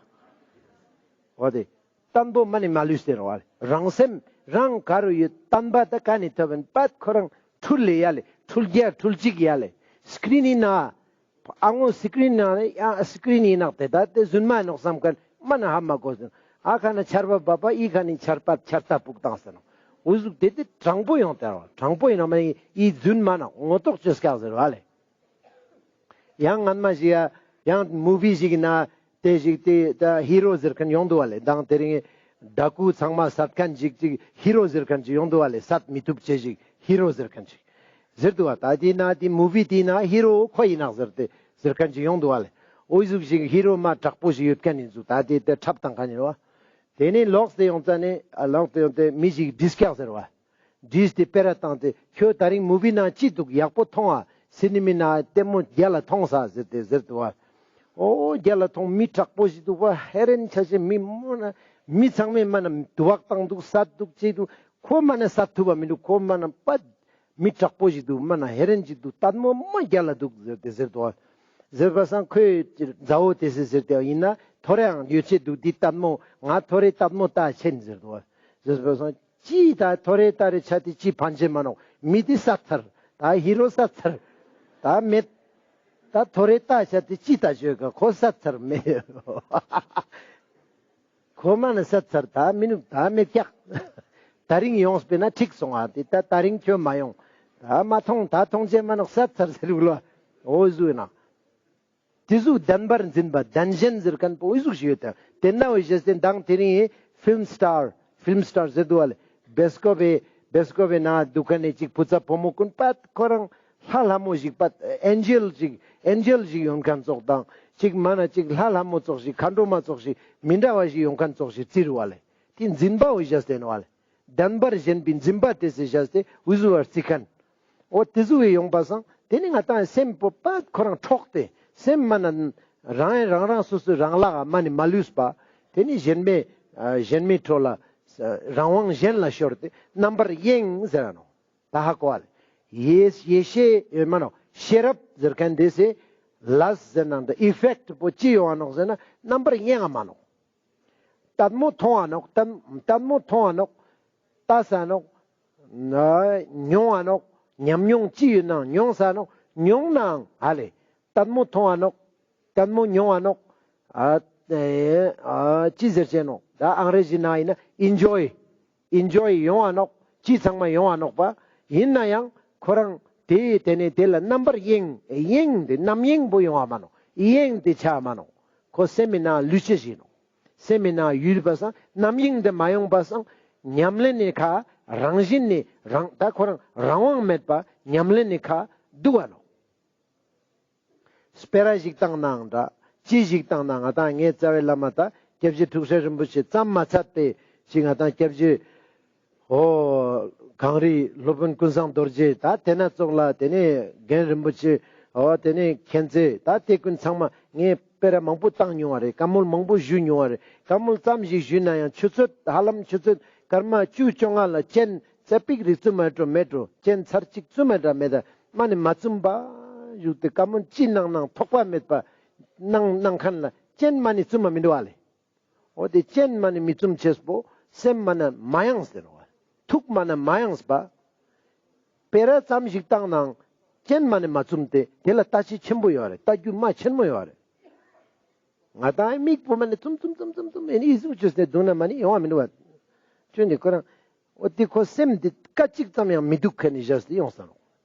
འོ་དེ། བརྟན་པོ་མ་ནི་མ་ལུས་ཟེར་བ་ལེ། རང་སེམས་རང་ག་རུ་ཡོད་བརྟན་པ་ད་ག་ནས་ཐོབ་ཡིན་པད་ཁོ་རང་འཁྲུལ་ལེ་ཡ་ལེ། འཁྲུལ་རྒྱ་འཁྲུལ་ཅིག་ཡ་ལེ། སི་ཀྲིན་ནི་ན་ཨ་ངོ་སི་ཀྲིན་ནང་ནས་ཡང་སི་ཀྲིན་ཡིན་ནག་དེ་ད་དེ་རྫུན་མ་ནོག་བསམ་མཁན་མ་ན་ཧ་མ་གོ་ཟེར། ཨ་ཁ་ན་ཆར་པ་བབས་པ་ཨི་ཁ་ནི་ཆར་པ་ཆར་རྟ་སྤུག་བཏང་ཟེར་ནོ། འུ་ཟུག་དེ་དེ་དྲང་པོ་ཡོང་དེ་རོ། དྲང་པོ་ཡིན་ན་མ་ནི་ཨི་རྫུན་མ་ནོག་ངོ་ཐོག་ཅོས་ཀག་ཟེར་བ་ལེ། ཡང་སྔན་མ་ཞིག་ཡ་ཡང་མུ་བི་ཞིག་ན་དེ་ཞིག་དེ་ད་ཧི་རོ་ཟེར་མཁན་ཡོང་འདུག་བ་ལེ། མདང་དེ་རིང་ཌ་ཀུ་ཚང་མ་བསད་མཁན་ཞིག་ཅིག་ཧི་རོ་ཟེར་མཁན་ཅིག་ཡོང་འདུག་བ་ལེ། བསད་མི་ཐུབ་ཅེས་ཞིག་ཧི་རོ་ཟེར་མཁན་ཅིག་ཟེར་འདུག་བ། ད་དེ་ན་དེ་མུ་བི་དེ་ན་ཧི་རོ་ཁོ་ཡིན་ནག་ཟེར་ཏེ་ཟེར་མཁན་ཅིག་ཡོང་འདུག་བ་ལེ། འོ་ཟུག་ཞིག་ཧི་རོ་མ་དྲག་པོ་ཞིག་ཡོད་མཁན་ཡིན་ཟུག་ད་དེ་དེ་འཁྲབ་བཏང་མཁན་ཡིན་བ། དེ་ནས་ལོག་སྟེ་ཡོང་ཙ་ནས་ཨ་ལོག་སྟེ་ཡོང་སྟེ་མི་ཞིག་བྲིས་ཀག་ཟེར་བ། བྲིས་ཏེ་སྤེ་ར་བཏང་སྟེ་ཁྱོད་ད་རིང་མུ་བི་ནང་ཅི་འདུག་ཡག་པོ་མཐོང་ཨ། སི་ནི་མའི་ནང་ལྟད་མོ་རྒྱལ་ལ་མཐོང་ས་ཟེར་ཏེ་ཟེར་འདུག་བ། ཨོ་རྒྱལ་ལ་མཐོང་མི་དྲག་པོ་ཞིག་འདུག་བ། ཧེ་རན་ཆ་ཤེས་མི་མོ་ན་མི་ཚང་མས་མ་ན་དུ་བག་བཏང་འདུག་བསད་འདུག་ཅི་འདུག་ཁོ་མ་ན་བསད་ཐུབ་བ་མི་འདུག་ཁོ་མ་ན་པ་མི་དྲག་པོ་ཞིག་འདུག་མ་ན་ཧེ་རན་ཞིག་འདུག་ལྟད་མོ་མ་རྒྱལ་ལ་འདུག་ཟེར་ཏེ་ཟེར་འདུག་བ། ཟེར་བ་སང་ཁོའི་མཛའ་བོ་དེ་སེ་ཟེར་ཏེ་ཡིན་ན་ཐོ་རེ་ཡང་ཡོད་ཆེ་འདུག་འདི་ལྟད་མོ་ང་ཐོ་རེ་ལྟད་མོ་ལྟ་ཆེན་ཟེར་འདུག་བ། ཟེར་བ་སང་ཅི་ད་ཐོ་རེ་ལྟ་རེ་ཆ་དེ་ཅི་ཕན་ཆེ་མ་ནོག་མི་དེ་བསད་ཚར། ད་ཧི་རོ་བསད་ཚར། ད་མེད། ད་ཐོ་རེ་ལྟ་ཆ་དེ་ཅི་ལྟ་བཅོས་ག་ཁོ་བསད་ཚར་མེད། ཁོ་མ་ན་བསད་ཚར། ད་མི་ནུག་ད་མེད་ཀྱག་ད་རིང་ཡོངས་པས་ན་འགྲིག་སོང་ཨ། དེ་ད་ད་རིང་ཁྱོད་མ་ཡོང་། ད་མ་མཐོང་ད་མཐོང་ཆེ་མ་ནོག་བསད་ཚར་ཟེར་བ་ལ། འོ་ཟུག་ན། དེ་ཟུག་བདེན་པར་འཛིན་པ་བདེན་ཞེན་ཟེར་མཁན་པོ་འི་ཟུག་ཞིག་ཡོད་དེ། དེ་ན་འོ་ཞེས་ཏེ་མདང་དེ་རིང་ཕིལམ་སི་ཊར་ཕིལམ་སི་ཊར་ཟེར་འདུག་བ་ལེ། བེ་སི་ཀོབ་པའི་བེ་སི་ཀོབ་པའི་ནང་འདུག་མཁན་ནི་ཅིག་བུ་ཚ་བུ་མོ་ཀུན་པད་ཁོ་རང་ལྷ་ལྷ་མོ་ཞིག་པད་ཨེན་ཇེལ་ཞིག་ཨེན་ཇེལ་ཞིག་ཡོང་མཁན་ཙོགས་དང་ཅིག་མ་ན་ཅིག་ལྷ་ལྷ་མོ་ཙོགས་ཞིག་མཁའ་འགྲོ་མ་ཙོགས་ཞིག་མི་འདྲ་བ་ཞིག་ཡོང་མཁན་ཙོགས་ཞིག་བརྩི་རུ་བ་ལེ། དེ་འཛིན་པ་འོ་ཞེས་ཏེ་ནོ་བ་ལེ། བདེན་པར་ཞེན་པའི་འཛིན་པ་དེ་སེ་བཞག་སྟེ་འུ་ཟུག་བར་བརྩི་མཁན། འོ་དེ་ཟུག་གི་ཡོང་པ་སང་དེ་ནི་ང་ཏང་སེམས་པོ་པད་ཁོ་རང་འཕྲོག་སྟེ་སེམས་མ་ན་རང་ཡང་རང་རང་སོ་སོའི་རང་ལག་མ་ནི་མ་ལུས་པ། དེ་ནི་ཞེན་མེད་ཨ་ཞེན་མེད་འཕྲོ་ལ་ཨ་རང་དབང་གཞན་ལ་ཤོར་ཏེ་རྣམ་པར་གཡེང་ཟེར་ར་ནོ། ད་ཧ་གོ་བ་ལེ། ཡེ་ཡེ་ཤེས་ཨེ་མ་ནོ་ཤེས་རབ་ཟེར་མཁན་དེ་སེ་ལས་ཟེར་ན་འདི་ཨི་ཕེག་ཊི་པོ་ཅི་ཡོང་བ་ནོག་ཟེར་ན་རྣམ་པར་གཡེང་བ་མ་ནོག་ལྟད་མོ་མཐོང་བ་ནོག་ལྟད་ལྟད་མོ་མཐོང་བ་ནོག་ལྟ་ས་ནོག་ན་མྱོང་བ་ནོག་ཉམས་མྱོང་ཅི་ཡོད་ནའང་མྱོང་ས་ནོག་མྱོང་ནའང་ཧ་ལེ། ལྟད་མོ་མཐོང་བ་ནོག་ལྟད་མོ་མྱོང་བ་ནོག་ཨ་ཨ་ཅི་ཟེར་ཅེ་ནོག་ད་ཨང་རེ་ཟི་ནང་ཡིན་ན་ཨིན་ཇོའི་ཨིན་ཇོའི་ཡོང་བ་ནོག་ཅི་ཚང་མ་ཡོང་བ་ནོག་པ། ཡིན་ན་ཡང་ཁོ་རང་དེ་དེ་ནས་དེ་ལ་རྣམ་པར་གཡེང་གཡེང་དེ་རྣམ་གཡེང་པོ་ཡོང་བ་མ་ནོག་གཡེང་དེ་ཆ་མ་ནོག་ཁོ་སེམས་མི་ནང་ལུས་ཅེས་ཡིན་ནོག་སེམས་མི་ནང་ཡུལ་པ་སང་རྣམ་གཡེང་དེ་མ་ཡོང་པ་སང་ཉམས་ལེན་ནི་ཁ་རང་བཞིན་ནི་རང་ད་ཁོ་རང་རང་དབང་མེད་པ་ཉམས་ལེན་ནི་ཁ་འདུག་བ་ནོག་སྤེ་ར་ཞིག་བཏང་ནའང་འདྲ་ཅི་ཞིག་བཏང་ན་ང་ཏང་ངའི་རྩ་བའི་བླ་མ་ད་ སྐྱབས་རྗེ་འཁྲུག་ཤྲ་རིན་པོ་ཆེ་ཙམ་མ་ཚད་དེ་ཅིག་ང་དང་སྐྱབས་རྗེ་འོ་གངས་རི་སློབ་དཔོན་ཀུན་བཟང་རྡོ་རྗེ་ད་དེ་ན་ཙོགས་ལ་དེ་ནས་རྒན་རིན་པོ་ཆེ་འོ་དེ་ནས་མཁྱེན་བརྩེ་ད་དེ་ཀུན་ཚང་མ་ངས་སྤེ་ར་མང་པོ་བཏང་མྱོང་བ་རེད། བཀའ་མོལ་མང་པོ་ཞུས་མྱོང་བ་རེད། བཀའ་མོལ་ཙམ་ཞིག་ཞུས་ན་ཡང་ཆུ་ཚོད་ཧ་ལམ་ཆུ་ཚོད་སྐར་མ་བཅུ་བཅོ་ལྔ་ལ་སྤྱན་ཙ་པིག་རིག་བཙུམ་མ་འགྲོ་མེད་འགྲོ་སྤྱན་ཚར་གཅིག་བཙུམ་མ་འདྲ་མེད་ད་མ་ནི་མ་བཙུམ་པ་བཞུགས་ཏེ་བཀའ་མོལ་ཅི་གནང་གནང་ཐོགས་པ་མེད་པ་གནང་གནང་མཁན་ལ་སྤྱན་མ་ནི་བཙུམ་མ་མི་འགྲོ་བ་ལེ། འོ་དེ་སྤྱན་མ་ནི་མི་བཙུམ་ཅེས་པོ་སེམས་མ་ན་མ་ཡེངས་ཟེར་བ། ཐུགས་མ་ན་མ་ཡེངས་པ། སྤེ་ར་ཙམ་ཞིག་བཏང་ནའང་སྤྱན་མ་ནི་མ་བཙུམ་སྟེ་དེ་ལ་ལྟ་ཅི་ཆེན་པོ་ཡོད་རེད། ལྟ་རྒྱུ་མ་ཆེན་མོ་ཡོད་རེད། ང་དང་མིག་པོ་མ་ནི་བཙུམ་བཙུམ་བཙུམ་བཙུམ་ཨེ་ནི་ཨི་ཟུག་བཅོས་ཏེ་འདུག་ན་མ་ནི་ཡོང་བ་མི་འདུག་བ། ཁྱོད་ནི་ཁོ་རང་འོ་དེ་ཁོ་སེམས་འདི་སྐད་ཅིག་ཙམ་ཡང་མི་སྡུག་མཁན་ནི་བཞག་སྟེ་ཡོང་ས་ནོ།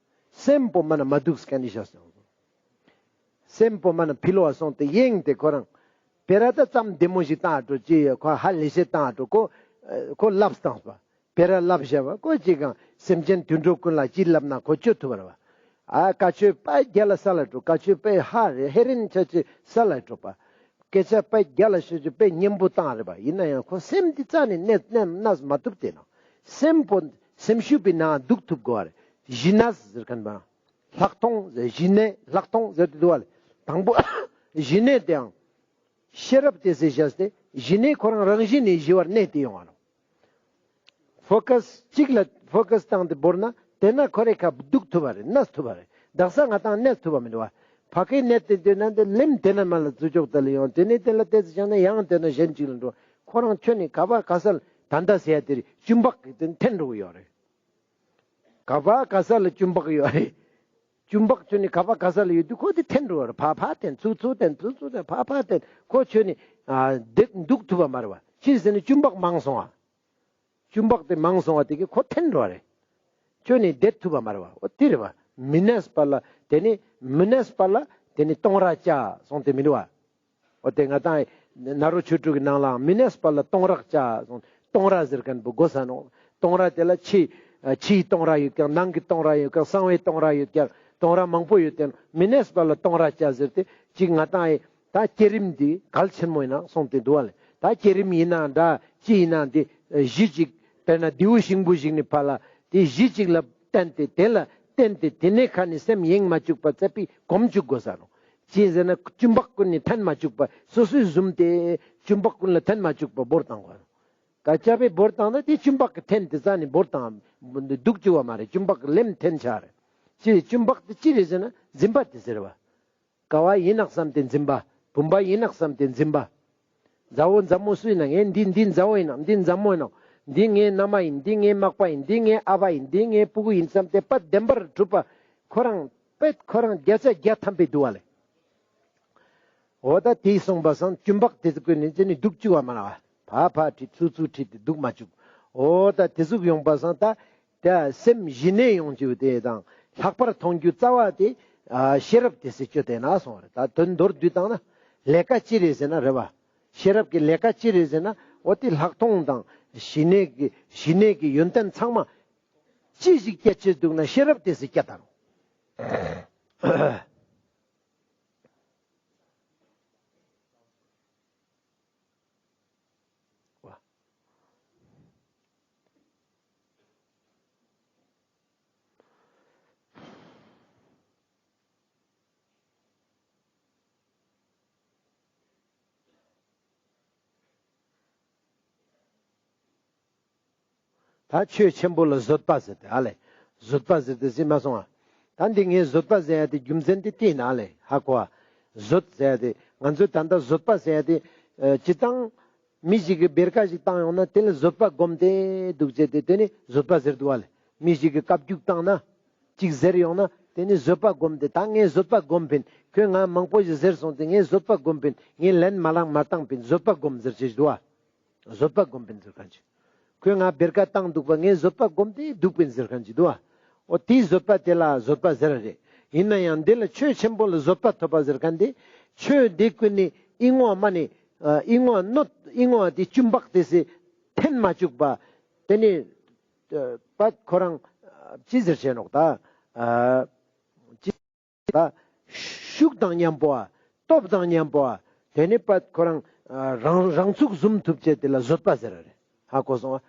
སེམས་པོ་མ་ན་མ་སྡུག་མཁན་ནི་བཞག་སྟེ་ཡོང་ས་ནོ། སེམས་པོ་མ་ན་ཕི་ལོ་བ་སོང་སྟེ་ཡེངས་ཏེ་ཁོ་རང་སྤེ་ར་ད་ཙམ་བདེ་མོ་ཞིག་བཏང་འགྲོ་ཅི་ཡོད་ཁོ་ཧ་ལས་བཤད་བཏང་འགྲོ་ཁོ་ཁོ་ལབ་བཏང་པ་སྤེ་ར་ལབ་བཞག་པ་ཁོ་ཅི་གང་སེམས་ཅན་དུད་འགྲོ་ཀུན་ལ་ཅི་ལབ་ན་ཁོ་བཅོ་ཐུབ་པ་རེད་བ། ཨ་བཀའ་ཆོས་པ་རྒྱལ་ལ་ས་ལ་འགྲོ་བཀའ་ཆོས་པ་ཧ་རེ་ཧེ་རན་ཆ་ཆེ་ས་ལ་འགྲོ་པ། སྐད་ཆ་དཔེ་རྒྱ་ལ་ཤོད་ཅིག་དཔེ་སྙན་པོ་བཏང་རེད་པ། ཡིན་ན་ཡང་ཁོ་སེམས་འདི་རྩ་ནས་གནས་གནས་གནས་མ་ཐུབ་དེ་ན། སེམས་པོ་སེམས་ཤུགས་པའི་ནང་འདུག་ཐུབ་དགོས་པ་རེད། ཞི་གནས་ཟེར་མཁན་པ། ལྷག་མཐོང་ཞི་གནས་ལྷག་མཐོང་ཟེར་དུ་འདུག་པ་ལེ། དང་པོ་ཞི་གནས་དེའང་ཤེས་རབ་དེ་ཟེར་བྱས་ཏེ་ཞི་གནས་ཁོ་རང་རང་བཞིན་ནས་ཞི་བར་གནས་ཏེ་ཡོང་བ་ནོ། ཕོ་ཀས་གཅིག་ལ་ཕོ་ཀས་བཏང་སྟེ་བོར་ན་དེ་ན་ཁོ་རེ་ཁ་འདུག་ཐུབ་པ་རེད། གནས་ཐུབ་པ་རེད། དག་ས་ང་དང་གནས་ཐུབ་པ་མི་འདུག་བ། ཕ་གིའི་གནས་དེ་འདོད་ན་དེ་ལེམ་དེ་ན་མ་ལ་ཙུ་ཅོག་ད་ལ་ཡོང་དེ་ནས་དེ་ལ་དེ་ཙི་བྱང་ན་ཡང་དེ་ན་གཞན་གཅིག་ལ་འགྲོ། ཁོ་རང་ཁྱོད་ནི་ག་བ་ག་ས་ལ་ད་ལྟ་ཟེར་ཡ་དེ་རེད། ཅུམ་པག་གི་དེ་འཐེན་འགྲོ་གི་ཡོད་རེད། ག་བ་ག་ས་ལ་ཅུམ་པག་ཡོད་རེད། ཅུམ་པག་ཁྱོད་ནི་ག་བ་ག་ས་ལ་ཡོད་དུས་ཁོ་དེ་འཐེན་འགྲོ་བ་རེད། ཕ་ཕ་འཐེན་ཚུར་ཚུར་འཐེན་ཚུར་ཚུར་འཐེན་ཕ་ཕ་འཐེན་ཁོ་ཁྱོད་ནི་ཨ་འདུག་འདུག་ཐུབ་པ་མ་རེད་བ། ཅི་ཟེར་ན་ཅུམ་པག་མང་སོང་བ། ཅུམ་པག་དེ་མང་སོང་བ་དེ་གིས་ཁོ་འཐེན་འགྲོ་བ་རེད། ཁྱོད་ནི་བསྡད་ཐུབ་པ་མ་རེད་བ། འོ་དེ་རེད་བ། མི་གནས་པ་ལ་དེ་ནི་མི་གནས་པ་ལ་དེ་ནི་གཏོང་རག་བྱ་སོང་དེ་མི་འདུག་བ། འོ་དེ་ང་དང་ནཱ་རོ་ཆོས་དྲུག་གི་ནང་ལའང་མི་གནས་པ་ལ་གཏོང་རག་བྱ་སོང་གཏོང་རག་ཟེར་མཁན་པོ་དགོས་ས་ནོ། གཏོང་རག་དེ་ལ་ཕྱི་ཕྱིའི་གཏོང་རག་ཡོད་ཀྱག་ནང་གི་གཏོང་རག་ཡོད་ཀྱག་གསང་བའི་གཏོང་རག་ཡོད་ཀྱག་གཏོང་རག་མང་པོ་ཡོད་དེ་མི་གནས་པ་ལ་གཏོང་རག་བྱ་ཟེར་ཏེ་གཅིག་ང་དང་ཨེ་ད་བསྐྱེད་རིམ་འདི་གལ་ཆེན་མོ་ཡིན་ན་གསུངས་ཏེ་འདུག་བ་ལེ། ད་བསྐྱེད་རིམ་ཡིན་ན་འདྲ་ཅི་ཡིན་ན་འདི་གཞི་གཅིག་དཔེར་ན་རྡེའུ་ཤིང་བུ་ཞིག་ནི་ཕ་ལ་དེ་གཞི་གཅིག་ལ་བརྟེན་ཏེ་དེ་ལ་བརྟེན་ཏེ་དེ་ནས་ཁ་ནས་སེམས་ཡེངས་མ་བཅུག་པ་ཙ་པིག་གོམ་བཅུག་དགོས་ས་ནོ། ཅི་ཟེར་ན་ཅུམ་པག་ཀུན་ནི་འཐེན་མ་བཅུག་པ་སོ་སོའི་ཟུམ་དེ་ཅུམ་པག་ཀུན་ལ་འཐེན་མ་བཅུག་པ་བོར་བཏང་དགོས། ཀ་ཅ་པའི་བོར་བཏང་ན་དེ་ཅུམ་པག་གི་འཐེན་དེ་རྩ་ནས་བོར་བཏང་འདུག་བཅུག་པ་མ་རེད། ཅུམ་པག་གི་ལེམ་འཐེན་ཆ་རེད། ཅི་ཅུམ་པག་དེ་ཅི་རེད་ཟེར་ན་འཛིན་པ་དེ་ཟེར་བ། ཀ་བ་ཡིན་ནག་བསམ་སྟེ་འཛིན་པ། བུམ་པ་ཡིན་ནག་བསམ་སྟེ་འཛིན་པ། མཛའ་བོ་མཛའ་མོ་སུ་ཡིན་ན་ངས་འདི་འདི་མཛའ་བོ་ཡིན་ནག་འདི་མཛའ་མོ་ཡིན་ནག་འདི་ངའི་མནའ་མ་ཡིན། འདི་ངའི་མག་པ་ཡིན། འདི་ངའི་ཨ་བ་ཡིན། འདི་ངའི་ཕྲུ་གུ་ཡིན་བསམ་སྟེ་པ་བདེན་པར་གྲུབ་པ་ཁོ་རང་པད་ཁོ་རང་བརྒྱ་ཆ་བརྒྱ་ཐམ་པའི་འདུག་བ་ལེ། འོ་ད་དེ་སོང་པ་སང་ཅུམ་པག་དེ་ཚོ་ཀུན་ནི་ཅི་ནི་འདུག་བཅུག་པ་མ་ལ་བ། ཕ་ཕ་ཁྲིད་ཚུར་ཚུར་ཁྲིད་དེ་འདུག་མ་བཅུག་འོ་ད་དེ་ཟུག་ཡོང་པ་སང་ད་དེ་སེམས་ཞི་གནས་ཡོང་རྒྱུ་དེ་དང་ལྷག་པར་མཐོང་རྒྱུ་རྩ་བ་དེ་ཨ་ཤེས་རབ་དེ་སྲིད་སྤྱོད་དེ་ན་སོང་བ་རེད། ད་དོན་མདོར་བསྡུས་བཏང་ན་ལས་ཀ་ཅི་རེད་ཟེར་ན་རེད་བ། ཤེས་རབ་ཀྱི་ལས་ཀ་ཅི་རེད་ཟེར་ན་འོ་དེ་ལྷག་མཐོང་དང་ཞི་གནས་ཀྱི་ཞི་གནས་ཀྱི་ཡོན་ཏན་ཚང་མ་ཅི་ཞིག་སྐྱེ་ཆེད་འདུག་ན་ཤེས་རབ་དེ་སྲིད་སྐྱེ་དང་ད་ཆོས་ཆེན་པོ་ལ་བཟོད་པ་ཟེར་ཏེ་ཨ་ལེ། བཟོད་པ་ཟེར་ཏེ་ཟེར་མ་སོང་ང་། ད་འདི་ངས་བཟོད་པ་ཟེར་ཡ་དེ་རྒྱུ་མཚན་དེ་དེ་ན་ཨ་ལེ་ཧ་གོ་ཨ། བཟོད་ཟེར་ཡ་དེ་ང་ཚོས་ད་ལྟ་བཟོད་པ་ཟེར་ཡ་དེ་ཨ་སྤྱིར་བཏང་མི་ཞིག་གིས་བེར་ཀ་ཞིག་བཏང་ཡོང་ན་དེ་ལ་བཟོད་པ་སྒོམ་སྟེ་འདུག་ཅེས་དེ་དེ་ནི་བཟོད་པ་ཟེར་འདུག་ཨ་ལེ། མི་ཞིག་གིས་བཀའ་བཀྱུག་བཏང་ན། གཅིག་ཟེར་ཡོང་ན་དེ་ནི་བཟོད་པ་སྒོམ་སྟེ་ད་ངས་བཟོད་པ་སྒོམ་པིན། ཁོས་ང་མང་པོ་ཞིག་ཟེར་སོང་སྟེ་ངས་བཟོད་པ་སྒོམ་པིན། ངས་ལན་མ་ལང་མ་བཏང་པིན། བཟོད་པ་སྒོམ་ཟེར་ཅེས་འདུག་ཨ། བཟོད་པ་སྒོམ་པིན་ཟེར་མཁན་ཅིག་ཁོས་ང་བེར་ཀ་བཏང་འདུག་པ་ངས་བཟོད་པ་སྒོམ་སྟེ་འདུག་པིན་ཟེར་མཁན་ཅིག་འདུག་ཨ། འོ་དེའི་བཟོད་པ་དེ་ལ་བཟོད་པ་ཟེར་ར་རེད། ཡིན་ན་ཡང་འདི་ལ་ཆོས་ཆེན་པོ་ལ་བཟོད་པ་ཐོབ་པ་ཟེར་མཁན་དེ་ཆོས་འདི་ཀུན་ནི་ཨི་ངོ་མ་ནི་ཨ་ཨི་ངོ་གནོད་ཨི་ངོ་དེ་ཅུམ་པག་དེ་སེ་འཐེན་མ་བཅུག་པ། དེ་ནི་ཨ་པད་ཁོ་རང་ཨ་ཅི་ཟེར་བྱས་ནོག་ད་ཨ་ཅི་ད་ཤུགས་དང་མཉམ་པོ་ཨ་སྟོབས་དང་མཉམ་པོ་ཨ་དེ་ནི་པད་ཁོ་རང་ རང་རང་ཚུགས་ཟུམ་ཐུབ་ཅེས་དེ་ལ་བཟོད་པ་ཟེར་ར་རེ། ཧ་གོ་སོང་ང་།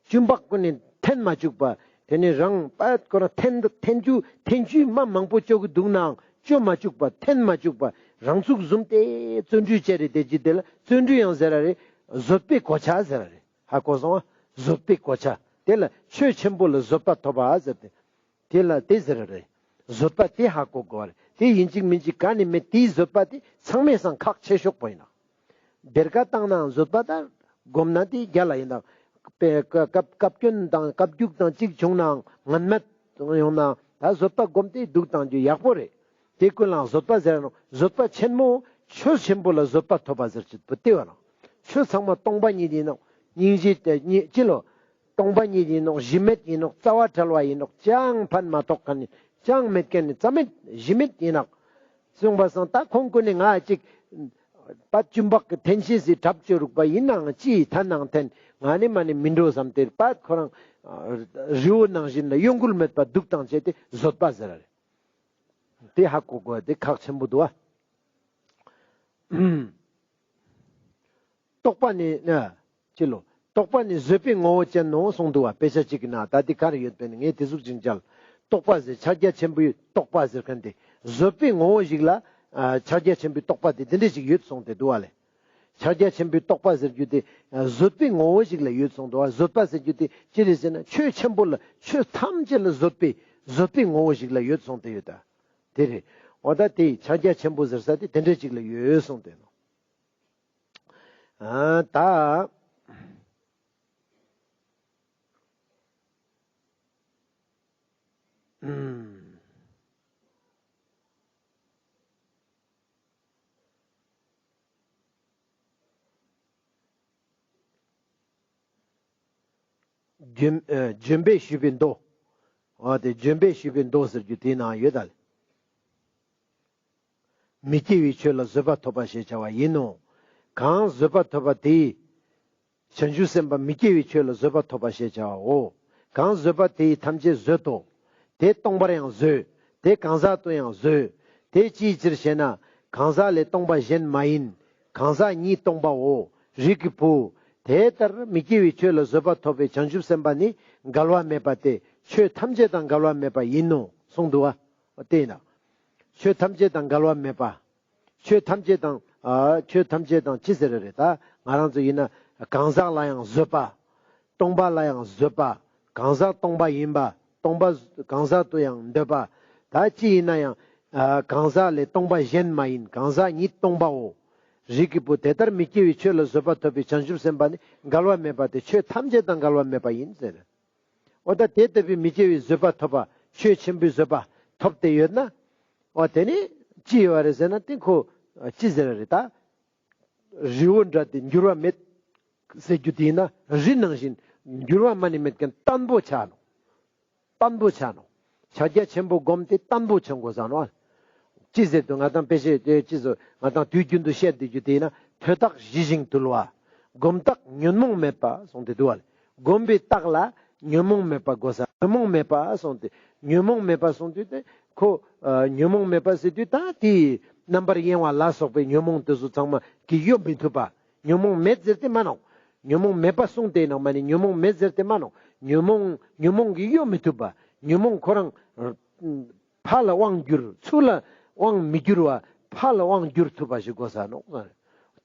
ཅུན་པག་ཀུན་ནི་འཐེན་མ་བཅུག་པ། དེ་ནི་རང་པད་ཁོ་རང་འཐེན་འཐེན་ཆུ་འཐེན་ཆུ་མ་མང་པོ་ཅོ་གི་འདུག་ནའང་ཅོ་མ་བཅུག་པ། འཐེན་མ་བཅུག་པ། རང་ཚུགས་ཟུམ་སྟེ་བརྩོན་འགྲུས་བྱེད་རེ་དེ་ཅི་དེ་ལ་བརྩོན་འགྲུས་ཡང་ཟེར་ར་རེ། བཟོད་པའི་གོ་ཆ་ཟེར་ར་རེ། ཧ་གོ་སོང་ང་། བཟོད་པའི་གོ་ཆ། དེ་ལ་ཆོས་ཆེན་པོ་ལ་བཟོད་པ་ཐོབ་པ་ཟེར་ཏེ། དེ་ལ་དེ་ཟེར་ར་རེ། བཟོད་པ་དེ་ཧ་གོ་དགོས་པ་རེད། དེ་ཡིན་གཅིག་མིན་གཅིག་ག་ནི་མེད། དེའི་བཟོད་པ་དེ་ཚང་མའི་སང་ཁག་ཆེ་ཤོས་པོ་ཡིན་ནོག། བེར་ཀ་བཏང་ནའང་བཟོད་པ་དང་སྒོམ་ན་དེ་རྒྱལ་ལ་ཡིན་ནོག། པེ་ཀ་ཀ་བཀའ་བཀྱོན་དང་བཀའ་བརྒྱུད་དང་གཅིག་བྱུང་ནའང་ངན་སྨྲས་ཡོང་ནའང་ད་བཟོད་པ་སྒོམ་སྟེ་འདུག་བཏང་རྒྱུ་ཡག་པོ་རེད། དེ་ཀུན་ལའང་བཟོད་པ་ཟེར་ནོག། བཟོད་པ་ཆེན་མོ། ཆོས་ཆེན་པོ་ལ་བཟོད་པ་ཐོབ་པ་ཟེར་ཅེས་པོ་དེ་བ་ནོག། ཆོས་ཚང་མ་སྟོང་པ་ཉིད་ཡིན་ནོག། སྙིང་རྗེ་དེ་ཉིད་ཅི་ལོ། སྟོང་པ་ཉིད་ཡིན་ནོག། གཞི་མེད་ཡིན་ནོག། རྩ་བ་བྲལ་བ་ཡིན་ནོག། ཅང་ཕན་མ་ཐོགས་མཁན་ནི་ཅང་མེད་མཁན་ནི་རྩ་མེད་གཞི་མེད་ཡིན་ནོག། གསུངས་པ་སང་ད་ཁོང་ཀུན་ནི་ང་ཅིག་པད་ཅུན་པག་གི་འཐེན་ཤེས་སི་གྲབས་ཅོ་རུག་པ་ཡིན་ནའང་ཅི་ཐན་ནའང་ཐན། ང་ནི་མ་ནི་མི་འགྲོ་བསམ་སྟེ་པད་ཁོ་རང་རི་བོ་ནང་བཞིན་ལ་གཡོ་འགུལ་མེད་པ་འདུག་བཏང་ཅེས་དེ་བཟོད་པ་ཟེར་ར་རེད། དེ་ཧ་གོ་དགོས་དེ་ཁག་ཆེན་པོ་འདུག་ཨ། རྟོག་པ་ནི་ན་ཅི་ལོ། རྟོག་པ་ནི་བཟོད་པའི་ངོ་བོ་ཅན་ནོ་གསུངས་འདུག་བ། དཔེ་ཆ་གཅིག་གི་ནང་ད་འདི་ག་རེ་ཡོད་པས་ནི་ངས་དེ་ཟུག་ཅིག་མཇལ། རྟོག་པ་ཟེར་ཕྱག་རྒྱ་ཆེན་པོའི་རྟོག་པ་ཟེར་མཁན་དེ་བཟོད་པའི་ངོ་བོ་ཞིག་ལ་ཨ་ཕྱག་རྒྱ་ཆེན་པོའི་རྟོག་པ་དེ་དེ་འདྲ་ཞིག་ཡོད་གསུངས་ཏེ་འདུག་བ་ལེ། ཕྱག་རྒྱ་ཆེན་པོའི་རྟོག་པ་ཟེར་རྒྱུ་དེ་ཨ་བཟོད་པའི་ངོ་བོ་ཞིག་ལ་ཡོད་གསུངས་འདུག་བ། བཟོད་པ་ཟེར་རྒྱུ་དེ་ཅི་རེད་ཟེར་ན་ཆོས་ཆེན་པོ་ལ་ཆོས་ཐམས་ཅད་ལ་བཟོད་པའི་བཟོད་པའི་ངོ་བོ་ཞིག་ལ་ཡོད་གསུངས་ཏེ་ཡོད་ད། དེ་རེད། འོ་ད་དེ་ཕྱག་རྒྱ་ཆེན་པོ་ཟེར་ས་དེ་དེ་འདྲ་ཅིག་ལ་ཡོད་གསུངས་ཏེ་ནོ། ཨ་ད། ཨུམ། ལྗོན་ཨ་ལྗོན་པས་ཞུས་པའི་མདོ། འོ་དེ་ལྗོན་པས་ཞུས་པའི་མདོ་ཟེར་རྒྱུ་དེའི་ནང་ཡོད་ད་ལེ། མི་སྐྱེ་བའི་ཆོས་ལ་བཟོད་པ་ཐོབ་པ་ཞེས་བྱ་བ་ཡིན་ནོ། གང་བཟོད་པ་ཐོབ་པ་དེས་བྱང་ཆུབ་སེམས་དཔའ་མི་སྐྱེ་བའི་ཆོས་ལ་བཟོད་པ་ཐོབ་པ་ཞེས་བྱ་བའོ། གང་བཟོད་པ་དེས་ཐམས་ཅད་བཟོད་དོ། དེ་སྟོང་པར་ཡང་བཟོད། དེ་གང་ཟག་ཏུ་ཡང་བཟོད། དེ་ཅིའི་ཕྱིར་ཞེ་ན། གང་ཟག་ལས་སྟོང་པ་གཞན་མ་ཡིན། གང་ཟག་ཉིད་སྟོང་པའོ། རིགས་ཀྱི་བུ། དེ་ལྟར་མི་སྐྱེ་བའི་ཆོས་ལ་བཟོད་པ་ཐོབ་པའི་བྱང་ཆུབ་སེམས་དཔའ་ནི་འགལ་བ་མེད་པ་སྟེ་ཆོས་ཐམས་ཅད་དང་འགལ་བ་མེད་པ་ཡིན་ནོ་གསུངས་འདུག་བ། དེས་ན། ཆོས་ཐམས་ཅད་དང་འགལ་བ་མེད་པ། ཆོས་ཐམས་ཅད་དང་ཨ་ཆོས་ཐམས་ཅད་དང་ཅི་ཟེར་རེད་ད། ང་རང་ཚོ་ཡིན་ན་གང་ཟག་ལ་ཡང་བཟོད་པ། སྟོང་པ་ལ་ཡང་བཟོད་པ། གང་ཟག་སྟོང་པ་ཡིན་པ། སྟོང་པ་གང་ཟག་ཏུ་ཡང་འདོད་པ། ད་ཅི་ཡིན་ན་ཡང་ཨ་གང་ཟག་ལས་སྟོང་པ་གཞན་མ་ཡིན། གང་ཟག་ཉིད་སྟོང་པའོ། རིགས་ཀྱི་བུ་དེ་ལྟར་མི་སྐྱེ་བའི་ཆོས་ལ་བཟོད་པ་ཐོབ་པའི་བྱང་ཆུབ་སེམས་དཔའ་ནི་འགལ་བ་མེད་པ་སྟེ་ཆོས་ཐམས་ཅད་དང་འགལ་བ་མེད་པ་ཡིན་ཟེར། འོ་ད་དེ་ལྟ་བུའི་མི་སྐྱེ་བའི་བཟོད་པ་ཐོབ་པ། ཆོས་ཆེན་པོའི་བཟོད་པ་ཐོབ་སྟེ་ཡོད་ན། འོ་དེ་ནི་ཅི་ཡོད་རེད་ཟེར་ན་དེ་ཁོ་ཅི་ཟེར་རེད་ད། རི་བོ་འདྲ་སྟེ་འགྱུར་བ་མེད་ཟེར་རྒྱུ་དེ་ཡིན་ན་རི་ནང་བཞིན་འགྱུར་བ་མ་ནི་མེད་མཁན་བརྟན་པོ་ཆགས་ནོག། བརྟན་པོ་ཆགས་ནོག། ཕྱག་རྒྱ་ཆེན་པོ་བསྒོམས་ཏེ་བརྟན་པོ་ཆགས་དགོས་ས་ནོག། ཅི་ཟེར་དུས་ང་དང་དཔེ་ཆ་དེ་ཅི་ཟེར་ང་དང་དུས་རྒྱུན་དུ་བཤད་བསྡད་རྒྱུ་དེ་ཡིན་ན་ཐོད་རྟགས་ཞི་ཞིང་དུལ་བ། སྒོམ་རྟགས་ཉོན་མོངས་མེད་པ་གསུངས་ཏེ་འདུག་བ་ལེ། སྒོམ་པའི་རྟགས་ལ་ཉོན་མོངས་མེད་པ་དགོས་ས། ཉོན་མོངས་མེད་པ་གསུངས་ཏེ་ཉོན་མོངས་མེད་པ་གསུངས་དུས་དེ་ཁོ་ཨ་ཉོན་མོངས་མེད་པ་ཟེར་དུས་ད་དེ་རྣམ་པར་གཡེང་བ་ལ་སོགས་པའི་ཉོན་མོངས་དེ་ཚོ་ཚང་མ་གིས་གཡོ་མི་ཐུབ་པ། ཉོན་མོངས་མེད་ཟེར་ཏེ་མ་ནོག། ཉོན་མོངས་མེད་པ་གསུངས་ཏེ་ནོག་མ་ནི་ཉོན་མོངས་མེད་ཟེར་ཏེ་མ་ནོག། ཉོན་མོངས་ཉོན་མོངས་ཀྱིས་གཡོ་མི་ཐུབ་པ། ཉོན་མོངས་ཁོ་རང་ཕར་ལ་དབང་བསྒྱུར། ཚུར་ལ་དབང་མི་བསྒྱུར་བ། ཕར་ལ་དབང་བསྒྱུར་ཐུབ་པ་ཞིག་དགོས་ས་ནོག།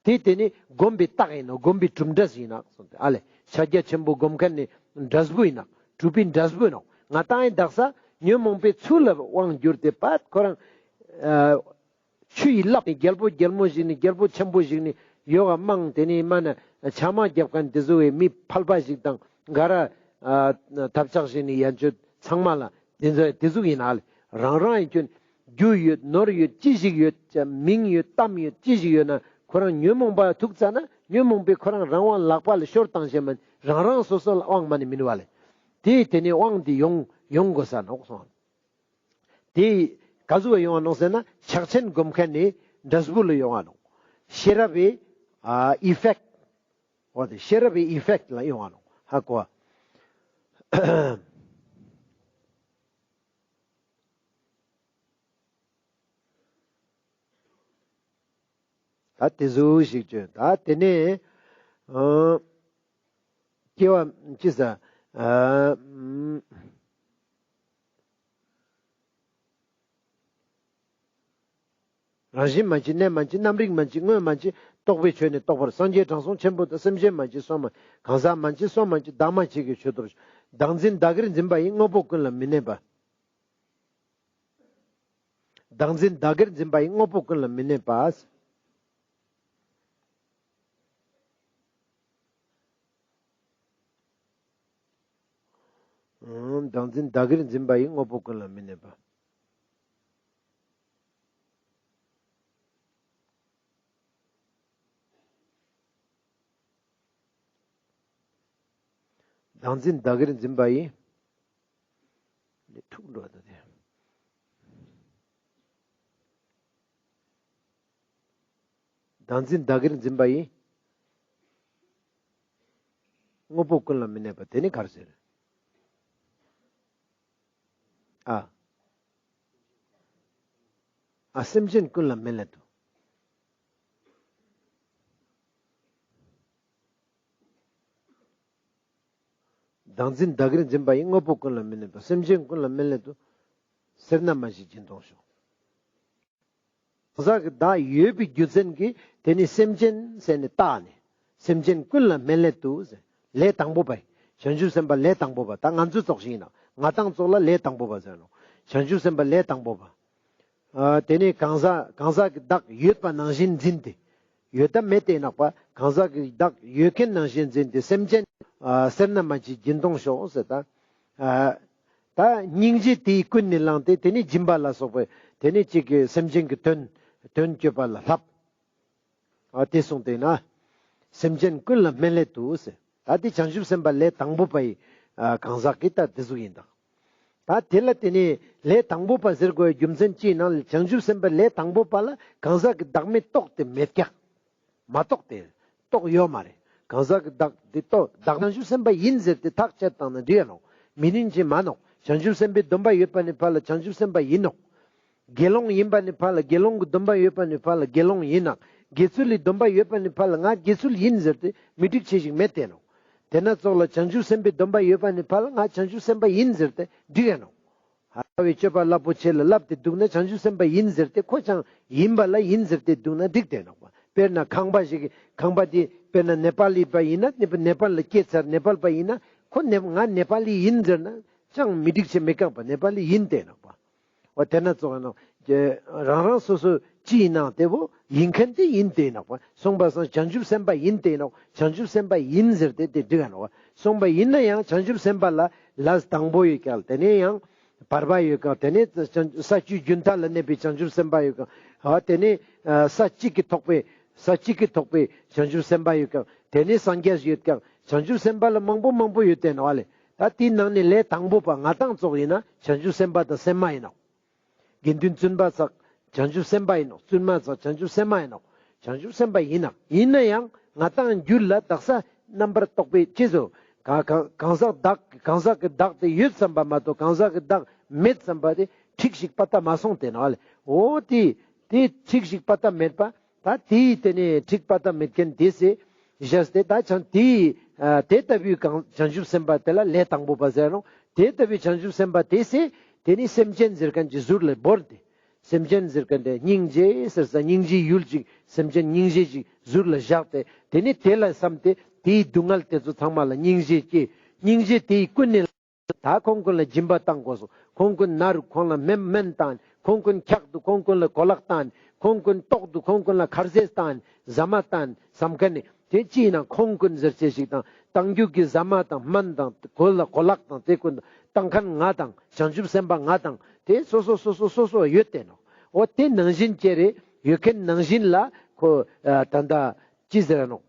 དེ་དེ་ནི་སྒོམ་པའི་རྟགས་ཡིན་ནོག། སྒོམ་པའི་གྲུབ་འབྲས་ཡིན་ནོག་གསུངས་ཏེ། ཨ་ལེ། ཕྱག་རྒྱ་ཆེན་པོ་སྒོམ་མཁན་ནི་འབྲས་བུ་ཡིན་ནོག། གྲུབ་པའི་འབྲས་བུ་ཡིན་ནོག། ང་དང་ཡིན་དག་ས་ཉོན་མོངས་པའི་ཚུར་ལ་དབང་བསྒྱུར་ཏེ་པད་ཁོ་རང་ཨ་ཆུ་ཡི་རླབས་ནི་རྒྱལ་པོ་རྒྱལ་མོ་ཞིག་ནི་རྒྱལ་པོ་ཆེན་པོ་ཞིག་ནི་ཡོག་ག་མང་དེ་ནི་མ་ན་ཕྱག་མ་རྒྱབ་མཁན་དེ་ཚོ་བའི་མི་ཕལ་པ་ཞིག་དང་ག་ར་ཨ་ཐབས་ཆག་ཞིག་ནི་ཡན་ཆོད་ཚང་མ་ལ་དེ་ཚོ་དེ་ཚོ་ཡིན་ན་ལེ། རང་རང་ཡིན་ཁྱོད་རྒྱུ་ཡོད་ནོར་ཡོད་ཅི་ཞིག་ཡོད་ཅ་མིང་ཡོད་གཏམ་ཡོད་ཅི་ཞིག་ཡོད་ན་ཁོ་རང་ཉོན་མོངས་པ་ཐུག་ཙ་ན་ཉོན་མོངས་པའི་ཁོ་རང་རང་དབང་ལག་པ་ལ་ཤོར་བཏང་ཞེས་མ་རང་རང་སོ་སོ་ལ་དབང་མ་ནི་མིན་བ་ལེ། དེ་དེ་ནི་དབང་དེ་ཡོང་ཡོང་དགོས་ས་ནོག་སོང་། དེ་ག་ཟུག་ཡོང་བ་ནོག་ཟེར་ན་ཕྱག་ཆེན་སྒོམ་མཁན་ནི་འབྲས་བུ་ལ་ཡོང་བ་ནོག། ཤེས་རབ་པའི་ཨ་ཨི་ཕེག་འོ་དེ་ཤེས་རབ་པའི་ཨི་ཕེག་ལ་ཡོང་བ་ནོག། ཧ་གོ་བ། ད་དེ་ཟུག་ཞིག་བྱོས། ད་དེ་ནས་ཨ་སྐྱེ་བ་ཅི་ཟེར། ཨ་ཨམ། རང་བཞིན་མ་མཆིས། གནས་མ་མཆིས། རྣམ་རིག་མ་མཆིས། དངོས་མ་མཆིས། རྟོག་པའི་ཆོས་ནི་རྟོག་པར། སངས་རྒྱས་དྲང་སྲོང་ཆེན་པོ་དང་། སེམས་ཅན་མ་མཆིས་སོ་མ། གང་ཟག་མ་མཆིས་སོ་མ་མཆིས། བདག་མ་མཆིས་ཀྱི་ཆོས་རྟོགས་ཤིག། བདག་འཛིན་བདག་གིར་འཛིན་པ་ཡིས། དངོས་པོ་ཀུན་ལ་མི་གནས་པ། བདག་འཛིན་བདག་གིར་འཛིན་པ་ཡིས། དངོས་པོ་ཀུན་ལ་མི་གནས་པ། ཨང་། བདག་འཛིན་བདག་གིར་འཛིན་པ་ཡིས། དངོས་པོ་ཀུན་ལ་མི་གནས་པ། བདག་འཛིན་བདག་གིར་འཛིན་པ་ཡིས། ནི་ཐུག་འགྲོ་ད་དེ། བདག་འཛིན་བདག་གིར་འཛིན་པ་ཡིས། དངོས་པོ་ཀུན་ལ་མི་གནས་པ། དེ་ནི་ག་རེ་ཟེར། ཨ། ཨ། སེམས་ཅན་ཀུན་ལ་མི་གནས་ཏོ། བདག་འཛིན་བདག་གིར་འཛིན་པ་ཡིས། དངོས་པོ་ཀུན་ལ་མི་གནས་པ། སེམས་ཅན་ཀུན་ལ་མི་གནས་ཏོ། སེར་སྣ་མ་མཆིས་སྦྱིན་གཏོང་ཤོག། གང་ཟག་གི་བདག་ཡོད་པའི་རྒྱུ་མཚན་གྱིས་དེ་ནི་སེམས་ཅན་ཟེར་ནས་བཏགས་ནས། སེམས་ཅན་ཀུན་ལ་མི་གནས་ཏོ་ཟེར། ལས་དང་པོ་པ་ཡིན། བྱང་ཆུབ་སེམས་དཔའ་ལས་དང་པོ་པ། ད་ང་ཚོ་ཙོགས་ཤིག་ཡིན་ན། ང་ཏང་ཙོགས་ལ་ལས་དང་པོ་པ་ཟེར་ནོག། བྱང་ཆུབ་སེམས་དཔའ་ལས་དང་པོ་པ། ཨ། དེ་ནས་གང་ཟག་གང་ཟག་གི་བདག་ཡོད་པ་ནང་བཞིན་འཛིན་ཏེ། ཡོད་དམ་མེད་དེ་ནོག་པ། གང་ཟག་གི་བདག་ཡོད་མཁན་ནང་བཞིན་འཛིན་ཏེ། སེམས་ཅན་ཨ་སེར་སྣ་མ་མཆིས་སྦྱིན་གཏོང་ཤོག་ཟེར་ད། ཨ། ད་སྙིང་རྗེ་དེས་ཀུན་ནས་བསླངས་ཏེ། དེ་ནས་སྦྱིན་པ་ལ་སོགས་པའི་དེ་ནས་ཅིག་གི་སེམས་ཅན་གྱི་དོན་དོན་སྤྱོད་པ་ལ་བསླབ། ཨ། དེ་སོང་སྟེ་ན། སེམས་ཅན་ཀུན་ལ་སྨན་སླད་དུ་ཟེར། ད་དེ་བྱང་ཆུབ་སེམས་དཔའ་ལས་དང་པོ་པ་ཡི། ཨ། གང་ཟག་གི་ད་དེ་ཟུག་ཡིན་ད། ད་དེ་ལ་དེ་ནས་ལས་དང་པོ་པ་ཟེར་དགོས་རྒྱུ་མཚན་ཅི་ཡིན་ན། བྱང་ཆུབ་སེམས་དཔའ་ལས་དང་པོ་པ་ལ་གང་ཟག་གི་བདག་མེད་རྟོགས་ཏེ་མེད་ཀྱག། མ་རྟོགས་ཏེ། རྟོགས་ཡོད་མ་རེད། གང་ཟག་གི་བདག་དེ་རྟོགས། བདག་བྱང་ཆུབ་སེམས་དཔའ་ཡིན་ཟེར་ཏེ་ཐག་བཅད་བཏང་ན་འགྲིག་ཡ་ནོག། མི་ནིང་ཅི་མ་ནོག། བྱང་ཆུབ་སེམས་དཔའི་སྡོམ་པ་ཡོད་པ་ནི་ཕ་ལ་བྱང་ཆུབ་སེམས་དཔའ་ཡིན་ནོག། དགེ་སློང་ཡིན་པ་ནི་ཕ་ལ། དགེ་སློང་གི་སྡོམ་པ་ཡོད་པ་ནི་ཕ་ལ་དགེ་སློང་ཡིན་ནོག། དགེ་ཚུལ་ལི་སྡོམ་པ་ཡོད་པ་ནི་ཕ་ལ་ང་དགེ་ཚུལ་ཡིན་ཟེར་ཏེ་མི་འགྲིག་ཅེས་ཞིག་མེད་དེ་ནོག། དེ་ན་ཙོགས་ལ་བྱང་ཆུབ་སེམས་དཔའི་སྡོམ་པ་ཡོད་པ་ནི་ཕ་ལ་ང་བྱང་ཆུབ་སེམས་དཔའ་ཡིན་ཟེར་ཏེ་འགྲིག་ཡ་ནོག། ཧ་ལ་བའི་སྤྱོད་པ་རླབས་པོ་ཆེ་ལ་བསླབས་ཏེ་འདུག་ན་བྱང་ཆུབ་སེམས་དཔའ་ཡིན་ཟེར་ཏེ་ཁོ་ཅང་ཡིན་པ་ལ་ཡིན་ཟེར་ཏེ་འདུག་ན་འགྲིག་དེ་ནོག་པ། དཔེར་ན་ཁང་པ་ཞིག་གི་ཁང་པ་དེ་དཔེར་ན་ནེ་པ་ལི་པ་ཡིན་ན། ནེ་པ་ནེ་པ་ལ་སྐྱེས་ཚར་ནེ་པ་ལི་པ་ཡིན་ན་ཁོ་ནེ་ང་ནེ་པ་ལི་ཡིན་ཟེར་ན་ཅང་མི་འགྲིག་ཅེས་མི་དཀག་པ། ནེ་པ་ལི་ཡིན་དེ་ནོག་པ། འོ་དེ་ན་ཙོགས་ནོག། རང་རང་སོ་སོ་ཅི་ཡིན་ནའང་དེ་བོ་ཡིན་མཁན་དེ་ཡིན་དེ་ནོག་པ། སོང་པ་སང་བྱང་ཆུབ་སེམས་དཔའ་ཡིན་དེ་ནོག། བྱང་ཆུབ་སེམས་དཔའ་ཡིན་ཟེར་ཏེ་དེ་འགྲིག་ག་ནོག་པ། སོང་པ་ཡིན་ན་ཡང་བྱང་ཆུབ་སེམས་དཔའ་ལ་ལས་དང་པོ་ཡོད་ཀྱག། དེ་ནས་ཡང་བར་པ་ཡོད་ཀྱག། དེ་ནས་ས་བཅུའི་རྒྱུན་མཐའ་ལ་གནས་པའི་བྱང་ཆུབ་སེམས་དཔའ་ཡོད་ཀྱག། ཨ། དེ་ནས་ས་གཅིག་གི་ཐོག་པའི་ས་གཅིག་གི་ཐོག་པའི་བྱང་ཆུབ་སེམས་དཔའ་ཡོད་ཀྱག། དེ་ནས་སངས་རྒྱས་ཡོད་ཀྱག། བྱང་ཆུབ་སེམས་དཔའ་ལ་མང་པོ་མང་པོ་ཡོད་དེ་ནོག་ལེ། ད་དེའི་ནང་ནས་ལས་དང་པོ་པ་ང་ཏང་ཙོགས་ཡིན་ན་བྱང་ཆུབ་སེམས་དཔའ་དང་སེམས་མ་ཡིན་ནོག། དགེ་འདུན་བཙུན་པ་ཚག་བྱང་ཆུབ་སེམས་དཔའ་ཡིན་ནོག། བཙུན་མ་ཚག་བྱང་ཆུབ་སེམས་མ་ཡིན་ནོག། བྱང་ཆུབ་སེམས་དཔའ་ཡིན་ནོག། ཡིན་ན་ཡང་ང་ཏང་རྒྱུད་ལ་དག་ས་རྣམ་པར་རྟོག་པའི་ཅི་ཟེར། གང་གང་གང་ཟག་བདག་གང་ཟག་གི་བདག་དེ་ཡོད་བསམ་པ་མ་གཏོགས་གང་ཟག་གི་བདག་མེད་བསམ་པ་དེ་ཁྲིག་ཞིག་པ་ཏ་མ་སོང་དེ་ནོག་ལེ། འོ་དེ་དེ་ཁྲིག་ཞིག་པ་ཏ་མེད་པ། ད་དེའི་དེ་ནས་ཁྲིག་པ་ཏ་མེད་མཁན་དེ་སེ་བཞག་སྟེ། ད་བྱང་དེའི་ཨ་དེ་ལྟ་བུའི་གང་བྱང་ཆུབ་སེམས་དཔའ་དེ་ལ་ལས་དང་པོ་པ་ཟེར་ནོག། དེ་ལྟ་བུའི་བྱང་ཆུབ་སེམས་དཔའ་དེ་སེ་དེ་ནི་སེམས་ཅན་ཟེར་མཁན་གྱི་ཟུར་ལ་བོར་ཏེ། སེམས་ཅན་ཟེར་མཁན་དེ་སྙིང་རྗེ་ཟེར་ས་སྙིང་རྗེའི་ཡུལ་ཅིག། སེམས་ཅན་སྙིང་རྗེ་ཅིག་ཟུར་ལ་བཞག་སྟེ། དེ་ནི་དེ་ལ་བསམ་སྟེ་དེའི་སྡུག་བསྔལ་དེ་ཚོ་ཚང་མ་ལ་སྙིང་རྗེ་སྐྱེ། སྙིང་རྗེ་དེའི་ཀུན་ནས། ད་ཁོང་ཀུན་ལ་སྦྱིན་པ་བཏང་དགོས་སོ། ཁོང་ཀུན་ན་རུ་ཁོང་ལ་སྨན་སྨན་བཏང་། ཁོང་ཀུན་འཁྱག་ཏུ་ཁོང་ཀུན་ལ་གོ་ལག་བཏང་། ཁོང་ཀུན་ལྟོགས་ཏུ་ཁོང་ཀུན་ལ་ཁར་ཟས་བཏང་། ཟ་མ་བཏང་བསམ་མཁན་ནི་དེ་ཅི་ཡིན་ན་ཁོང་ཀུན་ཟེར་ཅེས་ཞིག་དང་། བཏང་རྒྱུ་གི་ཟ་མ་དང་སྨན་དང་གོ་ལ་གོ་ལག་དང་དེ་ཀུན་བཏང་མཁན་ང་དང་བྱང་ཆུབ་སེམས་དཔའ་ང་དང་དེ་སོ་སོ་སོ་སོ་སོ་སོ་ཡོད་དེ་ནོག། འོ་དེ་ནང་བཞིན་ཅེ་རེ་ཡོད་མཁན་ནང་བཞིན་ལ་ཁོ་ད་ལྟ་ཅི་ཟེར་ནོག།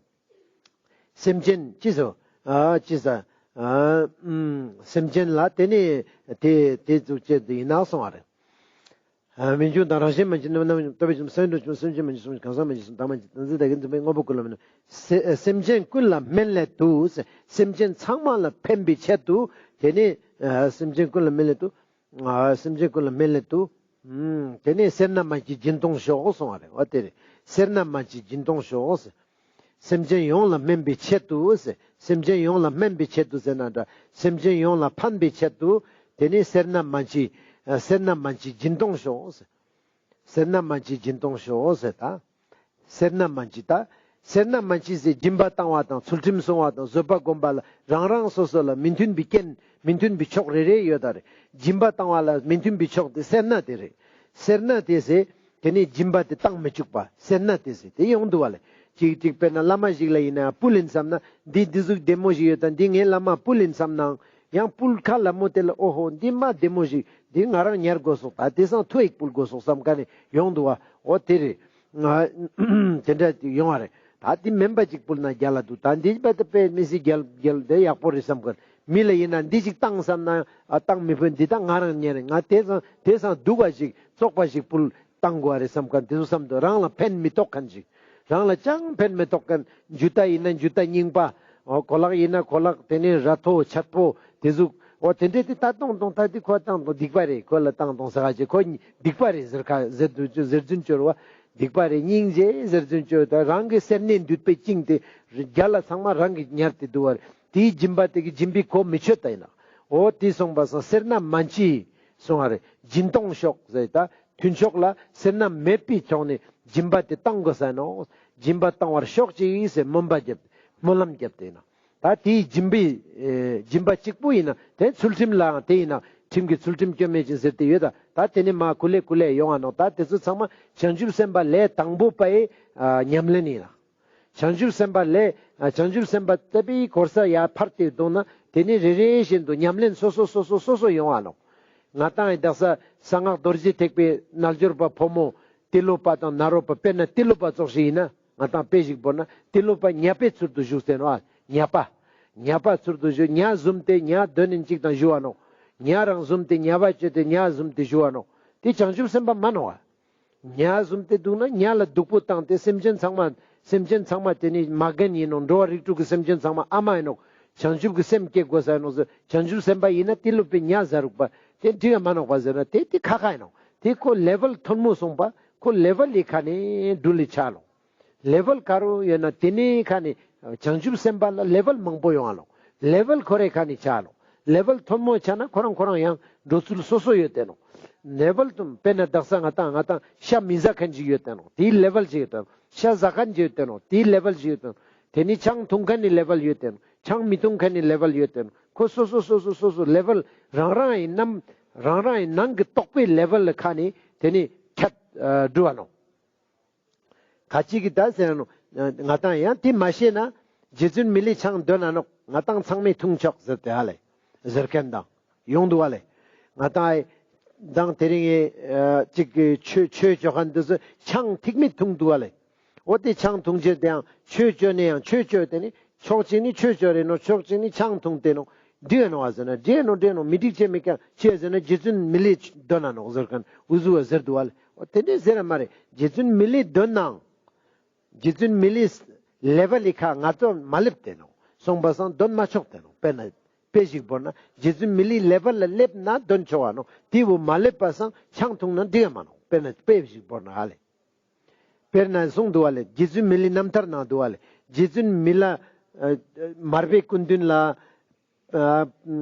སེམས་ཅན་ཅི་ཟེར། ཨ་ཅི་ཟེར། ཨ་ཨུམ། སེམས་ཅན་ལ་དེ་ནི་དེ་དེ་ཙུག་ཅེས་དེ་ཡིན་ན་སོང་བ་རེད། ཨ་རྨད་བྱུང་དང་རང་བཞིན་མ་མཆིས་རྣམ་རྣམ་ལྟ་བུའི་ཚུལ་སེམས་ཅན་ཀུན་ལ་སྨན་སླད་དུ། སེམས་ཅན་ཚང་མ་ལ་ཕན་ལས་དུ། སེམས་ཅན་ཚང་མ་ལ་ཕན་པའི་ཆེད་དུ་དེ་ནི་ཨ་སེམས་ཅན་ཀུན་ལ་སྨན་སླད་དུ། ཨ་སེམས་ཅན་ཀུན་ལ་སྨན་སླད་དུ། ཨུམ། དེ་ནས་སེར་སྣ་མ་མཆིས་སྦྱིན་གཏོང་ཤོག་གསུངས་པ་རེད། འོ་དེ་རེད། སེར་སྣ་མ་མཆིས་སྦྱིན་གཏོང་ཤོག་ཟེར། སེམས་ཅན་ཡོངས་ལ་སྨན་པའི་ཆེད་དུ་ཟེར། སེམས་ཅན་ཡོངས་ལ་སྨན་པའི་ཆེད་དུ་ཟེར་ན་འདྲ། སེམས་ཅན་ཡོངས་ལ་ཕན་པའི་ཆེད་དུ། དེ་ནི་སེར་སྣ་མ་མཆིས། ཨ། སེར་སྣ་མ་མཆིས་སྦྱིན་གཏོང་ཤོག་ཟེར། སེར་སྣ་མ་མཆིས་སྦྱིན་གཏོང་ཤོག་ཟེར་ད། སེར་སྣ་མ་མཆིས་ད། སེར་སྣ་མ་མཆིས་ཟེར་སྦྱིན་པ་བཏང་བ་དང་ཚུལ་ཁྲིམས་སྲུང་བ་དང་བཟོད་པ་སྒོམ་པ་ལ་རང་རང་སོ་སོ་ལ་མི་མཐུན་པའི་རྐྱེན་མི་མཐུན་པའི་ཕྱོགས་རེ་རེ་ཡོད་ད་རེད། སྦྱིན་པ་བཏང་བ་ལ་མི་མཐུན་པའི་ཕྱོགས་དེ་སེར་སྣ་དེ་རེད། སེར་སྣ་དེ་ཟེར། དེ་ནས་སྦྱིན་པ་དེ་བཏང་མི་བཅུག་པ་སེར་སྣ་དེ་ཟེར་དེ་ཡོང་འདུག་བ་ལེ། ཅིག་ཅིག་དཔེར་ན་བླ་མ་ཞིག་ལ་ཡིན་ན་ཕུལ་ཡིན་བསམ་ན་འདི་འདི་ཟུག་བདེ་མོ་ཞིག་ཡོད་ད་འདི་ངའི་བླ་མ་ཕུལ་ཡིན་བསམ་ནའང་ཡང་ཕུལ་ཁ་ལ་མོ་དེ་ལ་ཨོ་ཧོ་འདི་མ་བདེ་མོ་ཞིག་འདི་ང་རང་ཉར་དགོས་སོག་ད་དེ་སང་ཐུ་ཡིག་ཕུལ་དགོས་སོག་བསམ་ཁ་ནས་ཡོང་འདུག་བ། ཨོ་དེ་རེད། ང་དེ་འདྲ་ཡོང་བ་རེད། ད་འདི་མེན་པ་ཅིག་ཕུལ་ན་རྒྱལ་ལ་འདུག་ད་འདི་པ་དེ་དཔེ་མི་སྲིད་རྒྱལ་རྒྱལ་དེ་ཡག་པོ་རེད་བསམ་ཁ་མི་ལ་ཡིན་ན་འདི་ཞིག་བཏང་བསམ་ན་ཨ་བཏང་མི་ཕོད་འདི་ད་ང་རང་ཉར་རེད། ང་དེ་སང་དེ་སང་སྡུག་པ་ཞིག་བཙོག་པ་ཞིག་ཕུལ་བཏང་དགོས་རེད་བསམ་མཁན་དེ་ཚོ་བསམ་དུས་རང་ལ་ཕན་མི་ཐོགས་མཁན་ཞིག་རང་ལ་ཅང་ཕན་མི་ཐོགས་མཁན་འཇུ་རྟ་ཡིན་ན་འཇུ་རྟ་རྙིང་པ། འོ་གོ་ལག་ཡིན་ན་གོ་ལག་དེ་ནས་ར་ཐོ་ཆད་པོ་དེ་ཟུག་འོ་དེ་འདྲས་དེ་ད་གཏོང་གཏོང་ད་དེ་ཁོ་བཏང་གཏོང་སྡིག་པ་རེད། ཁོ་ལ་བཏང་གཏོང་ཟེར་ག་ཅེ་ཁོ་སྡིག་པ་རེད་ཟེར་ཁ་ཟེར་དུ་ཟེར་རྫུན་བཅོས་བ། སྡིག་པ་རེད་སྙིང་རྗེ་ཟེར་རྫུན་བཅོས་ད་རང་གི་སེར་སྣའི་མདུད་པས་བཅིངས་ཏེ་རྒྱལ་ལ་ཚང་མ་རང་གི་ཉར་ཏེ་འདུག་བ་རེད། དེའི་སྦྱིན་པ་དེ་གི་སྦྱིན་པའི་གོ་མི་ཆོད་ད་ཡིན་ན། འོ་དེ་སོང་པ་སང་སེར་སྣ་མ་མཆིས་སོང་བ་རེད། སྦྱིན་གཏོང་ཤོག་ཟེར་ད། མཐུན་ཕྱོགས་ལ་སེར་སྣ་མེད་པའི་ཐོག་ནས་སྦྱིན་པ་དེ་བཏང་དགོས་ས་ནོག་སྦྱིན་པ་བཏང་བར་ཤོག་ཅིག་ཟེར་སྨོན་པ་བརྒྱབ་སྨོན་ལམ་བརྒྱབ་དེ་ན། ད་དེའི་སྦྱིན་པའི་ཨེ་སྦྱིན་པ་གཅིག་པུ་ཡིན་ན་དེ་ཚུལ་ཁྲིམས་ལའང་དེ་ཡིན་ན་ཁྲིམས་ཀྱི་ཚུལ་ཁྲིམས་སྐྱོན་མེད་ཅིང་ཟེར་ཏེ་ཡོད་ད། ད་དེ་ནས་མ་ཀུ་ལེ་ཀུ་ལེ་ཡོང་ང་ནོག་ད་དེ་ཚོ་ཚང་མ་བྱང་ཆུབ་སེམས་དཔའ་ལས་དང་པོ་པའི་ཨ་ཉམས་ལེན་ཡིན་ལ། བྱང་ཆུབ་སེམས་དཔའ་ལས་ཨ་བྱང་ཆུབ་སེམས་དཔའ་ལྟ་བུའི་གོ་ས་ཡར་ཕར་དེ་འདོང་ན་དེ་ནས་རེ་རེ་བཞིན་དུ་ཉམས་ལེན་སོ་སོ་སོ་སོ་སོ་སོ་ཡོང་ང་ནོག་ང་ཏང་ཡི་དག་ས་གསང་སྔགས་རྡོ་རྗེ་ཐེག་པའི་རྣལ་འབྱོར་པ་ཕོ་མོ་ཏི་ལོ་པ་དང་ནཱ་རོ་པ་དཔེར་ན་ཏི་ལོ་པ་ཙོགས་ཤིག་ཡིན་ན་ང་ཏང་དཔེ་ཞིག་བོར་ན་ཏི་ལོ་པ་ཉ་པའི་ཚུལ་དུ་བཞུགས་ཟེར་ནོག་ཉ་པ། ཉ་པ་ཚུལ་དུ་བཞུགས་ཉ་བཟུམ་སྟེ་ཉ་འདོན་ནིན་ཅིག་དང་བཞུགས་བ་ནོག་ཉ་རང་བཟུམ་སྟེ་ཉ་པ་སྤྱོད་དེ་ཉ་བཟུམ་སྟེ་བཞུགས་བ་ནོག་དེ་བྱང་ཆུབ་སེམས་དཔའ་མ་ནོག་བ། ཉ་བཟུམ་སྟེ་འདུག་ན་ཉ་ལ་སྡུག་པོ་བཏང་སྟེ་སེམས་ཅན་ཚང་མ་སེམས་ཅན་ཚང་མ་དེ་ནི་མ་རྒན་ཡིན་ནོག་འགྲོ་བ་རིགས་དྲུག་གི་སེམས་ཅན་ཚང་མ་ཨ་མ་ཡིན་ནོག་བྱང་ཆུབ་ཀྱི་སེམས་སྐྱེ་དགོས་ས་ཡིན་ནོག་ཟེར། བྱང་ཆུབ་སེམས་དཔའ་ཡིན་ན་ཏི་ལོ་པའི་ཉ་ཟ་རུག་པ་དེ་འགྲིག་ག་མ་ནོག་པ་ཟེར་ན་དེ་དེ་ཁ་ཁ་ཡིན་ནོག་དེ་ཁོ་ལེ་ཝལ་མཐོན་མོ་སོང་པ་ཁོ་ལེ་ཝལ་ལི་ཁ་ནས་འགྲུལ་ལི་ཆ་ལོ། ལེ་ཝལ་ག་རུ་ཡོད་ན་དེ་ནི་ཁ་ནི་བྱང་ཆུབ་སེམས་དཔའ་ལ་ལེ་ཝལ་མང་པོ་ཡོང་ང་ལོ། ལེ་ཝལ་ཁོ་རའི་ཁ་ནི་ཆ་ལོ། ལེ་ཝལ་མཐོན་མོ་ཆ་ན་ཁོ་རང་ཁོ་རང་ཡང་འགྲོ་ཚུལ་སོ་སོ་ཡོད་དེ་ནོག་ལེ་ཝལ་དུ་དཔེར་ན་དག་ས་ང་ཏང་ང་ཏང་ཤ་མི་ཟ་མཁན་ཅིག་ཡོད་དེ་ནོག་དེའི་ལེ་ཝལ་ཅིག་ཡོད་དེ་ནོག་ཤ་ཟ་མཁན་ཅིག་ཡོད་དེ་ནོག་དེའི་ལེ་ཝལ་ཅིག་ཡོད་དེ་ནོག་དེ་ནི་ཆང་འཐུང་མཁན་ནི་ལེ་ཝལ་ཡོད་དེ་ནོག་ཆང་མི་འཐུང་མཁན་ནི་ལེ་ཝལ་ཡོད་དེ་ནོག་ཁོ་སོ་སོ་སོ་སོ་སོ་སོ་ལེ་ཝལ་རང་རང་ཡི་ནམ་རང་རང་ཡི་ནང་གི་རྟོགས་པའི་ལེ་ཝལ་ལ་ཁ་ནི་དེ་ནི་ཁྱད་འགྲོ་བ་ནོག་ཁ་ཅིག་གི་ད་ཟེར་ནོག་ང་ཏང་ཡང་དེ་མ་ཤེས་ན་རྗེ་བཙུན་མི་ལའི་ཆང་འདོན་ན་ནོག་ང་ཏང་ཚང་མས་འཐུང་ཆོག་ཟེར་ཏེ་ཧ་ལེ་ཟེར་མཁན་དང་ཡོང་འདུག་ཧ་ལེ། ང་ཏང་དང་དེ་རིང་ངས་ཅིག་གི་ཆོས་ཆོས་ཅོ་མཁན་དེ་ཚོ་ཆང་ཐིག་མེད་འཐུང་འདུག་ཧ་ལེ། འོ་དེ་ཆང་འཐུང་ཕྱིར་དེ་ཡང་ཆོས་ཅོ་ནས་ཡང་ཆོས་ཅོ་དེ་ནི་ཕྱོགས་གཅིག་ནི་ཆོས་ཅོ་རེ་ནོག་ཕྱོགས་གཅིག་ནི་ཆང་འཐུང་དེ་ནོག་འགྲིག་ནོག་ཟེར་ན་འགྲིག་ནོག་འགྲིག་ནོག་མི་འགྲིག་ཅེས་མི་ཀྱང་ཅི་ཟེར་ན་རྗེ་བཙུན་མི་ལའི་འདོན་ན་ནོག་ཟེར་མཁན་འུ་ཟུ་བ་ཟེར་འདུག་བ་ལེ། འོ་དེ་འདྲས་ཟེར་ར་མ་རེད། རྗེ་བཙུན་མི་ལའི་འདོན་ནའང་རྗེ་བཙུན་མི་ལའི་ལེ་ཝལ་ལི་ཁ་ང་ཚོ་མ་སླེབས་ཏེ་ནོག་སོང་པ་སང་འདོན་མ་ཆོག་ཏེ་ནོག་དཔེར་ན་དཔེ་ཞིག་བོར་ན་རྗེ་བཙུན་མི་ལའི་ལེ་ཝལ་ལ་སླེབས་ན་འདོན་ཆོག་བ་ནོག་དེ་བོ་མ་སླེབས་པ་སང་ཆང་འཐུང་ན་འགྲིག་ག་མ་ནོག་དཔེར་ན་དཔེ་ཞིག་བོར་ན་ཧ་ལེ། དཔེར་ན་གསུངས་འདུག་བ་ལེ། རྗེ་བཙུན་མི་ལའི་རྣམ་ཐར་ནང་འདུག་བ་ལེ། རྗེ་བཙུན་མི་ལ་ཨ་མར་པའི་སྐུ་མདུན་ལ་ཨ་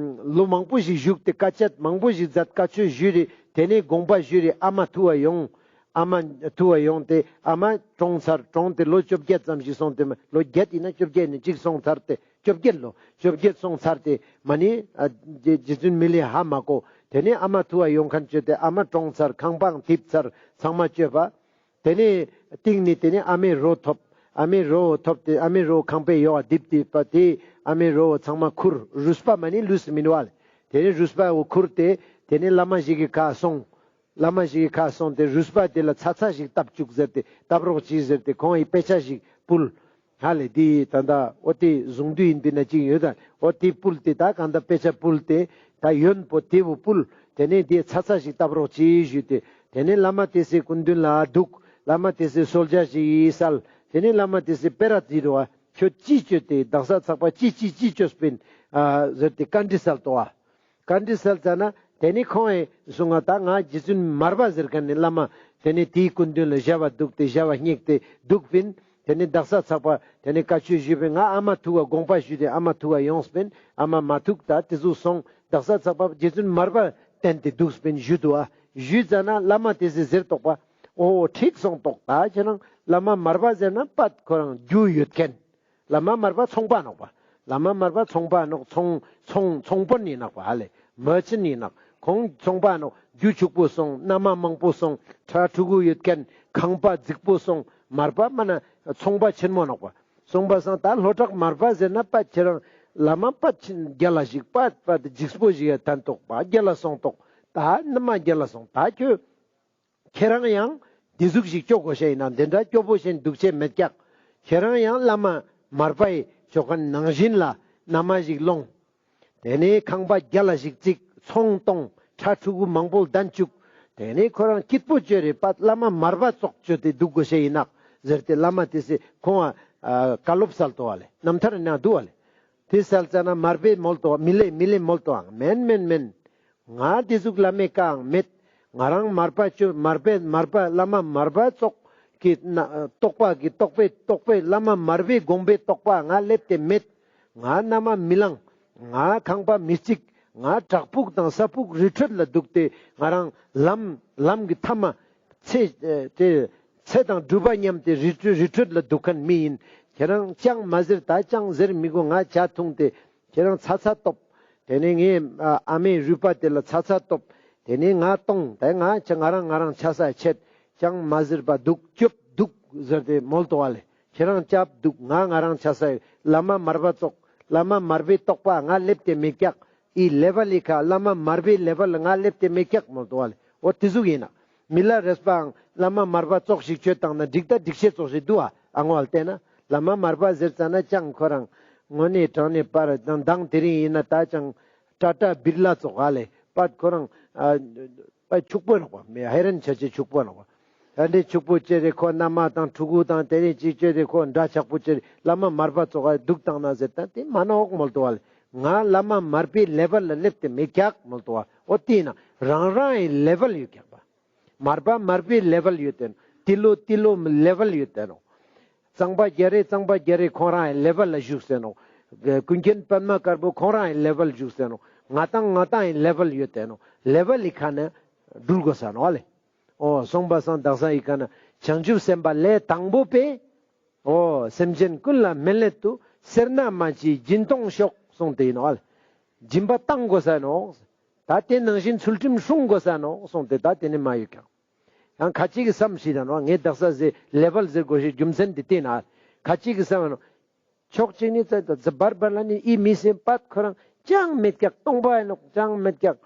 ལོ་མང་པོ་ཞིག་བཞུགས་ཏེ་བཀའ་ཆད་མང་པོ་ཞིག་མཛད། བཀའ་ཆོས་ཞུས་རེ་དེ་ནས་དགོངས་པ་ཞུས་རེ་ཨ་མ་ཐུ་བ་ཡོང་། ཨ་མ་ཐུ་བ་ཡོང་སྟེ་ཨ་མ་གྲོངས་ཚར། གྲོངས་ཏེ་ལོ་བཅོ་བརྒྱད་ཙམ་ཞིག་སོང་སྟེ་མ་ལོ་བརྒྱད་ཡིན་ན་བཅོ་བརྒྱད་ནས་གཅིག་སོང་ཚར་ཏེ་བཅོ་བརྒྱད་ལོ་བཅོ་བརྒྱད་སོང་ཚར་ཏེ་མ་ནི་ཨ་རྗེ་རྗེ་བཙུན་མི་ལའི་ཧ་མ་གོ། དེ་ནས་ཨ་མ་ཐུ་བ་ཡོང་མཁན་བཅོས་ཏེ་ཨ་མ་གྲོངས་ཚར། ཁང་པའང་རྡིབ་ཚར། ཚང་མ་བཅོས་པ། དེ་ནས་སྟིང་ནས་དེ་ནས་ཨ་མའི་རོ་ཐོབ། ཨ་མའི་རོ་ཐོབ་སྟེ་ཨ་མའི་རོ་ཁང་པའི་ཡོག་རྡིབ་སྟེ་པ་དེ་ཨ་མའི་རོ་ཚང་མ་ཁུར། རུས་པ་མ་ནི་ལུས་སུ་མིན་བ་ལེ། དེ་ནས་རུས་པ་བོ་ཁུར་ཏེ་དེ་ནས་བླ་མ་ཞིག་གི་ཁ་སོང་། བླ་མ་ཞིག་གི་ཁ་སོང་སྟེ་རུས་པ་དེ་ལ་ཚ་ཚ་ཞིག་བཏབ་བཅུག་ཟེར་ཏེ་བཏབ་རོགས་གྱིས་ཟེར་ཏེ་ཁོང་གི་དཔེ་ཆ་ཞིག་ཕུལ། ཧ་ལེ་དེ་ད་ལྟ་འོ་དེ་གཟུངས་བསྡུས་ཡིན་པས་ན་ཅིག་ཡོད་ད། འོ་དེ་ཕུལ་ཏེ་ད་གང་ལྟར་དཔེ་ཆ་ཕུལ་ཏེ་ད་ཡོན་པོ་དེ་བོ་ཕུལ། དེ་ནས་དེ་ཚ་ཚ་ཞིག་བཏབ་རོགས་གྱིས་ཞུས་ཏེ་དེ་ནས་བླ་མ་དེ་སའི་སྐུ་མདུན་ལ་འདུག་བླ་མ་དེ་སའི་གསོལ་ཇ་ཞིག་སལ། དེ་ནས་བླ་མ་དེ་སའི་སྤེ་ར་བརྩིས་རོ་ཨ། ཁྱོད་ཅི་བཅོས་ཏེ་དག་ས་ཚགས་པ་ཅི་ཅི་ཅི་བཅོས་པིན་ཨ་ཟེར་ཏེ་བཀའ་འདྲི་སལ་ཏོ་ཨ། བཀའ་འདྲི་སལ་ཙ་ན་ ཏེ་ནེ་ཁོང་ངི་གསུང་ང་ད་ང་རྗེ་བཙུན་མར་པ་ཟེར་ཁན་ནི་བླ་མ་ཏེ་ནེ་ཏེའི་སྐུ་མདུན་ལ་ཞབས་པ་དུག་སྟེ་ཞབས་པ་སྙེགས་ཏེ་དུག་པིན། ཏེ་ནེ་དག་ས་ཚག་པ་ཏེ་ནེ་བཀའ་ཆོས་ཞུས་པིན། ང་ཨ་མ་ཐུག་ག་དགོངས་པ་ཞུས་ཏེ་ཨ་མ་ཐུག་ག་ཡོངས་པིན། ཨ་མ་མ་ཐུག་ད་ཏེ་ཟུག་སོང་། དག་ས་ཚག་པ་རྗེ་བཙུན་མར་པ་བསྟེན་ཏེ་དུག་པིན་ཞུས་དུག་ཨ། ཞུས་ཙ་ན་བླ་མ་ཏེ་སི་ཟེར་ཏོག་པ། འོ་འགྲིག་སོང་ཏོག་ད་ཁྱེད་རང་བླ་མ་མར་པ་ཟེར་ན་པད་ཁོ་རང་རྒྱུ་ཡོད་ཁན། བླ་མ་མར་པ་ཚོང་པ་ནོག་པ། བླ་མ་མར་པ་ཚོང་པ་ནོག་ཚོང་ཚོང་ཚོང་དཔོན་ཡིན་ནོག་པ་ཧ་ལེ། མར་ཆེན་ཡིན་ནོག་ཁོང་ཚོང་པ་ནོག་རྒྱུ་ཕྱུག་པོ་སོང་། མནའ་མ་མང་པོ་སོང་། ཕྲུ་གུ་ཡོད་ཁན་ཁང་པ་རྫིག་པོ་སོང་། མར་པ་མ་ན་ཚོང་པ་ཆེན་མོ་ནོག་པ། སོང་པ་སང་ད་ལྷོ་བྲག་མར་པ་ཟེར་ན་པད་ཁྱེད་རང་བླ་མ་པད་ཆེན་རྒྱལ་ལ་ཞིག་པད་པད་རྫིག་པོ་ཞིག་ཡ་ཐན་ཏོག་པ་རྒྱལ་ལ་སོང་ཏོག་ད་མནའ་མ་རྒྱལ་ལ་སོང་ད་ཁྱོད། ཁྱེད་རང་ཡང་འདི་ཟུག་ཞིག་སྐྱོ་དགོས་ཤེས་ཡིན་ན་འདི་འདྲ་སྐྱོ་པོ་ཞིག་འདུག་ཆེ་མེད་ཀྱག་ཁྱེད་རང་ཡང་བླ་མ་མར་པའི་ཆོ་ག་ནང་བཞིན་ལ་མནའ་མ་ཞིག་ལོངས། ཏེ་ནེ་ཁང་པ་རྒྱལ་ལ་ཞིག་བརྩིགས། ཚོང་གཏོང་། ཕྲུ་གུ་མང་པོ་ལྡན་བཅུག་ཏེ་ནེ་ཁོ་རང་སྐྱིད་པོ་བཅོས་རེ་པད་བླ་མ་མར་པ་ཙོགས་བཅོས་ཏེ་འདུག་དགོས་ཤེས་ཡིན་ནོག་ཟེར་ཏེ་བླ་མ་ཏེ་སི་ཁོང་ང་བཀའ་སློབ་སལ་ཏོ་བ་ལེ། རྣམ་ཐར་ནང་འདུག་བ་ལེ། ཏེ་སལ་ཙ་ན་མར་པས་མོལ་ཏོ་མི་ལེ་མི་ལེ་མོལ་ཏོ་ཨང་མེན་མེན་མེན། ང་ཏེ་ཟུག་བླ་མའི་བཀའ་ཨང་མེད། ང་རང་མར་པ་ཅོ་མར་པའི་མར་པ་བླ་མ་མར་པ་ཙོགས་ཀྱི་ན་རྟོགས་པ་གི་རྟོགས་པའི་རྟོགས་པའི་བླ་མ་མར་པའི་དགོངས་པའི་རྟོགས་པ་ང་སླེབས་ཏེ་མེད། ང་མནའ་མ་མི་ལངས། ང་ཁང་པ་མི་རྩིག་ང་བྲག་ཕུག་དང་ས་ཕུག་རི་ཁྲོད་ལ་འདུག་སྟེ་ང་རང་ལམ་ལམ་གྱི་མཐའ་མ་ཚེ་ཨེ་ཏེ་ཚེ་དང་སྒྲུབ་པ་མཉམ་སྟེ་རི་ཁྲོད་རི་ཁྲོད་ལ་འདུག་མཁན་མི་ཡིན། ཁྱེད་རང་ཅང་མ་ཟེར། ད་ཅང་ཟེར་མི་དགོས། ང་ཇ་འཐུང་སྟེ་ཁྱེད་རང་ཚ་ཚ་ཏོབ། ཏེ་ནེ་ངའི་ཨ་མའི་རུས་པ་དེ་ལ་ཚ་ཚ་ཏོབ། ཏེ་ནེ་ང་གཏོང་། ད་ང་ཆ་ང་རང་ང་རང་ཆ་ས་ཆད། ཅང་མ་ཟེར་བ་འདུག་སྐྱོབ་འདུག་ཟེར་ཏེ་མོལ་ཏོ་བ་ལེ། ཁྱེད་རང་སྐྱབས་འདུག་ང་ང་རང་ཆ་ས་བླ་མ་མར་པ་ཙོགས་བླ་མ་མར་པའི་རྟོགས་པ་ང་སླེབས་ཏེ་མེད་ཀྱག་ཨི་ལེ་ཝལ་ལི་ཁ་བླ་མ་མར་པའི་ལེ་ཝལ་ལ་ང་སླེབས་ཏེ་མེད་ཀྱག་མོལ་ཏོ་བ་ལེ། འོ་ཏེ་ཟུག་ཡིན་ན། མི་ལ་རས་པའང་བླ་མ་མར་པ་ཙོགས་ཤིག་ཆོས་བཏང་ན་འགྲིག་ད་འགྲིག་ཤེས་ཙོགས་ཤིག་འདུག་ཨ། ཨ་ངོ་ལ་བལྟས་ན་བླ་མ་མར་པ་ཟེར་ཙ་ན་ཅང་ཁོ་རང་དངོས་གནས་དྲང་གནས་པར་དང་མདང་དེ་རིང་ཡིན་ན་ད་ཅང་ཊ་ཊ་བིར་ལ་ཙོགས་ཧ་ལེ་པད་ཁོ་རང་ཨ་པད་ཕྱུག་པོ་ནོག་པ། མི་ཧེ་རན་ཆ་ཆེ་ཕྱུག་པོ་ནོག་པ། ད་འདྲའི་ཕྱུག་པོ་བཅོས་ཏེ་ཁོ་མནའ་མ་དང་ཕྲུ་གུ་དང་དེ་རིང་ཅིག་བཅོས་ཏེ་ཁོ་འདྲ་ཆགས་པོ་བཅོས་ཏེ་བླ་མ་མར་པ་ཙོགས་ཧ་འདུག་བཏང་ན་ཟེར་ད་དེ་མ་ནོག་མོལ་ཏོ་བ་ལེ། ང་བླ་མ་མར་པའི་ལེ་ཝལ་ལ་སླེབས་ཏེ་མེད་ཀྱག་མོལ་ཏོ་བ། འོ་ཏེ་ཡིན་ན་རང་རང་ཡི་ལེ་ཝལ་ཡོད་ཀྱག་པ། མར་པ་མར་པའི་ལེ་ཝལ་ཡོད་དེ་ནོག་ཏི་ལོ་ཏི་ལོ་ལེ་ཝལ་ཡོད་དེ་ནོག་གཙང་པ་རྒྱ་རེ་གཙང་པ་རྒྱ་རེ་ཁོང་རང་ཡི་ལེ་ཝལ་ལ་བཞུགས་སེ་ནོག་ཀུན་མཁྱེན་པདྨ་དཀར་པོ་ཁོང་རང་ཡི་ལེ་ཝལ་བཞུགས་སེ་ནོག་ང་དང་ང་དང་ཡི་ལེ་ཝལ་ཡོད་དེ་ནོག་ལེ་ཝལ་ལི་ཁ་ནེ་འགྲུལ་དགོས་ས་ནོག་ཨ་ལེ། འོ་སོང་པ་སང་དག་ས་ཡི་ཁ་ནེ་བྱང་ཆུབ་སེམས་དཔའ་ལས་དང་པོ་པས། འོ་སེམས་ཅན་ཀུན་ལ་སྨན་སླད་དུ། སེར་སྣ་མ་མཆིས་སྦྱིན་གཏོང་ཤོག་གསུངས་ཏེ་ཡིན་ནོག་ཨ་ལེ། སྦྱིན་པ་བཏང་དགོས་ས་ནོག་ད་དེ་ནང་བཞིན་ཚུལ་ཁྲིམས་སྲུང་དགོས་ས་ནོག་གསུངས་ཏེ་ད་དེ་ནེ་མ་ཡོད་ཀྱག་ཡང་ཁ་ཅིག་གི་བསམ་ཤེས་ད་ནོག་ངས་དག་ས་ཟེར་ལེ་ཝལ་ཟེར་དགོས་ཤེས་རྒྱུ་མཚན་དེ་བལྟས་ན་ཁ་ཅིག་གི་བསམ་ནོག་ཕྱོགས་གཅིག་ནེ་ཙ་ཙ་བར་བར་ལ་ནི་ཨི་མི་སེམས་པད་ཁོ་རང་ཅང་མེད་ཀྱག་སྟོང་པ་ཡིན་ནོག་ཅང་མེད་ཀྱག་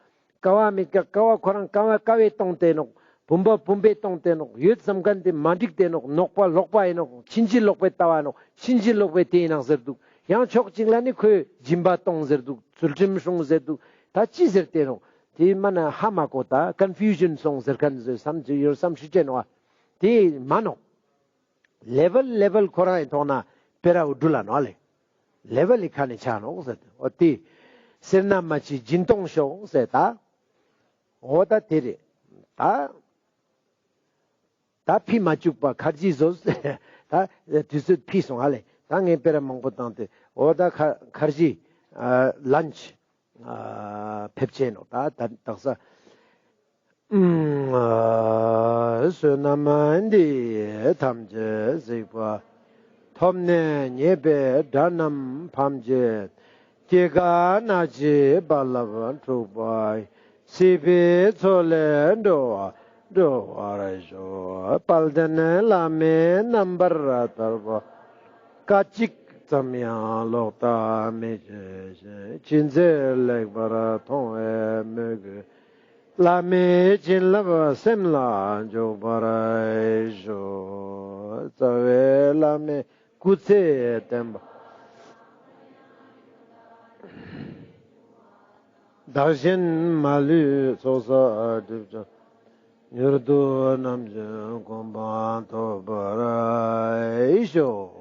ཀ་བ་མེད་ཀྱག་ཀ་བ་ཁོ་རང་ཀ་བ་ཀ་བས་སྟོང་སྟེ་ནོག་བུམ་པ་བུམ་པས་སྟོང་སྟེ་ནོག་ཡོད་བསམ་མཁན་དེ་མ་འགྲིག་སྟེ་ནོག་ནོག་པ་ལོག་པ་ཡིན་ནོག་ཕྱིན་ཅི་ལོག་པའི་ལྟ་བ་ནོག་ཕྱིན་ཅི་ལོག་པའི་དེ་ཡིན་ནོག་ཟེར་འདུག་ཡང་ཕྱོགས་གཅིག་ལ་ནི་ཁོས་སྦྱིན་པ་གཏོང་ཟེར་འདུག་ཚུལ་ཁྲིམས་སྲུང་ཟེར་འདུག་ད་ཅི་ཟེར་ཏེ་ནོག་དེ་མ་ན་ཧ་མ་གོ་ད་ཀོན་ཕིའུ་ཞན་སོང་ཟེར་མཁན་ཟེར་བསམ་ཅི་ཡོད་བསམ་ཤེས་ཅེ་ནོག་དེ་མ་ནོག་ལེ་ཝལ་ལེ་ཝལ་ཁོ་རང་ཡི་ཐོག་ན་སྤེ་ར་འུ་འགྲུལ་ལ་ནོག་ལེ། ལེ་ཝལ་ལི་ཁ་ནེ་ཆ་ནོག་ཟེར། འོ་དེ་སེར་སྣ་མ་མཆིས་སྦྱིན་གཏོང་ཤོག་ཟེར་ད། འོ་ད་དེ་རེད། ད་ད་ཕི་མ་བཅུག་པ་ཁར་ཇི་བཟོ་ཟེར། ད་དུས་ཚོད་ཕི་སོང་ཧ་ལེ། ད་ངས་སྤེ་ར་མང་པོ་བཏང་སྟེ་འོ་ད་ཁ་ཁར་ཇི་ཨ་ལན་ཆི་ཨ་ཕེབས་ཆེན་ནོག་ད་ད་དག་ས། ཨུམ། བསོད་ནམས་འདི་ཡིས་ཐམས་ཅད་གཟིགས་པ། ཐོབ་ནས་ཉེས་པའི་དགྲ་རྣམས་ཕམ་བྱས། སྐྱེ་རྒ་ན་འཆིའི་རྦ་རླབས་འཁྲུགས་པ་ཡི། སྲིད་པའི་མཚོ་ལས་འགྲོ་བ་སྒྲོལ་བར་ཤོག་དཔལ་ལྡན་བླ་མའི་རྣམ་པར་ཐར་པ། སྐད་ཅིག་ཙམ་ཡང་ལོག་ལྟ་མི་བྱེད་ཅིང་། ཅི་མཛད་ལེགས་པར་མཐོང་བའི་མོས་གུས། བླ་མའི་བྱིན་རླབས་སེམས་ལ་འཇུག་པར་ཤོག་རྩ་བའི་བླ་མའི་སྐུ་ཚེ་བརྟན་པ། བདག་གཞན་མ་ལུས་ཚོགས་བསགས་སྒྲིབ་སྦྱངས། མྱུར་དུ་རྣམ་མཁྱེན་གོ་འཕང་ཐོབ་པར་ཤོག